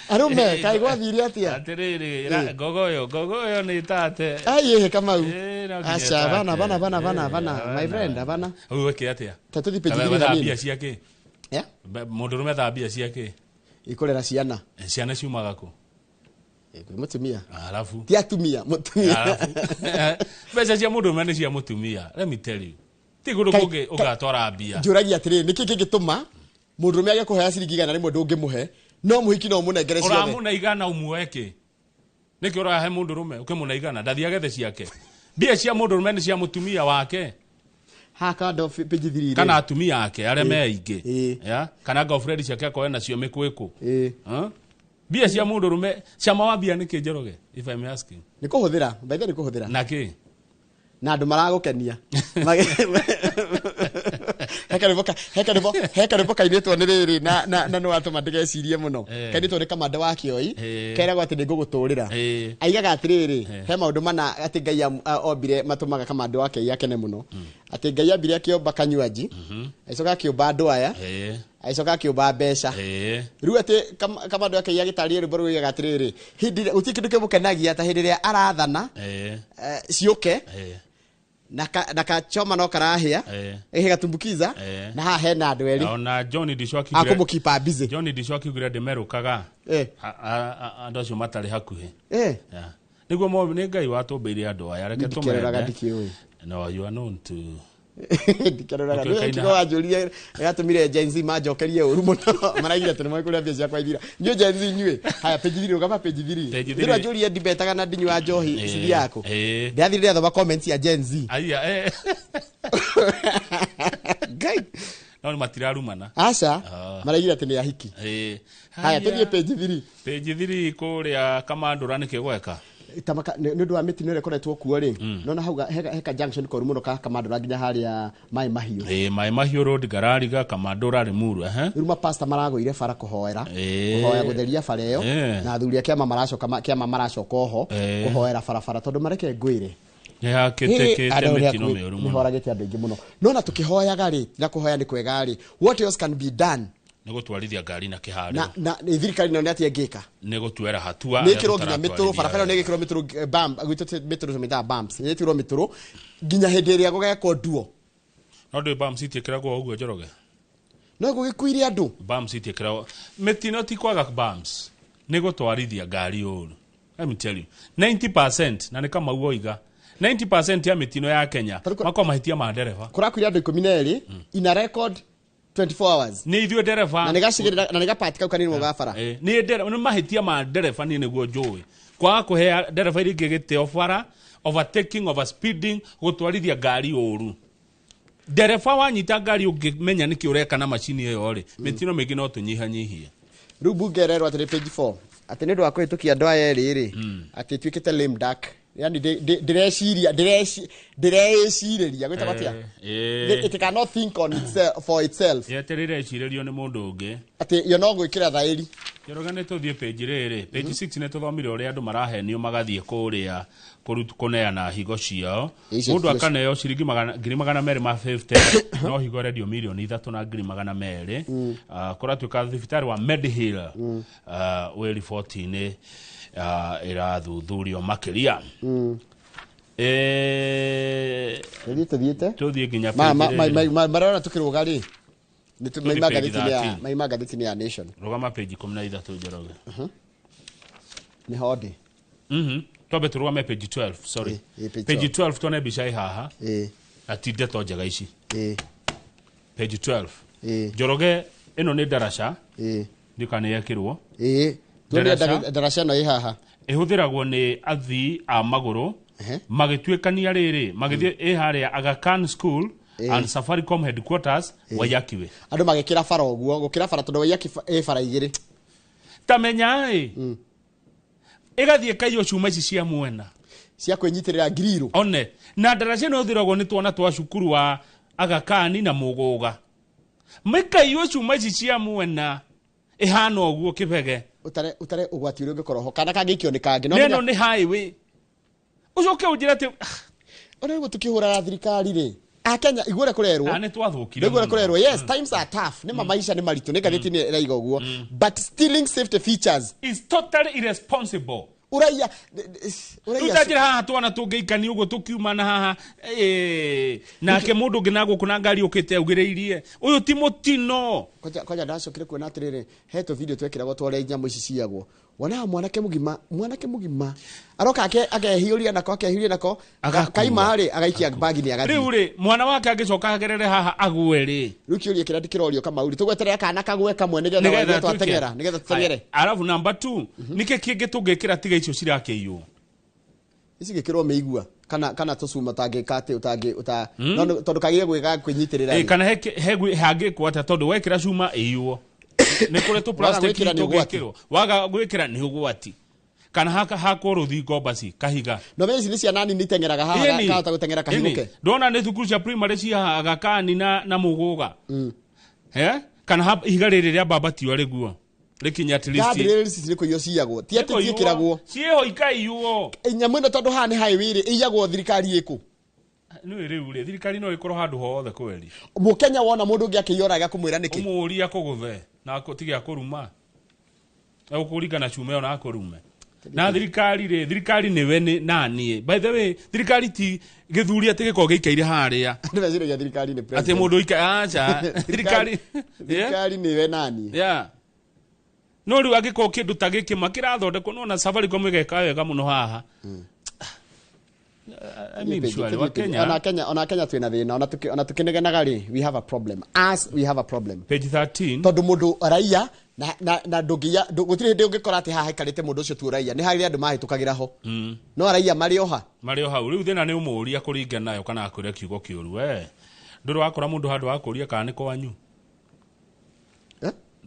Speaker 1: Arũme kaĩ gwathire atĩa?
Speaker 2: Atĩrĩrĩ, ngogoyo nĩ tate.
Speaker 1: Aiĩhĩ Kamau.
Speaker 2: Ĩĩ, no nginya
Speaker 1: Aca,
Speaker 2: ĩtate.
Speaker 1: bana bana bana bana bana, my friend, bana.
Speaker 2: Ũguo wĩke atĩa?
Speaker 1: Ta tũthiĩ page
Speaker 2: Wetha
Speaker 1: igĩrĩ na
Speaker 2: mbia
Speaker 1: nini.
Speaker 2: ciake.
Speaker 1: Yeah?
Speaker 2: Mũndũrũme ethaga mbia ciake.
Speaker 1: Ikũrera ciana.
Speaker 2: Ciana ciumaga kũ?
Speaker 1: Kwĩ mũtumia.
Speaker 2: Arabu.
Speaker 1: Ti atumia, mũtumia.
Speaker 2: Arabu. Mbeca cia mũndũrũme nĩ cia mũtumia. Let me tell you. Ti kũndũ kũngĩ ũgatwara mbia.
Speaker 1: Njũragia atĩrĩrĩ, nĩkĩ kĩngĩtũma mũndũrũme age kũheo ciringi 100 ndũngĩmũhe, no mũhiki no ũmũnengere ciothe?
Speaker 2: Ũramũne 100 ũmuoe kĩ? Nĩkĩ ũrahe mũndũrũme ũkĩmũne 100 ndathiĩ agethe ciake? Mbia cia mũndũrũme nĩ cia mũtumia wake.
Speaker 1: Haha kando page 3.
Speaker 2: Kana atumia ake arĩa
Speaker 1: Ĩĩ.
Speaker 2: me aingĩ. Ya? Kana girlfriend ciake akorwe nacio mĩkwĩkũ. Huh? Mbia cia mũndũrũme, cama wa mbia nĩ kĩ, Njoroge? If I'm asking.
Speaker 1: Nĩ kũhũthĩra baitha, nĩ kũhũthĩra.
Speaker 2: Na kĩ?
Speaker 1: Na andũ maragũkenia. He karwĩmbo kainĩtwo nĩ rĩrĩ na nĩ watũma ndĩgecirie mũno. Kainĩtwo nĩ Kamanda wa Kĩoi, keragwo atĩ nĩ ngũgũtũrĩra. Aigaga atĩrĩrĩ, he maũndũ mana atĩ Ngai ombire matũmaga Kamanda wa Kĩoi akene mũno, atĩ Ngai ambire akĩomba kanyuanji, agĩcoka akĩũmba andũ aya, agĩcoka akĩũmba mbeca. Rĩu atĩ Kamanda wa Kĩoi agĩtarĩria rwĩmbo rũu oigaga atĩrĩrĩ, hĩndĩ ĩrĩa gũtirĩ kĩndũ kĩmũkenagia ta hĩndĩ ĩrĩa arathana ciũke na kachoma no karahĩa, ĩhĩ gatumbukiza, na haha hena andũ erĩ
Speaker 2: Ona John Ndichu
Speaker 1: akũmũkipa busy.
Speaker 2: John Ndichu akiugire ndĩmerũkaga andũ acio matarĩ hakuhĩ. Yeah. Nĩguo mo nĩ Ngai watũmbĩire andũ aya, reke
Speaker 1: Ndikĩroraga
Speaker 2: tũmende.
Speaker 1: ndikĩũĩ.
Speaker 2: No, you are known to
Speaker 1: Ndikĩroraga.
Speaker 2: Ũtuĩkaine
Speaker 1: Nĩwe kiugo wanjũrire gatũmire Gen Z manjokerie ũru mũno, maraigire atĩ nĩmoĩ kũrĩa mbia ciakwa ithira. Inyuĩ Gen Z inyuĩ, haya page 3, rũgama page 3.
Speaker 2: Page 3.
Speaker 1: Ndĩrwa njũrie ndibetaga na ndinyua njohi cithia yaku. Ndĩrathire ndĩrathoma comments ya Gen Z.
Speaker 2: Aya,
Speaker 1: Ngai.
Speaker 2: No nĩ matirarumana.
Speaker 1: Aca, maraigire atĩ nĩ ahiki. Haya, tũthiĩ page 3.
Speaker 2: Page 3 kũrĩa Kamandũra nĩkĩ gweka?
Speaker 1: Tamaka nĩ ũndũ wa mĩtino ĩrĩa ĩkoretwo kuo rĩ, nona hau heka junction koru mũno ka Kamandũra nginya harĩa Maĩ Mahiũ.
Speaker 2: Ĩĩ, Maĩ Mahiũ Road, Ngarariga, Kamandũra, Limuru, ehe.
Speaker 1: Rĩu mapasta maragũire bara kũhoera, kũhoya gũtheria bara ĩyo, na athuri a kĩama maracoka kĩama maracoka oho kũhoera barabara, tondũ mareke ngwĩre
Speaker 2: Nĩ hakĩtĩkĩte
Speaker 1: Andũ arĩa
Speaker 2: mĩtino mĩũru
Speaker 1: nĩ
Speaker 2: mũno.
Speaker 1: horagĩte andũ aingĩ mũno, no na tũkĩhoyaga rĩ, na kũhoya nĩ kwega rĩ, what else can be done?
Speaker 2: Nĩ gũtwarithia ngari na kĩharĩro.
Speaker 1: Na nĩ thirikari nayo nĩ atĩa ĩngĩka?
Speaker 2: Nĩ gũtuera hatua.
Speaker 1: Nĩ ĩkĩrwo nginya mĩtũrũ barabara ĩyo, nĩ ĩgĩkĩrwo mĩtũrũ, bump gwitũ mĩtũrũ tũmĩtaga bumps, nĩ ĩkĩrwo mĩtũrũ nginya hĩndĩ ĩrĩa gũgekwo nduo.
Speaker 2: No ndũĩ bumps itiĩkĩragwo ũguo, Njoroge.
Speaker 1: No gũgĩkuire andũ.
Speaker 2: Bumps itiĩkĩragwo, mĩtino ti kwaga bumps, nĩ gũtwarithia ngari ũru. Let me tell you, 90%, na nĩ Kamau oiga, 90% ya mĩtino ya Kenya makorwo mahĩtia ma ndereba.
Speaker 1: Kũrakuire andũ 12 in a record 24 hours.
Speaker 2: Nĩ ithuĩ ndereba.
Speaker 1: Na nĩ gacigĩrĩra na nĩ gapati kau kanini ga bara.
Speaker 2: Nĩ nĩ mahĩtia ma ndereba niĩ nĩguo njũĩ. Kwaga kũhe ndereba iria ingĩ gĩtĩo bara, overtaking, overspeeding, gũtwarithia ngari ũru. Ndereba wanyita ngari ũngĩmenya nĩkĩ ũreka na macini ĩyo rĩ, mĩtino mĩingĩ no tũnyihanyihie.
Speaker 1: Rĩu bunge ĩrerwo atĩrĩ page 4 atĩ nĩ ũndũ wa kũhĩtũkia andũ aya erĩ rĩ, atĩ ĩtuĩkĩte lame duck. Yani ndĩreciria ndĩreĩcirĩria gwĩtagwo atĩa? It cannot think on itself, for itself.
Speaker 2: Yeterire ĩcirĩrio nĩ mũndũ ũngĩ.
Speaker 1: Atĩ yo no gwĩkĩra thaĩri.
Speaker 2: Njoroge nĩ tũthiĩ page rĩrĩ. Page 6 nĩ tũthomire ũrĩa andũ marahenio magathiĩ kũrĩa kũneana higo ciao. Mũndũ akaneo ciringi 250,000 no higo ĩrendio 3,200,000. Kũratuĩka thibitarĩ wa Medihill wĩ riboti-inĩ ĩrathuthurio makĩria.
Speaker 1: Tũthiĩte
Speaker 2: tũthiĩ nginya page
Speaker 1: marona tũkĩrũga rĩ. Maima ngathĩti-inĩ ya Nation.
Speaker 2: Rũgama page 13 Njoroge.
Speaker 1: Nĩ ho ndĩ.
Speaker 2: Twambe tũrũgame page 12, sorry. Page 12 tuone mbica ĩ haha. Na ti ndeto njega ici. Page 12. Njoroge ĩno nĩ ndaraca. Ndiũĩ kana nĩ yekĩrwo.
Speaker 1: Tuone ndaraca ĩno ĩ haha.
Speaker 2: Ĩhũthĩragwo nĩ athii a magũrũ magĩtuĩkania rĩrĩ magĩthiĩ ĩ harĩa Aga Khan School and Safaricom headquarters Waiyaki Way.
Speaker 1: Andũ magĩkĩra bara ũguo, gũkĩra bara tondũ Waiyaki ĩ bara igĩrĩ.
Speaker 2: Ta menya ĩ. Ĩgathiĩ ĩkaiywo cuma ici cia mwena.
Speaker 1: Cia kwĩnyitĩrĩra ngiriirũ.
Speaker 2: One, na ndaraca ĩno ĩhũthĩragwo nĩ twana twa cukuru wa Aga Khan na Mũgũga. Mĩkaiywo cuma ici cia mwena ĩhana ũguo kĩbege.
Speaker 1: Ũtare ũgwati ũrĩa ũngĩkorwo ho kana kangĩikio nĩ kangĩ.
Speaker 2: No ĩno nĩ highway. Ũcoke ũnjĩre atĩ
Speaker 1: ũrĩa ũguo tũkĩhũraga thirikari rĩ. Akenya igũre kũrerwo.
Speaker 2: Na nĩ twathũkire.
Speaker 1: Igũre kũrerwo. Yes, times are tough. Nĩ maisha nĩ maritũ. Nĩ ngathĩti-inĩ ĩraiga ũguo. But stealing safety features
Speaker 2: is totally irresponsible.
Speaker 1: Ũraiya
Speaker 2: ũtanjĩra haha twana tũngĩikania ũguo tũkiuma na haha nake mũndũ ũngĩ na gũkũ na ngari ũkĩte augĩrĩirie ũyũ ti mũtino.
Speaker 1: Kwanja ndacokire kuona atĩrĩrĩ, he tũ video twekĩragwo twa ũrĩa nyamũ ici ciyagwo. Wonaga mwanake mũgima aroka akehiũria nako kaima rĩ agaikia bagi-inĩ agathiĩ.
Speaker 2: Rĩu rĩ mwana wake angĩcoka agerere haha agwe rĩ.
Speaker 1: Rĩu kĩũria kĩrĩa ndĩkĩrorio Kamau tũgweterera kana kagwe kamwe nĩgetha twateng'era nĩgetha tũteng'ere.
Speaker 2: Alafu number 2 nĩkĩ kĩngĩ tũngĩkĩra tiga icio cirakĩiywo?
Speaker 1: Ici gĩkĩrwo mĩigua kana tũcuma ũtangĩka atĩ ũtangĩ no tondũ kagĩrĩire gwĩka kwĩnyitĩrĩra.
Speaker 2: Kana he hangĩkwo atĩa tondũ wekĩra cuma ĩiywo. Nĩ kũrĩ tũ plastic tũngĩkĩrwo waga gwĩkĩra nĩ ũgwati. Kana hakwo rũthingo basi kahiga.
Speaker 1: No menya ici nĩ ciana nini iteng'eraga haha kahota gũteng'era kahigũke.
Speaker 2: Ndona nĩ thukuru cia primary cia Aga Khan na Mũgũga. Kana ihiga rĩrĩ rĩa bambatio rĩguo rĩkinya at least.
Speaker 1: Guardrails ici nĩ kũiywo ciyagwo. Ti atĩ ciĩkĩragwo.
Speaker 2: Ciĩho ikaiywo.
Speaker 1: Nyamũ ĩno tondũ haha nĩ highway rĩ ĩiyagwo thirikari ĩkũ?
Speaker 2: Nĩ rĩu rĩ thirikari no ĩkorwo handũ hothe kweri.
Speaker 1: Mũkenya wona mũndũ ũngĩ akĩiyora agakũmwĩra nĩkĩ?
Speaker 2: Ũmũũrie akũgũthe na tige akũruma. Egũkũringana cuma ĩyo na akũrume. Na thirikari rĩ, thirikari nĩwe na niĩ. By the way, thirikari ti gĩthuri atĩ gĩkoragwo gĩikaire harĩa.
Speaker 1: Andũ meciragia thirikari nĩ president.
Speaker 2: Atĩ mũndũ aca thirikari
Speaker 1: thirikari nĩwe na niĩ.
Speaker 2: Yeah. No rĩu angĩkorwo kĩndũ ta gĩkĩ makĩrathondekwo no na Safaricom ĩgeka wega mũno haha. I mean, surely, wa Kenya.
Speaker 1: Ona Kenya twĩna thĩna, ona tũkĩnegenaga rĩ, we have a problem. As we have a problem.
Speaker 2: Page 13.
Speaker 1: Tondũ mũndũ raia na ndũngĩiya gũtirĩ hĩndĩ ũngĩkora atĩ haha haikarĩte mũndũ ũcio tu raia, nĩ harĩ andũ mahĩtũkagĩra ho. No raia marĩ o ha?
Speaker 2: Marĩ o hau. Rĩu thĩna nĩ ũmũũria kũringana nayo kana akwĩre kiugo kĩũru. We ndũrĩ wakora mũndũ handũ wa kũũria kana nĩ kwanyu?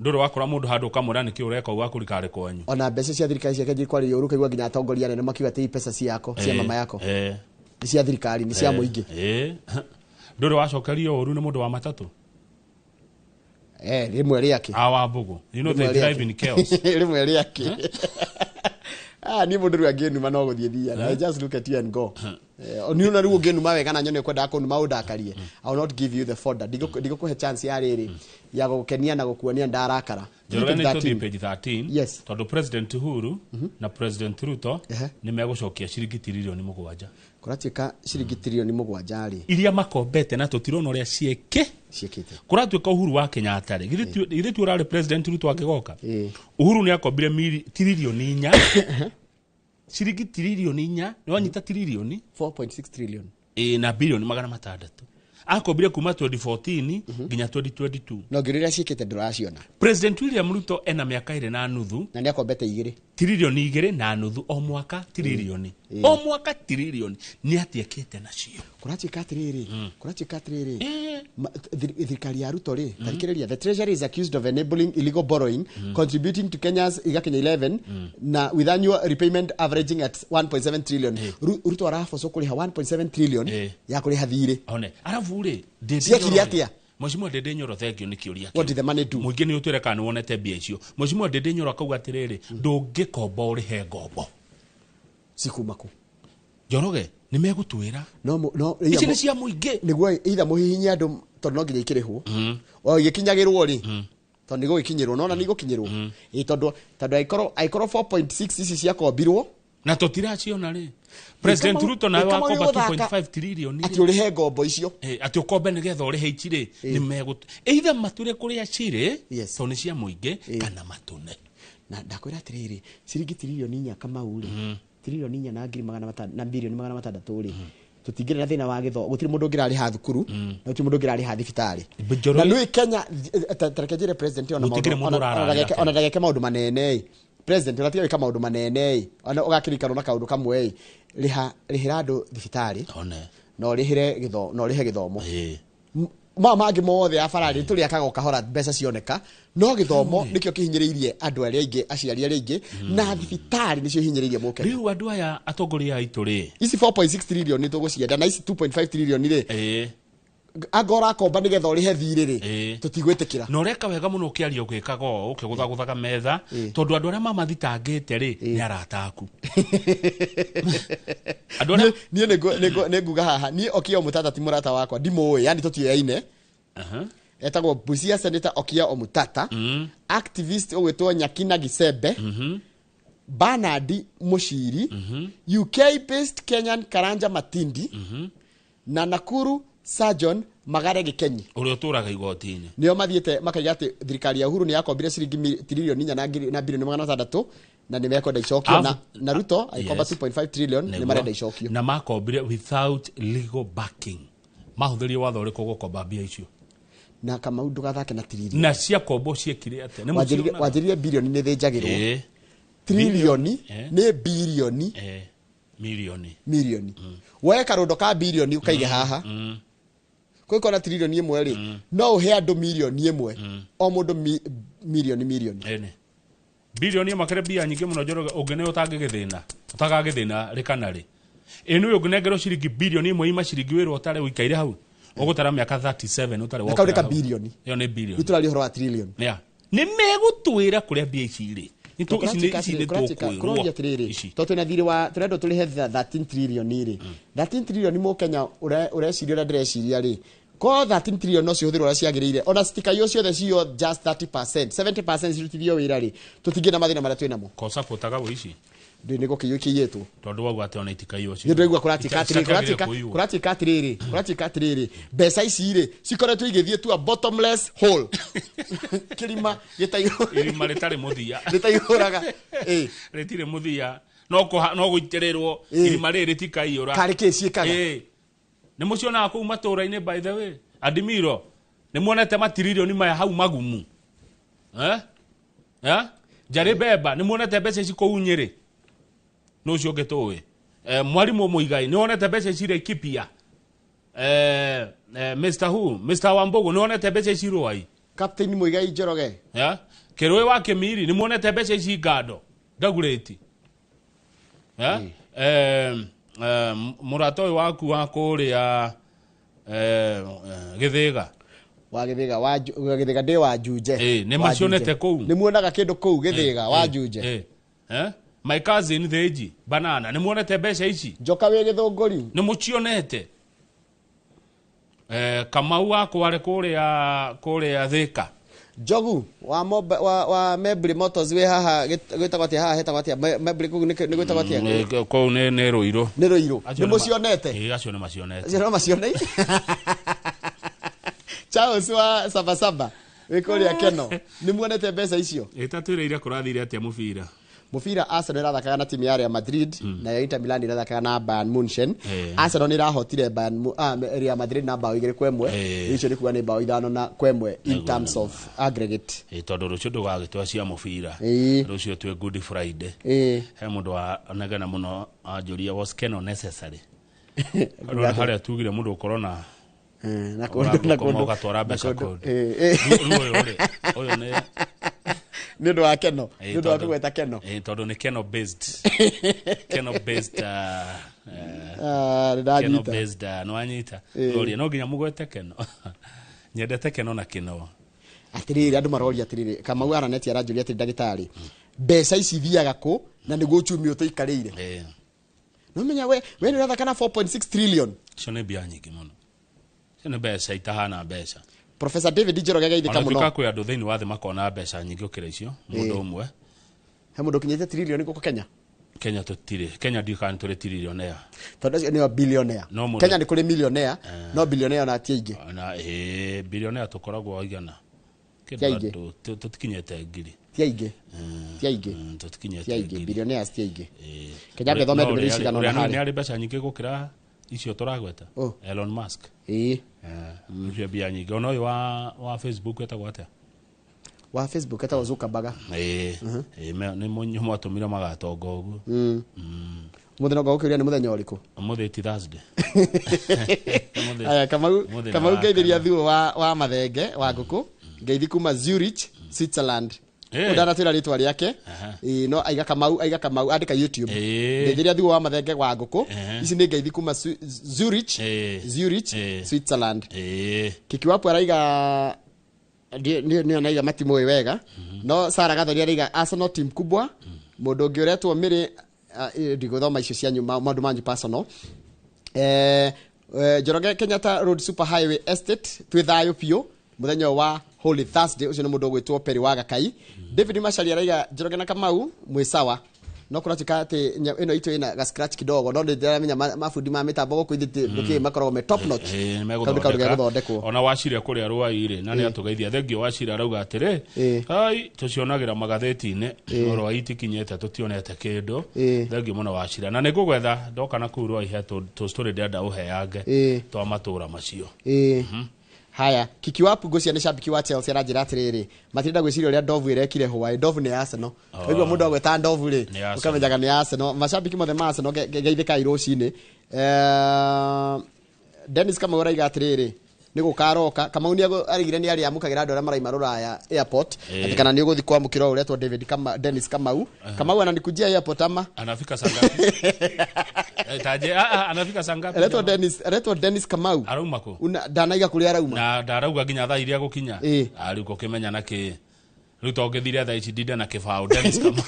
Speaker 2: Ndũrĩ wakora mũndũ handũ ũkamwĩra nĩkĩ ũreka ũguo akũrika arĩ kwanyu?
Speaker 1: Ona mbeca cia thirikari ciakĩanjia kwaria ũru ũkaigua nginya atongoria anene makiuga atĩ mbeca ciako cia mama yako nĩ cia thirikari, nĩ cia mũingĩ.
Speaker 2: Ndũrĩ wacokerio ũru nĩ mũndũ wa matatũ?
Speaker 1: Rĩmwe rĩake.
Speaker 2: Wa mbũgũ. You know they drive in chaos.
Speaker 1: Rĩmwe rĩake. Niĩ mũndũ rĩu angĩnuma no gũthiĩ thiaga. I just look at you and go. Niĩ ona rĩu ũngĩnuma wega na nyone ũkwendaga kũnuma ũndakarie. I will not give you the fodder. Ndigũkũhe chance ya rĩrĩ ya gũgũkenia na gũkuonia ndarakara.
Speaker 2: Njoroge nĩ tũthiĩ page 13.
Speaker 1: Yes.
Speaker 2: Tondũ President Uhuru na President Ruto nĩ megũcokia ciringi tiririoni 7.
Speaker 1: Kũratuĩka ciringi tiririoni 7 rĩ.
Speaker 2: Iria makombete na tũtirona ũrĩa ciĩkĩte. Kũratuĩka Uhuru wa Kenyatta rĩ. Githĩ ti ũrarĩ President Ruto akĩgoka? Uhuru nĩ akombire tiririoni 4. Ciringi tiririoni 4 nĩ wanyita tiririoni
Speaker 1: 4.6 trillion.
Speaker 2: Na bilioni 600. Akombire kuma 2014 nginya 2022.
Speaker 1: No ngiri iria ciĩkĩte ndũraciona.
Speaker 2: President William Ruto ena mĩaka 2.5
Speaker 1: na nĩ akombete 2
Speaker 2: tiririoni 2.5 o mwaka, tiririoni o mwaka tiririoni. Nĩ atiekĩte nacio?
Speaker 1: Kũratuĩka atĩrĩrĩ, kũratuĩka atĩrĩrĩ, thirikari ya Ruto rĩ, tarikĩrĩria, the treasury is accused of enabling illegal borrowing, contributing to Kenya's igakinya 11 na with annual repayment averaging at 1.7 trillion. Ruto arabocwo kũrĩha 1.7 trillion ya kũrĩha thirĩ.
Speaker 2: One arabu rĩ,
Speaker 1: Ciekire atĩa?
Speaker 2: Mheshimiwa Ndindi Nyoro, thank you nĩ kĩũria.
Speaker 1: What did the money do?
Speaker 2: Mũingĩ nĩ ũtwĩre kana nĩ wonete mbia icio. Mheshimiwa Ndindi Nyoro akauga atĩrĩrĩ, ndũngĩkomba ũrĩhe ngombo.
Speaker 1: Cikuma kũ?
Speaker 2: Njoroge, nĩ megũtwĩra.
Speaker 1: No no.
Speaker 2: Ici nĩ cia mũingĩ.
Speaker 1: Nĩguo either mũhihinye andũ, tondũ no nginya ikĩrĩhwo o igĩkinyagĩrwo rĩ, tondũ nĩ gũgĩkinyĩrwo, nona nĩ igũkinyĩrwo. Ĩ tondũ angĩkorwo 4.6 ici ciakombirwo
Speaker 2: na tũtiraciona rĩ, President Ruto nawe wakomba 2.5 trillion
Speaker 1: atĩ ũrĩhe ngombo icio.
Speaker 2: Atĩ ũkombe nĩgetha ũrĩhe ici rĩ, nĩ megũ either matwĩre kũrĩa cirĩ, tondũ nĩ cia mũingĩ, kana matũne.
Speaker 1: Na ndakwĩra atĩrĩrĩ, ciringi tiririoni 4, Kamau rĩ, tiririoni 4 na ngiri magana na birioni 600 rĩ, tũtingĩrĩ na thĩna wa gĩthomo. Gũtirĩ mũndũ ũngĩrarĩha thukuru na gũtirĩ mũndũ ũngĩrarĩha thibitarĩ.
Speaker 2: Njoroge-
Speaker 1: Na nĩ Kenya, ta reke njĩre president ona
Speaker 2: Gũtikĩrĩ
Speaker 1: maũndũ
Speaker 2: mũndũ ũrararĩra
Speaker 1: ona ndageke maũndũ manene ĩ. President ona tiga gwĩka maũndũ manene ĩ, ona ũgakĩririkanwo na kaũndũ kamwe ĩ, rĩha rĩhĩra andũ thibitarĩ
Speaker 2: one
Speaker 1: na ũrĩhĩre gĩthomo, na ũrĩhe gĩthomo. Maya mangĩ mothe ya bararĩ tũrĩakaga o kahora mbeca cioneka, no gĩthomo nĩkĩo kĩhinyĩrĩirie andũ arĩa aingĩ, aciari arĩa aingĩ, na thibitarĩ nĩcio ihinyĩrĩirie mũkenya.
Speaker 2: Rĩu andũ aya atongoria aitũ rĩ,
Speaker 1: ici 4.6 trillion nĩ tũgũcienda, na ici 2.5 trillion rĩ, anga ũrakomba nĩgetha ũrĩhe thirĩ rĩ, tũtigwĩtĩkĩra.
Speaker 2: Na ũreka wega mũno ũkĩaria ũgĩkaga ũũ, ũkĩgũthagũthaga metha, tondũ andũ arĩa mamathitangĩte rĩ, nĩ arata aku. Andũ arĩa
Speaker 1: Niĩ nĩ nguga haha, niĩ Okiya Omutata ti mũrata wakwa, ndimũĩ, yani tũtiũyaine. Etagwo Busia Senator Okiya Omutata, activist ũgwĩtwo Nyakina Gisembe, Bernard Mushiri, UK based Kenyan Karanja Matindi, na Nakuru Surgeon Magare Gĩkenyi,
Speaker 2: ũrĩa ũtũraga igoti-inĩ.
Speaker 1: Nĩo mathiĩte makaiga atĩ thirikari ya Uhuru nĩ yakombire ciringi tiririoni 4 na ngiri na birioni 600 na nĩ mekwenda icokio, na Ruto agĩkomba 2.5 trillion, nĩ marenda icokio.
Speaker 2: Na makombire without legal backing. Mahũthĩrie watho ũrĩkũ gũkomba mbia icio?
Speaker 1: Na Kamau, ndũgathake na tiririoni.
Speaker 2: Na ciakombwo ciekire atĩa? Nĩ mũcionaga?
Speaker 1: Wanjĩrire birioni nĩ thĩnjagĩrwo, tiririoni nĩ birioni.
Speaker 2: Milioni.
Speaker 1: Mirioni. Woe karũndo ka birioni ũkaige haha, kwĩkona tiririoni 1 rĩ, no ũhe andũ mirioni 1, o mũndũ mirioni mirioni.
Speaker 2: Ene birioni ĩmwe kĩrĩ mbia nyingĩ mũno, Njoroge. Ũngĩ nĩ ũtangĩgĩthĩna, ũtagagĩthĩna rĩ kana rĩ, ĩ nĩ ũngĩnengerwo ciringi birioni 1 ima ciringi wĩrwo ũtare ũikaire hau ũgũtara mĩaka 37 ũtarĩ
Speaker 1: Na kau nĩ
Speaker 2: wokĩra
Speaker 1: ka
Speaker 2: hau.
Speaker 1: birioni.
Speaker 2: Ĩyo nĩ birioni.
Speaker 1: Rĩu tũraria ũhoro wa trillion.
Speaker 2: Yeah. Nĩ megũtwĩra kũrĩa mbia ici irĩ. Ici nĩ
Speaker 1: Kũroria
Speaker 2: tũkwĩrwo.
Speaker 1: atĩrĩrĩ, tondũ twĩna thirĩ wa tũrendwo tũrĩhe 13 trillion rĩ, 13 trillion mũkenya ũreciria ũrĩa ndĩreciria rĩ, ko 13 trillion no cihũthĩrwo ũrĩa ciagĩrĩire, ona citikaiywo ciothe, ciyo just 30%, 70% cirutithio wĩra rĩ, tũtingĩ na mathĩna marĩa twĩ namo.
Speaker 2: Ko supportaga wĩici?
Speaker 1: Ndĩ nĩ gũkĩiywo ikĩiyĩtwo.
Speaker 2: Tondũ wauga atĩ ona itikaiywo.
Speaker 1: Nĩ ndĩraigua kũratuĩka atĩrĩrĩ, kũratuĩka atĩrĩrĩ, kũratuĩka atĩrĩrĩ, mbeca ici rĩ, cikoretwo igĩthiĩ to a bottomless hole, kĩrima gĩtaihũ
Speaker 2: Irima rĩtarĩ mũthia.
Speaker 1: Rĩtaihũraga. Ĩ.
Speaker 2: Rĩtirĩ mũthia, no no gũitĩrĩrwo. Irima rĩrĩ rĩtikaiyũra.
Speaker 1: Karĩ kĩ ciĩkaga?
Speaker 2: Ĩ. Nĩ mũcionaga kũu matũũra-inĩ, by the way, adimiro, nĩ muonete matiririoni maya hau magumu, eh? Eh? Njarĩ Mbemba, nĩ muonete mbeca ici kũu Nyĩrĩ? Nĩ ũcio ũngĩ tũĩ, mwarimũ Mũigai, nĩ wonete mbeca ici Laikipia? Mr. Who, Mr. Wambugu, nĩ wonete mbeca ici Rwai?
Speaker 1: Captain Muigai Njoroge.
Speaker 2: Ya Kĩrũĩ wa Kĩmiri, nĩ muonete mbeca ici Ngando Ndagurĩti? Ya mũrata ũyũ waku wa kũrĩa Gĩthĩga.
Speaker 1: Wa Gĩthĩga, wa Gĩthĩga, ndĩ wa Junje.
Speaker 2: Nĩ
Speaker 1: Wa
Speaker 2: macionete
Speaker 1: Junje.
Speaker 2: kũu.
Speaker 1: Nĩ muonaga kĩndũ kũu Gĩthĩga wa Junje?
Speaker 2: Eh? My cousin Thĩnji Banana, nĩ muonete mbeca ici?
Speaker 1: Njoka wĩ Gĩthũngũri.
Speaker 2: Nĩ mũcionete? Kamau wa Kware kũrĩa Thĩka.
Speaker 1: Njogu wa wa Mebri Motors wĩ haha, gwĩtagwo atĩa haha, hetagwo atĩa Mebri kũu, nĩ gwĩtagwo atĩa?
Speaker 2: Kũu nĩ Rũirũ.
Speaker 1: Nĩ Rũirũ.
Speaker 2: Acio
Speaker 1: Nĩ mũcionete?
Speaker 2: Ĩ, acio nĩ macionete.
Speaker 1: Acio no macione. Charles wa Sabasaba wĩ kũrĩa Keno, nĩ muonete mbeca icio?
Speaker 2: Ĩtatwĩrĩire kũrathire atĩa mũbira?
Speaker 1: Mũbira Arsenal ĩrathakaga na timu ya Real Madrid, nayo Inter Milan ĩrathakaga na Bayern Munchen. Arsenal nĩ ĩrahotire Real Madrid na bao 2-1. Icio nĩ kuga nĩ bao 5-1 in terms of aggregate.
Speaker 2: Tondũ rũciũ ndũgagĩtwa cia mũbira. Rũciũ twĩ Good Friday. He mũndũ wanegena mũno anjũria, was Keno necessary? Rora harĩa tugire mũndũ ũkorwo na
Speaker 1: na kũndũ na kũndũ
Speaker 2: ũgatwara mbeca kũndũ. Rĩu ũyũ rĩ, ũyũ nĩ
Speaker 1: nĩ ũndũ wa Keno, nĩ ũndũ wa kũgweta Keno.
Speaker 2: Tondũ nĩ Keno based. Keno based.
Speaker 1: Ah, nĩ
Speaker 2: Keno
Speaker 1: ndanyita.
Speaker 2: based, nĩ wanyita. Noria no nginya mũgwete Keno. Nyendete Keno na Keno.
Speaker 1: Atiriri, andũ maroria atiriri, Kamau Araneti aranjũria atĩrĩ, ndagĩtarĩ, mbeca ici ithiaga kũ na nĩguo uchumi ũtũikarĩire? No menya we nĩ ũrathaka na 4.6 trillion.
Speaker 2: Icio nĩ mbia nyingĩ mũno. Icio nĩ mbeca itahana mbeca.
Speaker 1: Professor David Njoroge geithĩka
Speaker 2: Ona
Speaker 1: mũno.
Speaker 2: tuĩka kwĩ andũ thĩinĩ wa thĩ makona mbeca nyingĩ gũkĩra icio mũndũ ũmwe.
Speaker 1: He mũndũ ũkinyĩte trillion gũkũ Kenya?
Speaker 2: Kenya tũtirĩ. Kenya ndiũĩ kana nĩ tũrĩ trillionaire.
Speaker 1: Tondũ acio nĩo billionaire.
Speaker 2: No mũndũ-
Speaker 1: Kenya nĩ kũrĩ millionaire, no billionaire ona ti aingĩ.
Speaker 2: Na billionaire tũkoragwo igana.
Speaker 1: Ti aingĩ.
Speaker 2: Kĩndũ tũtikinyĩte ngiri.
Speaker 1: Ti aingĩ. Ti aingĩ.
Speaker 2: Tũtikinyĩte
Speaker 1: Ti aingĩ.
Speaker 2: ngiri.
Speaker 1: Billionaires ti aingĩ. Kenya ngĩthome
Speaker 2: No,
Speaker 1: ndũmĩrĩri cigana
Speaker 2: ũrĩa
Speaker 1: ũna
Speaker 2: nĩ
Speaker 1: harĩa.
Speaker 2: arĩ mbeca nyingĩ gũkĩra icio tũragweta. Elon Musk. Ũcio mbia nyingĩ. Ona ũyũ wa Facebook etagwo atĩa?
Speaker 1: Wa Facebook etagwo Zuckerberg.
Speaker 2: Nĩ mwatũmire magatonga ũguo.
Speaker 1: Mũthenya ũngĩ gũkĩũria nĩ mũthenya ũrĩkũ?
Speaker 2: Ũmũthĩ ti Thursday.
Speaker 1: Aya, Kamau
Speaker 2: Ũmũthĩ nĩ
Speaker 1: Kamau
Speaker 2: wa
Speaker 1: ngeithĩria thuo wa mathenge wa ngũkũ, ngeithi kuma Zurich, Switzerland. Ndanatwĩra rĩtwa rĩake. No aiga Kamau, aiga Kamau, andĩka YouTube. Ngeithĩria thuo wa mathenge wa ngũkũ. Ici nĩ ngeithi kuma Zurich, Zurich, Switzerland. Kikiwapo araiga nĩ anaiga matimũĩ wega. No Sarah Gathoni araiga Arsenal team kubwa. Mũndũ ũngĩ ũretwo Mĩrĩ, ndigũthoma icio cianyu, maũndũ manyu personal. Njoroge Kenyatta Road Super Highway Estate twĩ thayũ biũ mũthenya wa Holy Thursday. Ũcio nĩ mũndũ ũgwĩtwo Perry wa Gakai. David Macharia araiga Njoroge na Kamau mwĩ sawa, no kũratuĩka atĩ ĩno itũ ĩna ga scratch kidogo, no ndĩramenya mabundi ma mĩtambo gũkũ ithuĩ ndũkĩĩ makoragwo me top notch. Kaũndũ kaũndũ gegũthondekwo.
Speaker 2: Ona Waciria kũrĩa Rwai-rĩ, na nĩ atũgeithia thengio. Waciria arauga atĩrĩ, ai tũcionagĩra magathĩti-inĩ, no Rwai itikinyĩte, tũtionete kĩndũ. Thengio mũno Waciria, na nĩ ngũgwetha ndoka na kũu Rwai he tũ story ndĩrenda ũheange twa matũra macio.
Speaker 1: Haya, Kikiwapu ngũcia nĩ shabiki wa Chelsea aranjĩra atĩrĩrĩ, matirenda gwĩciria ũrĩa ndovu ĩrekire Hawaii. Ndovu nĩ Arsenal. Waigua mũndũ agweta ndovu rĩ,
Speaker 2: Nĩ Arsenal.
Speaker 1: ũkamenyaga nĩ Arsenal. Mashabiki mothe ma Arsenal geithĩkai rũcinĩ. Dennis Kamau araiga atĩrĩrĩ, nĩ gũkaroka. Kamau nĩ arigire nĩ arĩamũkagĩra andũ arĩa maraima rũraya airport, atĩ kana nĩ ũgũthiĩ kwamũkĩra ũyũ ũretwo David Kama, Dennis Kamau. Kamau ananikujia airport ama?
Speaker 2: Anafika saa ngapi? Taje, anafika saa ngapi?
Speaker 1: Aretwo Dennis, aretwo Dennis Kamau.
Speaker 2: Arauma kũ?
Speaker 1: Ndanaiga kũrĩa arauma.
Speaker 2: Na ndarauga nginya thaa iria gũkinya. Rĩu ngũkĩmenya na kĩ rĩu to ngĩthire thaa ici ndinde na kĩbaũ Dennis Kamau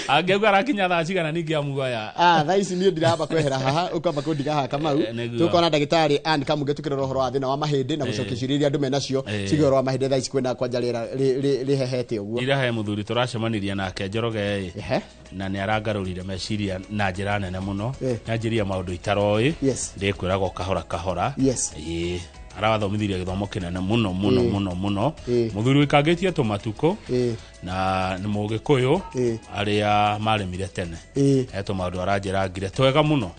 Speaker 2: angĩauga arakinya thaa cigana ningĩ amuoya.
Speaker 1: Thaa ici niĩ ndiramba kwehera haha, ũkamba kũndiga haha Kamau.
Speaker 2: Nĩguo.
Speaker 1: Tũkona ndagĩtarĩ Ann Kamunge tũkĩrora ũhoro wa thĩna wa mahĩndĩ na gũcokia ciũria iria andũ menacio ciĩgiĩ ũhoro wa mahĩndĩ. Thaa ici kwĩna kwanja rĩera rĩhehete ũguo.
Speaker 2: Ira he mũthuri tũracemanirie nake Njoroge ĩ, na nĩ arangarũrire meciria na njĩra nene mũno. Nyanjĩria maũndũ itaroĩ, ndĩkwĩraga o kahora kahora. Ĩĩ, arabathomithirie gĩthomo kĩnene mũno mũno mũno mũno. Mũthuri wĩkangĩtie tũmatukũ na nĩ mũgĩkũyũ arĩa marĩmire tene. He tũmaũndũ aranjĩrangire twega mũno.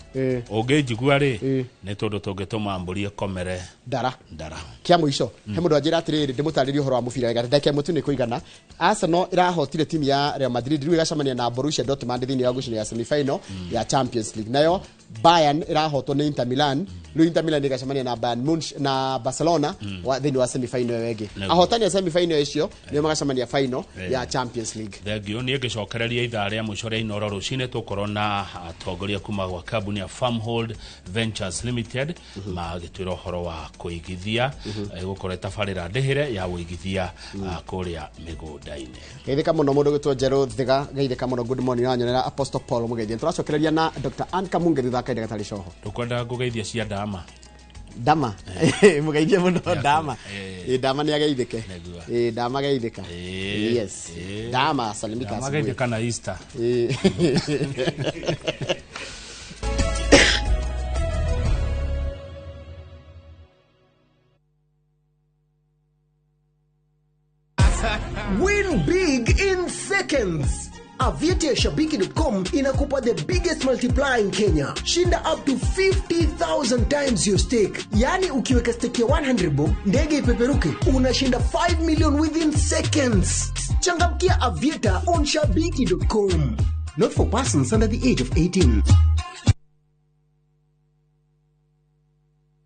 Speaker 2: Ũngĩnjigua rĩ, nĩ tũndũ tũngĩtũma mbũri ĩkomere
Speaker 1: ndara.
Speaker 2: Ndara.
Speaker 1: Kĩa mũico, he mũndũ anjĩra atĩrĩrĩ, ndĩmũtarĩrie ũhoro wa mũbira wega, ndagĩka ĩmwe tu nĩ kũigana. Arsenal ĩrahotire timu ya Real Madrid, rĩu ĩgacemania na Borussia Dortmund thĩinĩ wa ngucanio ya semi-final ya Champions League. Nayo Bayern ĩrahotwo nĩ Inter Milan, rĩu Inter Milan ĩgacemania na Bayern Munich na Barcelona thĩinĩ wa semi-final ĩyo ĩngĩ. Ahotani a semi-final icio nĩo magacemania final ya Champions League.
Speaker 2: Thengio. Niĩ ngĩcokereria ithaa rĩa mũico rĩa Inoro rũcinĩ, tũkorwo na atongoria kuma gwa kambuni ya Farmhold Ventures Limited magĩtwĩra ũhoro wa kũigithia. Ĩgũkorwo ĩtabarĩra ndĩhĩre ya ũigithia kũrĩa mĩgũnda-inĩ.
Speaker 1: Geithĩka mũno mũndũ gwĩtwo Njerũ Thiga, geithĩka mũno, good morning. Wanyonera Apostle Paul mũgeithie. Tũracokereria na Dr. Ann Kamunge thutha wa kahinda gatarĩ coho.
Speaker 2: Ndũkwenda ngũgeithia cia ndama?
Speaker 1: Ndama mũgeithie mũno ndama. Ndama nĩ ageithĩke. Ndama geithĩka. Yes, ndama salimika
Speaker 2: Ndama
Speaker 1: asubuhi.
Speaker 2: geithĩka na Easter.
Speaker 12: Win big in seconds. Aviator ya Shabiki.com inakupa the biggest multiplier in Kenya. Shinda up to 50,000 times your stake. Yaani ukiweka stake ya 100 bob, ndege ipeperuke, unashinda 5 million within seconds. Changamkia Aviator on Shabiki.com. Not for persons under the age of 18.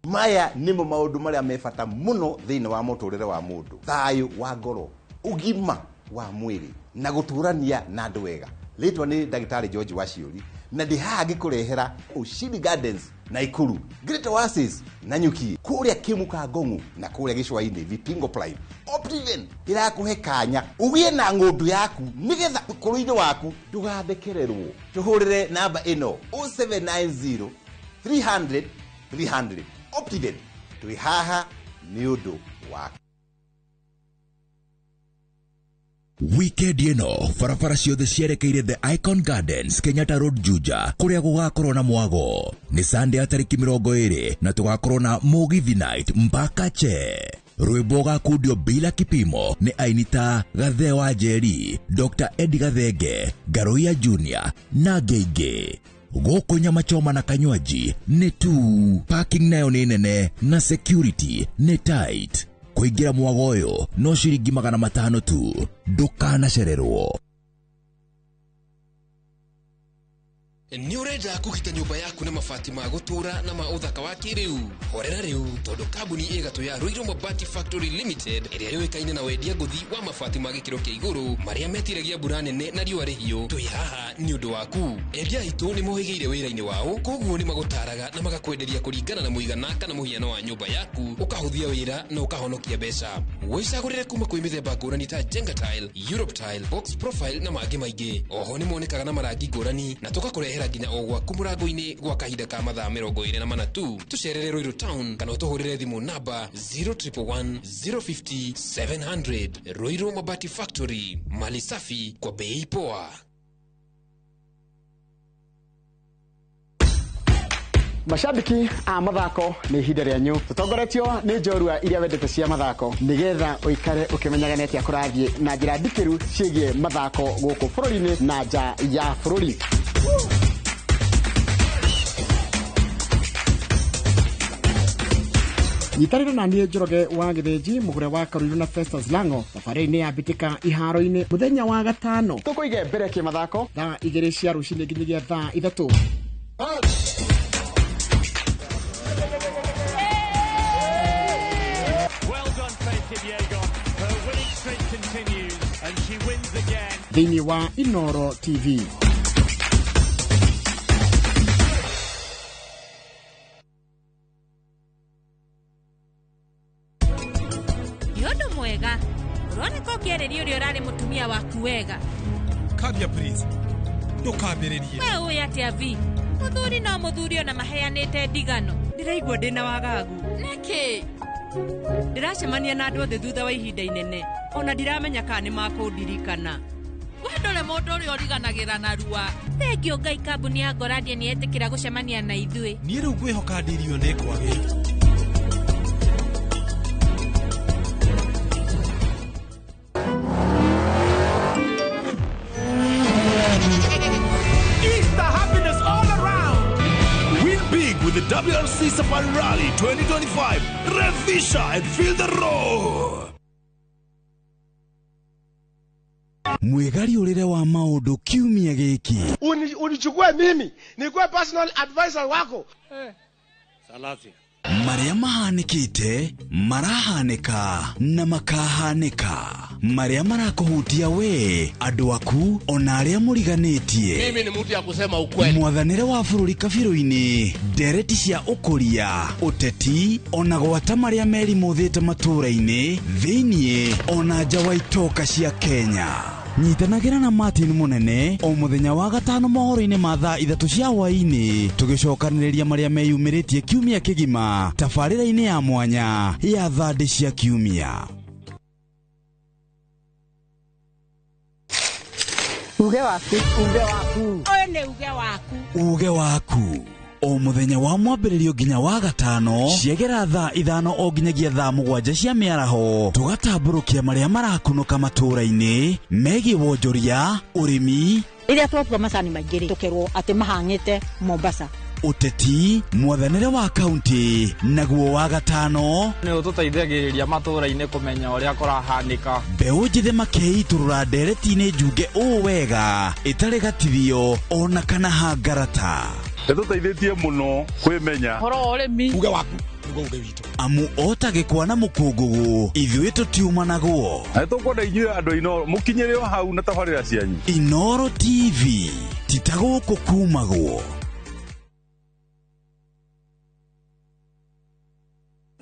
Speaker 13: Maya nĩmo maũndũ marĩa me bata mũno thĩinĩ wa mũtũrĩre wa mũndũ, thayũ wa ngoro, ũgima wa mwĩrĩ na gũtũrania na andũ wega. Rĩtwa nĩ ndagĩtarĩ George Waciũri na ndĩ haha ngĩkũrehera Ushindi Gardens Naikuru, Great Oasis Nanyuki, kũrĩa Kĩmuka Ngong'u na kũrĩa Gĩcũa-inĩ Vipingo Prime. Optiven ĩrakũhe kanya ũgĩe na ng'ũndũ yaku nĩgetha ũkũrũ-inĩ waku ndũgathekererwo. Tũhũrĩre namba ĩno 0790 300 300. Optiven twĩ haha nĩ ũndũ waku.
Speaker 5: Weekend ĩno barabara ciothe cierekeire The Icon Gardens, Kenyatta Road, Juja, kũrĩa gũgakorwo na mwago. Nĩ Sunday ya tarĩki 20 na tũgakorwo na Mũgithi Night mpaka che. Rwĩmbo gakundio bila kipimo nĩ aini ta Gathe wa Njeri, Dr. Eddie Gathenge, Ngaruiya Junior na angĩ aingĩ. Gũkũ nyama choma na kanywaji nĩ tu, parking nayo nĩ nene na security nĩ tight. Kũingĩra mwago ũyũ no ciringi 500 tu, ndũkanacererwo.
Speaker 10: Nĩ ũrenda kũgita nyũmba yaku na mabati ma gũtũũra na ma ũthaka wa kĩrĩu? Horera rĩu, tondũ kambuni ĩgatũ ya Ruiru Mabati Factory Limited ĩrĩa yũĩkaine na wendia ngũthi wa mabati ma gĩkĩro kĩa igũrũ marĩa metiragia mbura nene na riũa rĩhiũ, twĩ haha nĩ ũndũ waku. Endia aitũ nĩ mohĩgĩire wĩra-inĩ wao, koguo nĩ magũtaraga na magakwenderia kũringana na mũigana kana mũhiano wa nyũmba yaku, ũkahũthia wĩra na ũkahonokia mbeca. Wĩcagũrĩre kuma kwĩ mĩthemba ngũrani ta Jenga Tile, Europe Tile, Box Profile na mangĩ maingĩ. Oho nĩ monekaga na marangi ngũrani na tũgakũrehera nginya o gwaku mũrango-inĩ gwa kahinda ka mathaa 24 tu. Tũcerere Ruiru Town kana ũtũhũrĩre thimũ namba 0111 050 700. Ruiru Mabati Factory, mali safi kwa bei poa.
Speaker 1: Mashabiki a mathako nĩ ihinda rĩanyu, tũtongoretio nĩ njorua iria wendete cia mathako, nĩgetha ũikare ũkĩmenyaga nĩ atĩa kũrathiĩ na njĩra ndikĩru ciĩgiĩ mathako gũkũ bũrũri-inĩ na nja ya bũrũri. Nyitanĩra na niĩ Njoroge wa Gĩthĩnji, mũgũre wa Karũirũ na Festus Lango thabarĩ-inĩ ya mbĩtĩka iharo-inĩ mũthenya wa gatano. Tũkũige mbere kĩmathako thaa 2 cia rũcinĩ nginyagia thaa 3. Thĩinĩ wa Inoro TV.
Speaker 17: Nĩ ũndũ mwega ũroneka ũkĩarĩria ũrĩa ũrarĩ mũtumia waku wega.
Speaker 16: Kabia please, ndũkambĩrĩrie.
Speaker 17: We ũĩ atĩa vi mũthuri no mũthuri ona maheanĩte ndigano.
Speaker 7: Ndĩraigua ndĩna wagagu.
Speaker 17: Nĩkĩ?
Speaker 7: Ndĩracemania na andũ othe thutha wa ihinda inene, ona ndiramenya kana nĩ makũndirikana.
Speaker 6: We ndũrĩ mũndũ ũrĩa ũriganagĩra narua.
Speaker 17: Thengio Ngai, kambuni ya Ngorandia nĩ yetĩkĩra gũcemania na ithuĩ.
Speaker 16: Niĩ rĩu ngwĩhoka ndirio nĩ kwagĩra.
Speaker 3: Easter happiness all around. Win big with the WRC Safari Rally 2025. Revisha and feel the roar.
Speaker 14: Mwĩgariũrĩre wa maũndũ kiumia gĩkĩ.
Speaker 22: Unichukue mimi nikuwe personal advisor wako.
Speaker 14: Salasia. Marĩa mahanĩkĩte, marahanĩka na makahanĩka. Marĩa marakũhutia we, andũ aku, ona arĩa mũriganĩtie.
Speaker 22: Mimi ni mtu ya kusema ukweli.
Speaker 14: Mwathanĩre wa bũrũri kabirũ-inĩ, ndereti cia ũkũria, ũteti, ona gwata marĩa merimũthĩte matũũra-inĩ, thĩiniĩ, ona nja wa itoka cia Kenya. Nyitanagĩra na Martin Mũnene o mũthenya wa gatano mohoro-inĩ ma thaa 3 cia hwaĩ-inĩ, tũgĩcokanĩrĩria marĩa meyumĩrĩtie kiumia kĩgima tabarĩra-inĩ ya mwanya ya thandĩ cia kiumia.
Speaker 23: Uge waku, uge waku.
Speaker 17: Ũyũ nĩ uge waku.
Speaker 14: Uge waku. O mũthenya wa mwambĩrĩrio nginya wa gatano ciegera thaa 5 o nginyagia thaa 7 cia mĩaraho tũgatambũrũkia marĩa marakunũka matũũra-inĩ megiĩ wonjoria, ũrĩmi,
Speaker 15: rĩrĩa twatua macani maingĩ rĩ tũkerwo atĩ mahang'ĩte Mombasa,
Speaker 14: ũteti, mwathanĩre wa kaunti, naguo wa gatano
Speaker 18: nĩ ũtũteithagĩrĩria matũũra-inĩ kũmenya ũrĩa kũrahanĩka.
Speaker 14: Mbeũ njĩthĩ makeitũrũra ndereti-inĩ njunge ũũ wega ĩtarĩ gatithio ona kana hangarata.
Speaker 19: Ĩtũteithĩtie mũno kwĩmenya
Speaker 18: ũhoro wa ũrĩmi,
Speaker 8: uge waku nĩguo uge witũ,
Speaker 14: amu ota gĩkwa na mũkũngũgũ ithuĩ tũtiumanagwo.
Speaker 19: Na nĩtũkwenda inyuĩ andũ a Inooro mũkinyĩre o hau na tabarĩra cianyu.
Speaker 14: Inooro TV ti ta gũkũ kumagwo.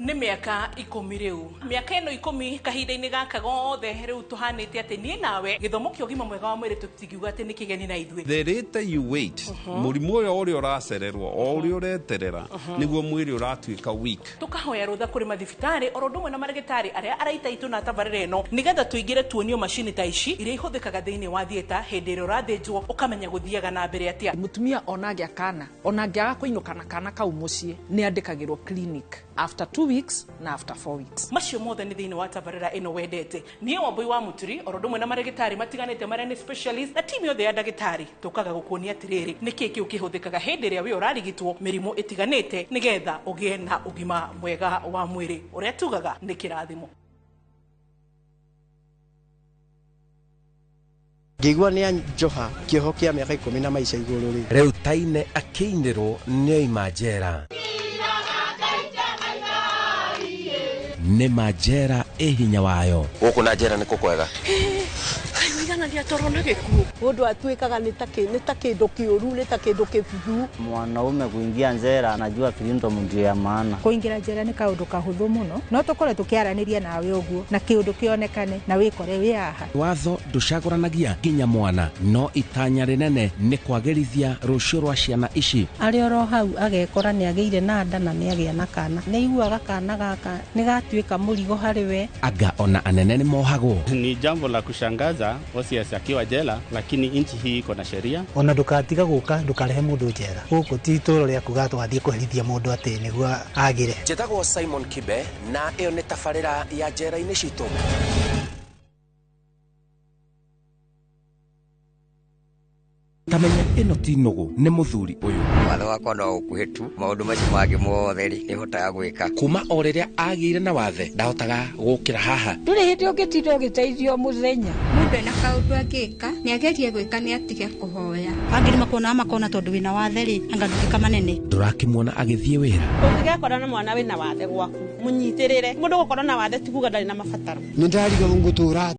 Speaker 20: Nĩ mĩaka 10 rĩu, mĩaka ĩno 10 kahinda-inĩ gaka gothe rĩu tũhanĩte atĩ niĩ nawe gĩthomo kĩa ũgima mwega wa mwĩrĩ tũtingiuga atĩ nĩ kĩgeni na ithuĩ.
Speaker 21: The later you wait, mũrimũ ũyũ ũrĩa ũracererwo o ũrĩa ũreterera nĩguo mwĩrĩ ũratuĩka weak.
Speaker 20: Tũkahoya rũtha kũrĩ mathibitarĩ oro ũndũ ũmwe na marĩgĩtarĩ arĩa araita itũ na tabarĩra ĩno nĩgetha tũingĩre tuonio macini ta ici iria ihũthĩkaga thĩinĩ wa theatre hĩndĩ ĩrĩa ũrathĩnjwo ũkamenya gũthiaga na mbere atĩa.
Speaker 22: Mũtumia ona angĩa kana ona angĩaga kũinũka na kana kau mũciĩ nĩ andĩkagĩrwo clinic after 2 weeks na after 4 weeks.
Speaker 20: Macio mothe nĩ thĩinĩ wa tabarĩra ĩno wendete. Niĩ Wambui wa Mũturi oro ũndũ ũmwe na marĩgĩtarĩ matiganĩte marĩa nĩ specialist na timu yothe ya ndagĩtarĩ tũkaga gũkuonia atĩrĩrĩ nĩkĩ kĩu kĩhũthĩkaga hĩndĩ ĩrĩa wĩ ũrarigitwo mĩrimũ ĩtiganĩte nĩgetha ũgĩe na ũgima mwega wa mwĩrĩ ũrĩa tugaga nĩ kĩrathimo.
Speaker 23: Ngĩigua nĩ anjoha kĩoho kĩa mĩaka 10 na maica igũrũ rĩ.
Speaker 24: Rĩu Taine akĩinĩrwo nĩ oima njera. Nĩ ma njera ĩ hinya wayo.
Speaker 25: Gũkũ na njera nĩ kũkwega.
Speaker 7: Kaigana nĩ atorwo na gĩkuũ.
Speaker 26: Mũndũ atuĩkaga nĩ ta kĩndũ kĩũru, nĩ ta kĩndũ kĩbuthu.
Speaker 27: Mwanaume kuingia njera anajua freedom ndio ya maana.
Speaker 28: Kũingĩra njera nĩ kaũndũ kahũthũ mũno, no tũkorwo tũkĩaranĩria nawe ũguo na kĩũndũ kĩonekane na wĩkore wĩ haha.
Speaker 24: Watho ndũcagũranagia nginya mwana, no itanya rĩnene nĩ kwagĩrithia rũciũ rwa ciana ici.
Speaker 29: Arĩ oro hau agekora nĩ agĩire na nda na nĩ agĩa na kana. Nĩ aiguaga kana gaka nĩ gatuĩka mũrigo harĩ we.
Speaker 24: Anga ona anene nĩ mohagwo.
Speaker 30: Ni jambo la kushangaza Osias akiwa jela, lakini nchi hii iko na sheria.
Speaker 31: Ona ndukatiga guka ndukarehe mundu njera guku ti itũũra rĩa kuga twathiĩ kũherithia mũndũ atĩ nĩguo agĩre.
Speaker 24: Njĩtagwo Simon Kibe na ĩyo nĩ tabarĩra ya njera-inĩ citũ. Tamenya ĩno ti nũgũ nĩ mũthuri ũyũ.
Speaker 32: Watho wakwa no ũkuhĩ tu, maũndũ macio mangĩ mothe rĩ nĩhotaga gwĩka.
Speaker 24: Kuma o rĩrĩa agĩire na wathe ndahotaga gũkĩra haha.
Speaker 33: Ndũrĩ hĩndĩ ũngĩtinda ũgĩteithio mũthenya.
Speaker 34: Mũndũ ena kaũndũ angĩka nĩagerie gwĩka nĩatige kũhoya.
Speaker 15: Angĩ nĩmakuonaga makona tondũ wĩna wathe rĩ anga nduĩka manene.
Speaker 24: Ndũrakĩmuona agĩthiĩ wĩra.
Speaker 35: Ũngĩgekora na mwana wĩna wathe gwaku mũnyitĩrĩre. Mũndũ gũkorwo na wathe ti kuga ndarĩ na mabataro.
Speaker 23: Nĩ ndarigwo ngũtũra.